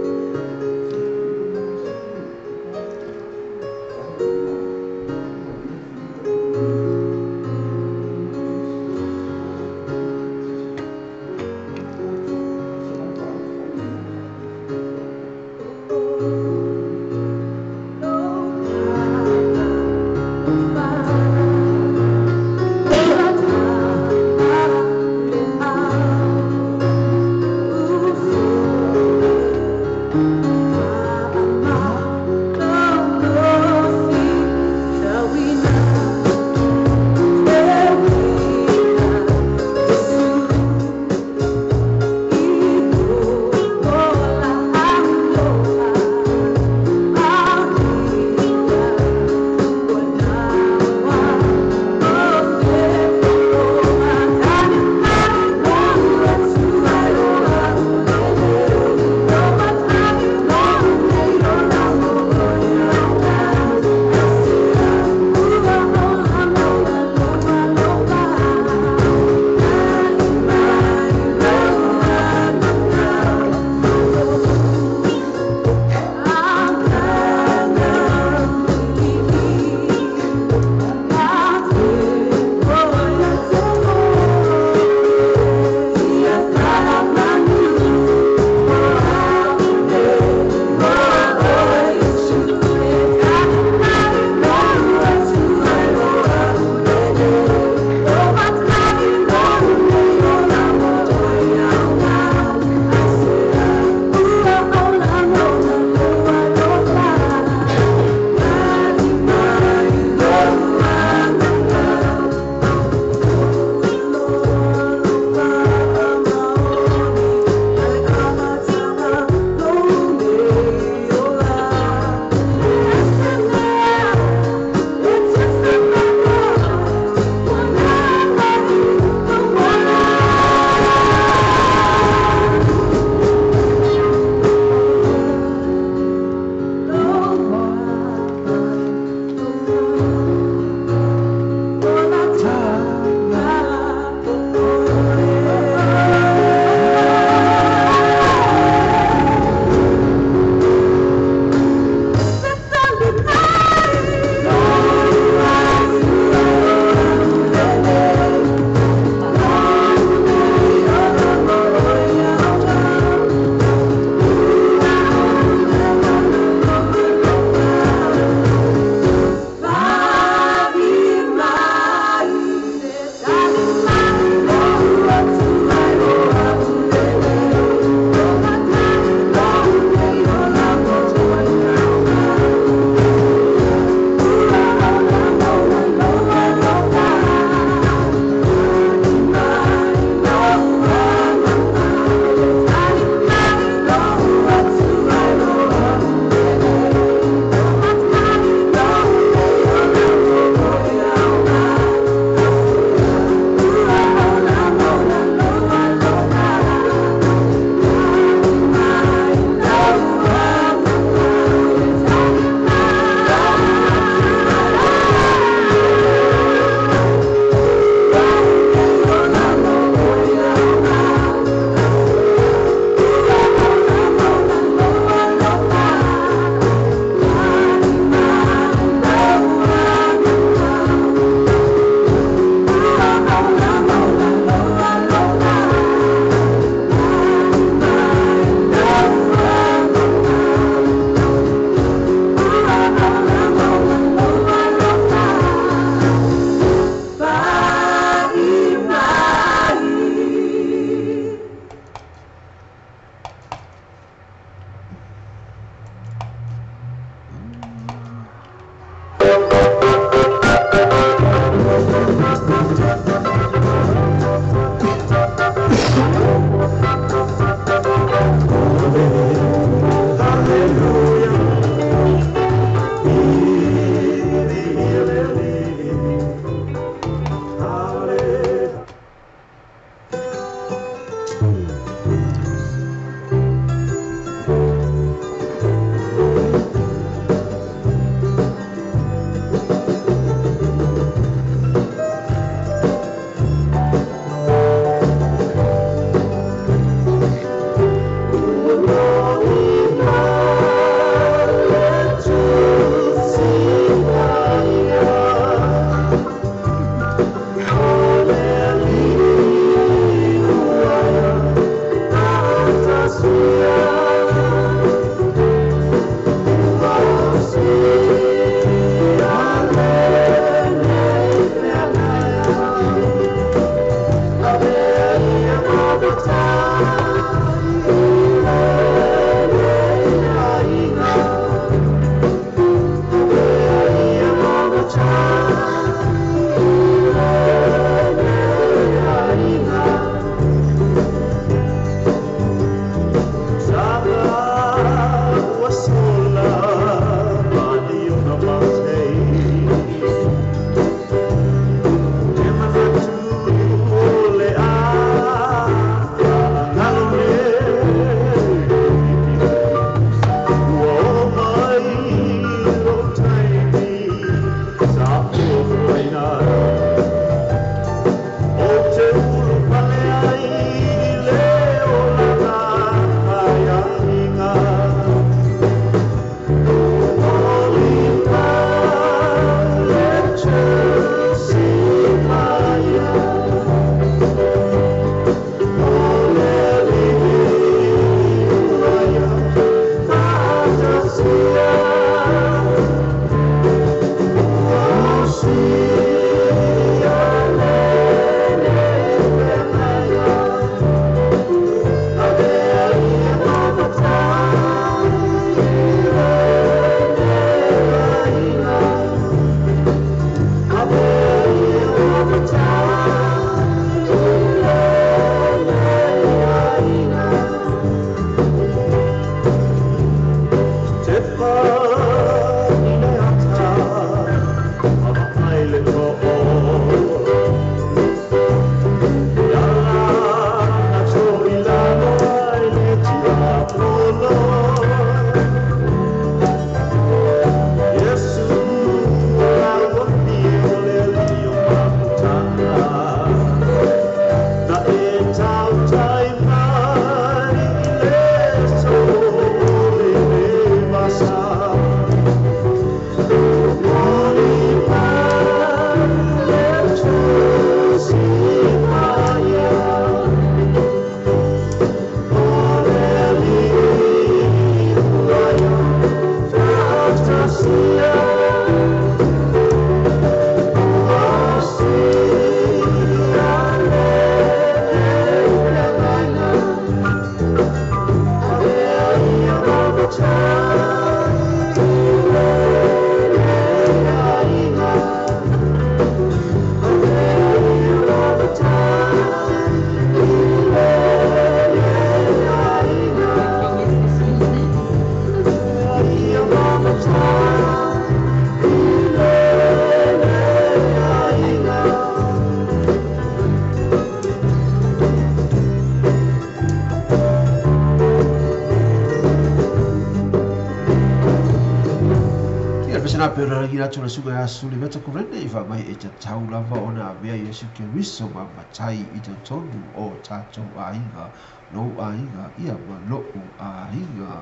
na pe ora ki rātou la suka ia suli meta kurene i wha mai e te tau lava o nā mea Iesu Keriso ma matai i te tonu o tātou aiga, lou aiga, ia ma lo'u aiga.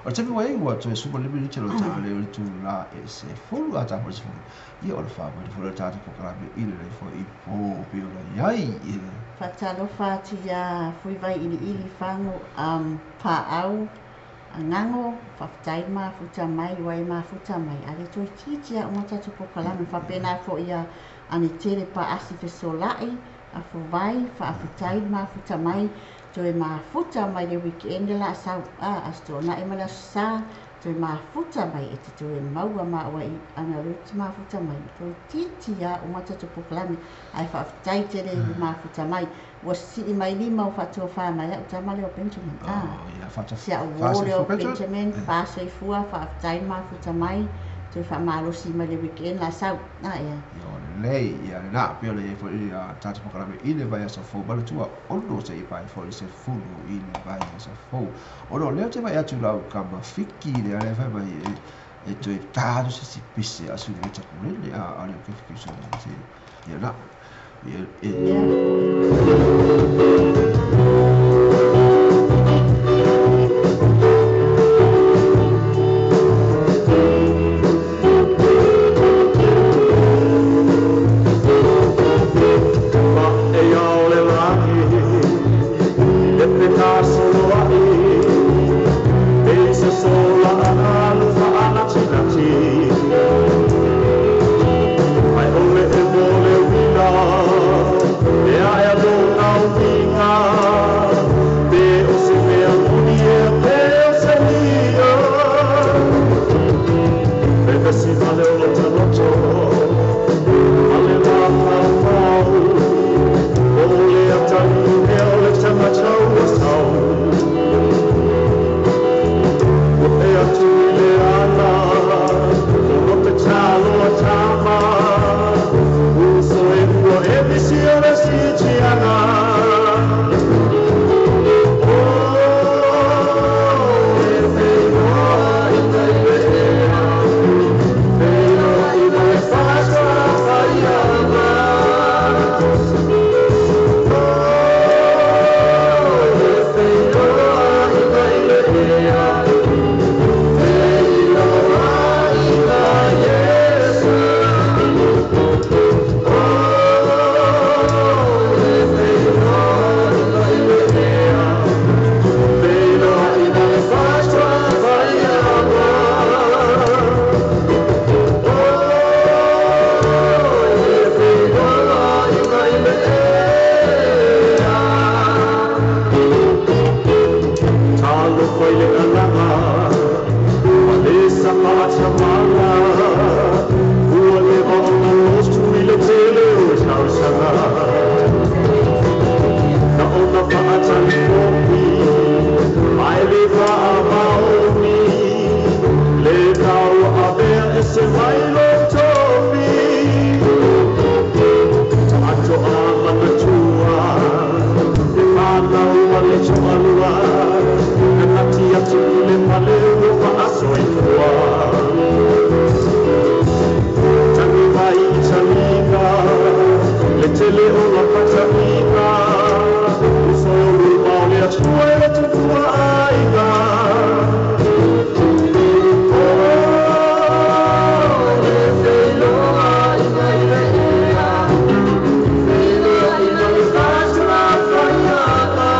O le taimi ua i ai ua toe suma lima minute lo ta le o le itulā e sefulu a tātou le sefulu ia o le wha mai le tātou polokalame i lenei foi pō pei ona i ai. Faatalofa atu iā Fuivai Iliili Fago Paau Gago, faafetai le mafuta mai, ua e mafuta mai, a le toeitiiti lava uma tatou polokalame. Faapena foi ia Anetele Paasi Fesolai, Afuvai, faafetai le mafuta mai, toe mafuta mai le weekend le la sau, a Aso Toonai ma le Aso Sa, toe mafuta mai e te toe maua maua i ana lou te mafuta mai, toeitiiti lava uma tatou polokalame, ae faafetai tele i le mafuta mai. Ua sii mai lima o faatofa mai a'u tama lea o Benjamin. Si a'u uō lea o Benjamin, faasoifua, faafetai le mafuta mai, toe faamalosi mai le weekend la sau. Ia. Ia o lelei, ia lena, pei ona i ai foi le tatou polokalame i le vaiaso fou manatua ono seia pae foi le sefulu i le vaiaso fou. Ona o lea ou te vaai atu i lau kama fiki lea lea e fai mai e toe ta atu se isi pese a Suli Meta Kurene, a ʻaʻole ou ke fiki se ia na. Ia e. Ma e ao le lagi e pe kasoloa'i e se sola alu faanatinati ai ole e mo le uila e ae lona uiga pe o se mea moni e pe o se lia vevesi vale o lota loto ma le mafaufau o le atali mea o le tagata ua sau ua e atu i le ala o lope talo a tama uso e ua e misi o le sitiaga o e feiloa i tai lea feiloa i le faasoa faiaga o e feiloa i tai lea feiloa i ka Iesu o e feiloa i tai lea feiloa i le faasoa faiaga o e feiloa i tai lea. Talofa i le alaga ma le sapa atamala ua leva ona lotu i le tele o tausaga na ona faatali kopi ae le faamaoni le tau avea e se mai lo tofi ato a manatua e whānau ma le toalua na nati atu i le pale ua faasoifua tangi mai i taliga le tele o la pataiga uso e luma o le atua e le tutua aiga o e feiloa i nai le ea feiloa i nai faasoa faiaga.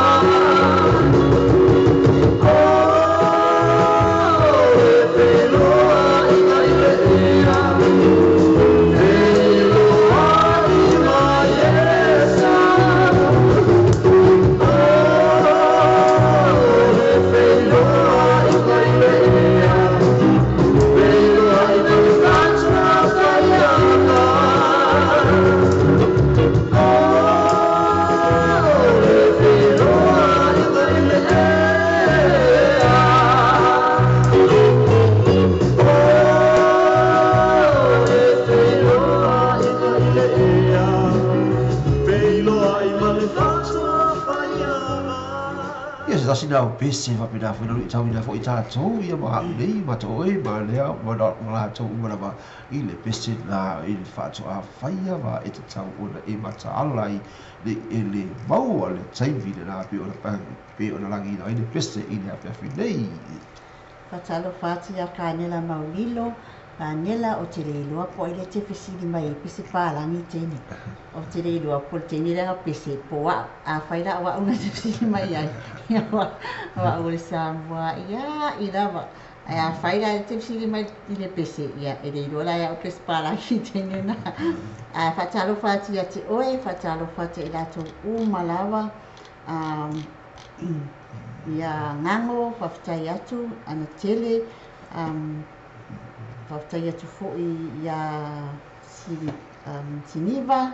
se tasi lena o pese faapena foi na luitauina foi tatou ia ma a'u nei ma oe ma lea ma latou uma lava i le pese lena i le faatoā faia ma e tatau ona e mataala ai nei e lē maua le taimi lena pei ona lagiina ai le pese i le afiafi nei. Faatalofa atu ia Kanela Maulilo, Kanela ou te le iloa po o ai lea e te fesili mai ai pese palagi teine. Ou te le iloa po o le teine lea na pese po o a'u. Afai la o a'u na te fesili mai ai, ia o a'u o le Samoa ia'i lava. Ae afai la e te fesili mai i le pese, ia e le iloa la e a'u pese palagi teine na. Ae faatalofa atu ia te oe, faatalofa atu ia i latou uma lava. Ia Gago, faafetai atu, ana tele, faafetai atu foi ia Siniva,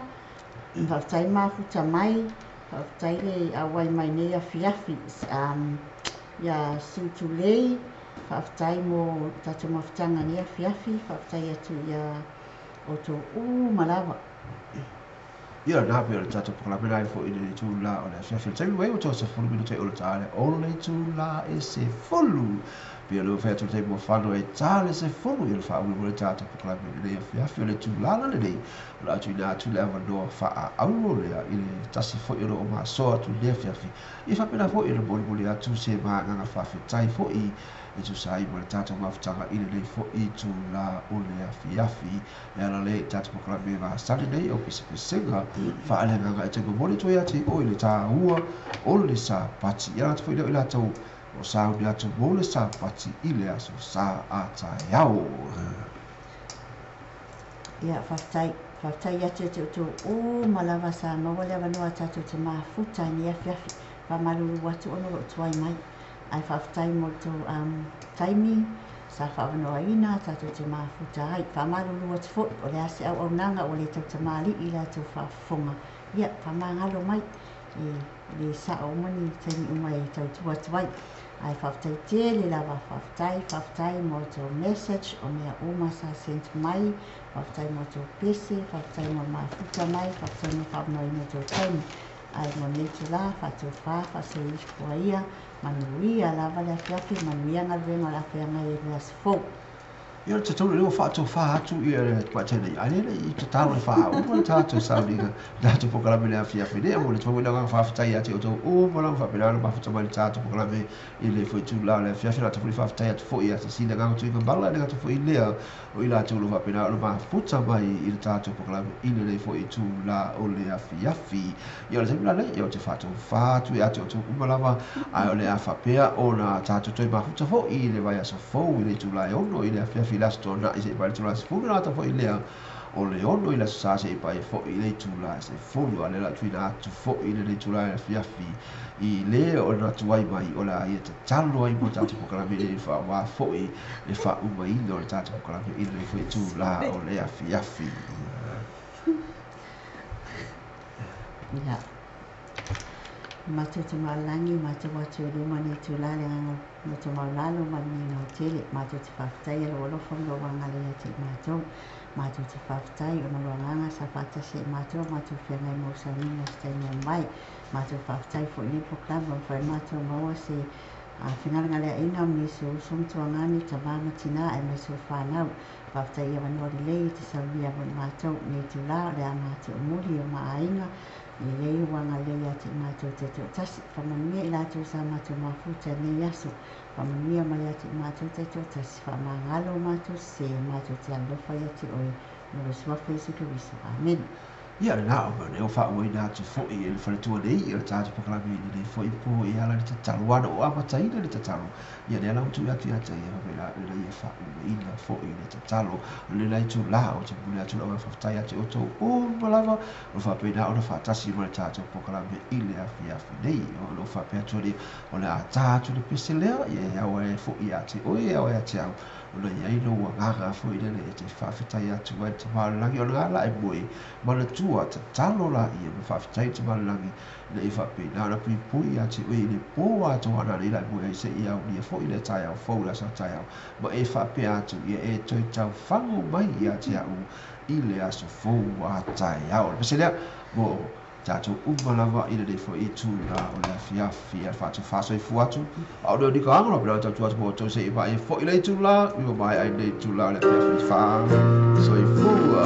faafetai mafuta mai, faafetai le auai mai nei afiafi, ia Suitulei, faafetai mo tatou mafutaga nei afiafi, faafetai atu ia outou uma lava. Ia na pei o le tatou polokalame la e foi i le itula o le afiafi o le taimi mai ua toe 10 minute o le ta le o le itula e 10. Pei o le ua fai atu le taimi ua fano e ta le 10 ia le faaumi mo le tatou polokalame i lenei afiafi o le itula la lenei o le a tuuina atu le avanoa faaauro lea i le tasi foi o lo o masoa atu i lenei afiafi ia faapena foi ona molimoli atu se magaga faafetai foi e tusa ai ma le tatou mafutaga i lenei foi itula o le afiafi. E ala lea i tatou polokalame masani nei o Pesepesega Faaleagaga e toe momoli atu ai ia te oe le tāua o le Sapati. Ia atu foi lea o i latou o sauni atu mo le Sapati i le aso Sā a taeao. Ia, faafetai. Faafetai atu ia te outou uma lava sa maua le avanoa tatou te mafuta i lenei afiafi. Faamalulu atu ona o lou tuai mai. Ae faafetai mo le tou taimi sa faaavanoaina tatou te mafuta ai. Faamalulu atu foi, o le a se auaunaga ua le tautamalii i la outou faafofoga, ia faamagalo mai, e le sao uma ni taimi uma e tautua atu ai. Ae faafetai tele lava, faafetai, faafetai mo outou message, o mea uma sa sent mai, faafetai mo outou pese, faafetai mo le mafuta mai, faafetai mo le faaavanoaina o outou taimi. Ae mo lenei itula, faatofa, faasoifua ia, manuia lava le afiafi, manuia galuega o le a feagai ai i le aso fou. Ia o le tatalo lea ua faatofa atu ia le tamaitai nei, ae le i tatalo e faauma le tatou sauniga, le tatou polokalame i le afiafi nei. Aua le tau i le agaga faafetai ia te outou uma lava faapena ona mafuta mai le tatou polokalame i le foi itula o le afiafi. O le tatou foi faafetai atu foi ia Cecilia Gago Tuigamala, e le gata foi i lea o i latou o lo o faapena ona mafuta mai i le tatou polokalame i lenei foi itula o le afiafi. Ia o le taimi la lenei, ia ou te faatofa atu ia te outou uma lava, ae o le a faapea ona tatou toe mafuta foi i le vaiaso fou i le itula e 6 i le afiafi i le Aso Toonai seia paia le itula e 10, ona ata foi lea o le 6 i le Aso Sa seia paia foi i le itula e 10. A o lea o le a tuuina atu foi i lenei itula i le afiafi i le ona tuai mai o le a ia tatalo ai mo le tatou polokalame i le faaaoga foi le faaumaina o le tatou polokalame i lenei foi itula o le afiafi. Ia. Matou te maulagi, matou atu i luma nei itula le agaga loto maulalo ma le migao tele. Matou te faafetai e lou alofa ma lou agalelei ia te i matou. Matou te faafetai ona o lou agaga sa faatasi ai matou, matou feagai ma ou sauniga o se taimi ua mavae. Matou faafetai foi i lenei polokalame ua mafai ona matou maua se fegalegaleaiga ma nisi o uso ma tuagane, tama ma tina aemaise o fanau. Faafetai i avanoa lelei e te saunia mo i matou i nei itula o le aga atu o muli o ma aiga e i ai ua agalelei ia te i matou taitoatasi. Faamanuia i latou sa matou mafuta i lenei aso. Faamanuia mai ia te i matou taitoatasi. Faamagalo matou sese, matou te alofa ia te oe. No lou Suafa Iesu Keriso. Amene. Ia, lena o mea nei o faauaina atu foi e le faletua nei i le tatou polokalame i lenei foi po e ala i le tatalo ana o amataina le tatalo. Ia lea la ua tuu atu ia te ia faapena ina ia faaumaina foi le tatalo. O lena itula ou te momoli atu lau faafetai ia te outou uma lava o faapena ona faatasi ma le tatou polokalame i le afiafi nei. O lo o faapea atu ai o le a ta atu le pese lea, ia e ao ai foi ia te oe, e ao ai ia te au ona i ai lou agaga foi lele e te faafetai atu ai i le Tama o le Lagi. O lena la e moe manatua, tatalo laia ma faafetai i le Tama o le Lagi ina ia faapena ona puipui ia te oe i le pō atoa ana nei la e moe ai seia aulia foi le taeao fou, le aso a taeao, ma e faapea atu ia e toe taufagu mai ia te au i le aso fou a taeao. O le pese lea mo Tatou uma lava i lenei foi itulā o le afiafi a le faatofasoifua atu. A o le nika ago la pela tatou atu mo tou se i mai foi le itulā, i o mai ai nei itulā o le afiafi faasoifua.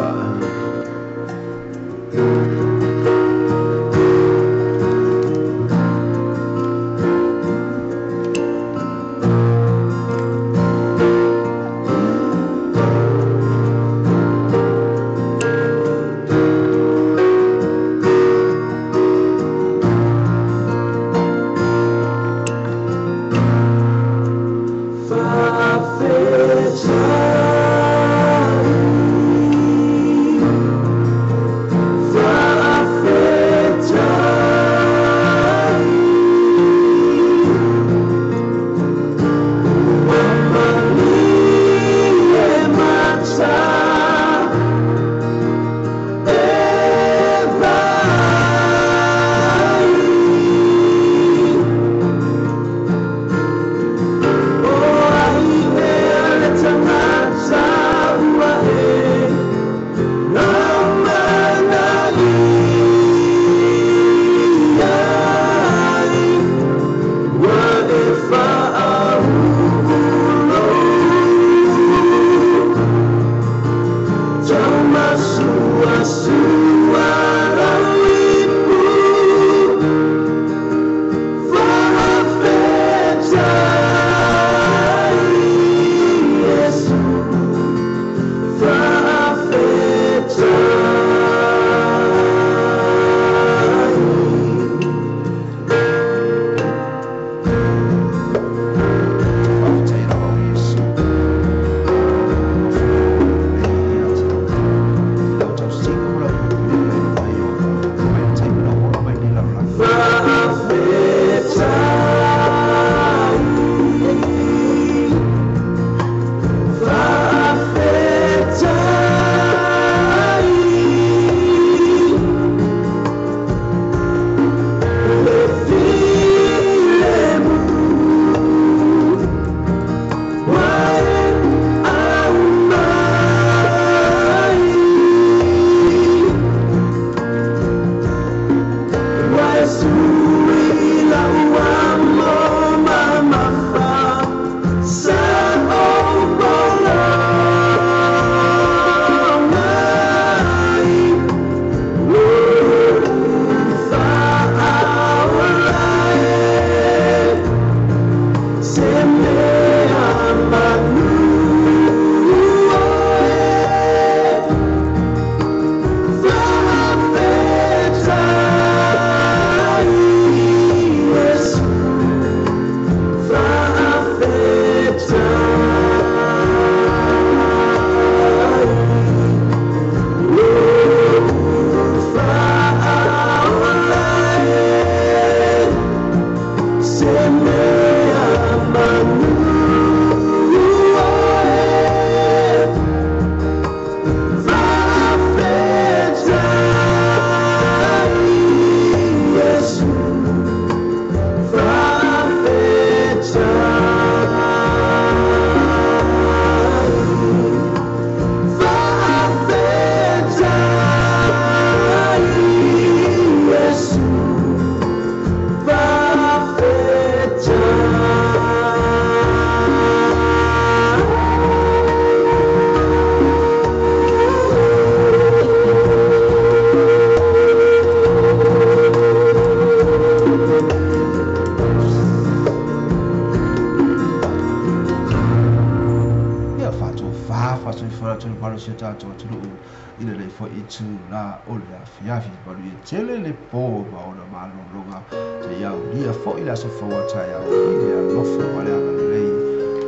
Tele le po ma ona malologa te iau lia foi le aso fauata iau i le alofa ma le agalelei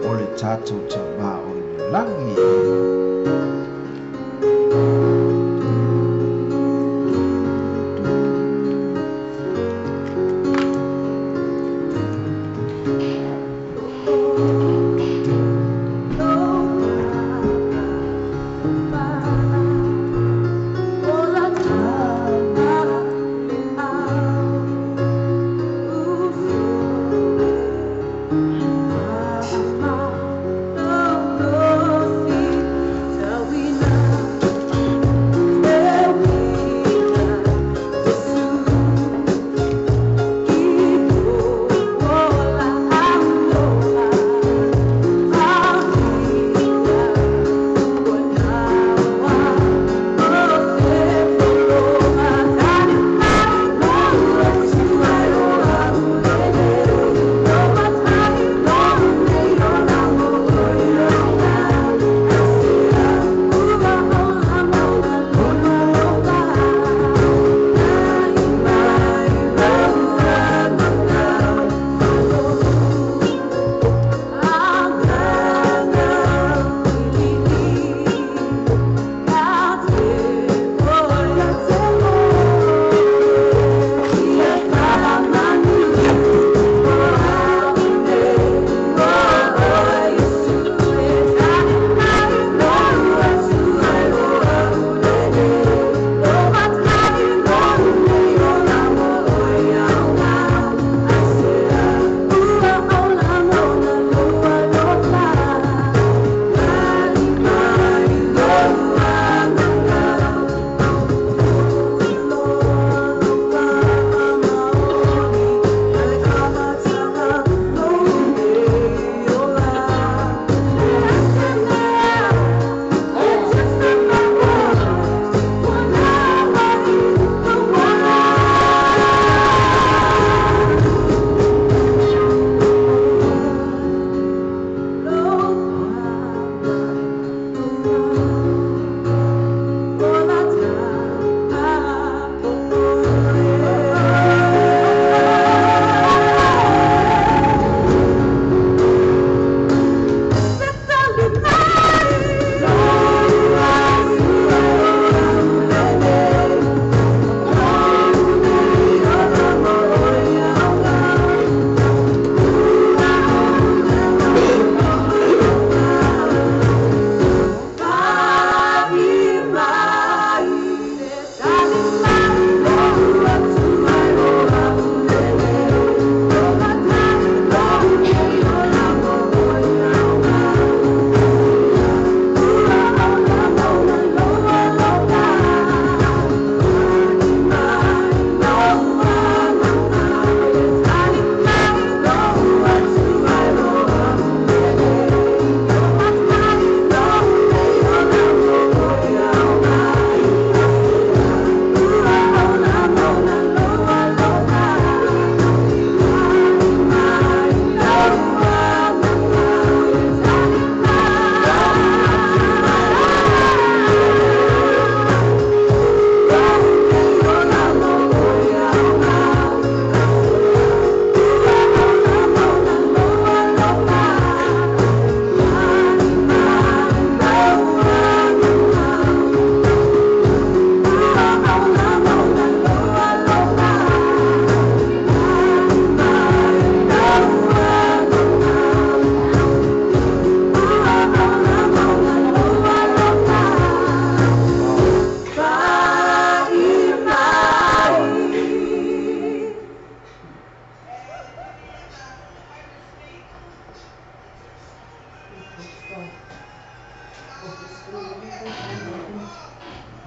o le tatou tamā o i le lagi. Oh,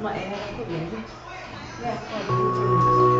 Ma e ala ko le. Ya, o le.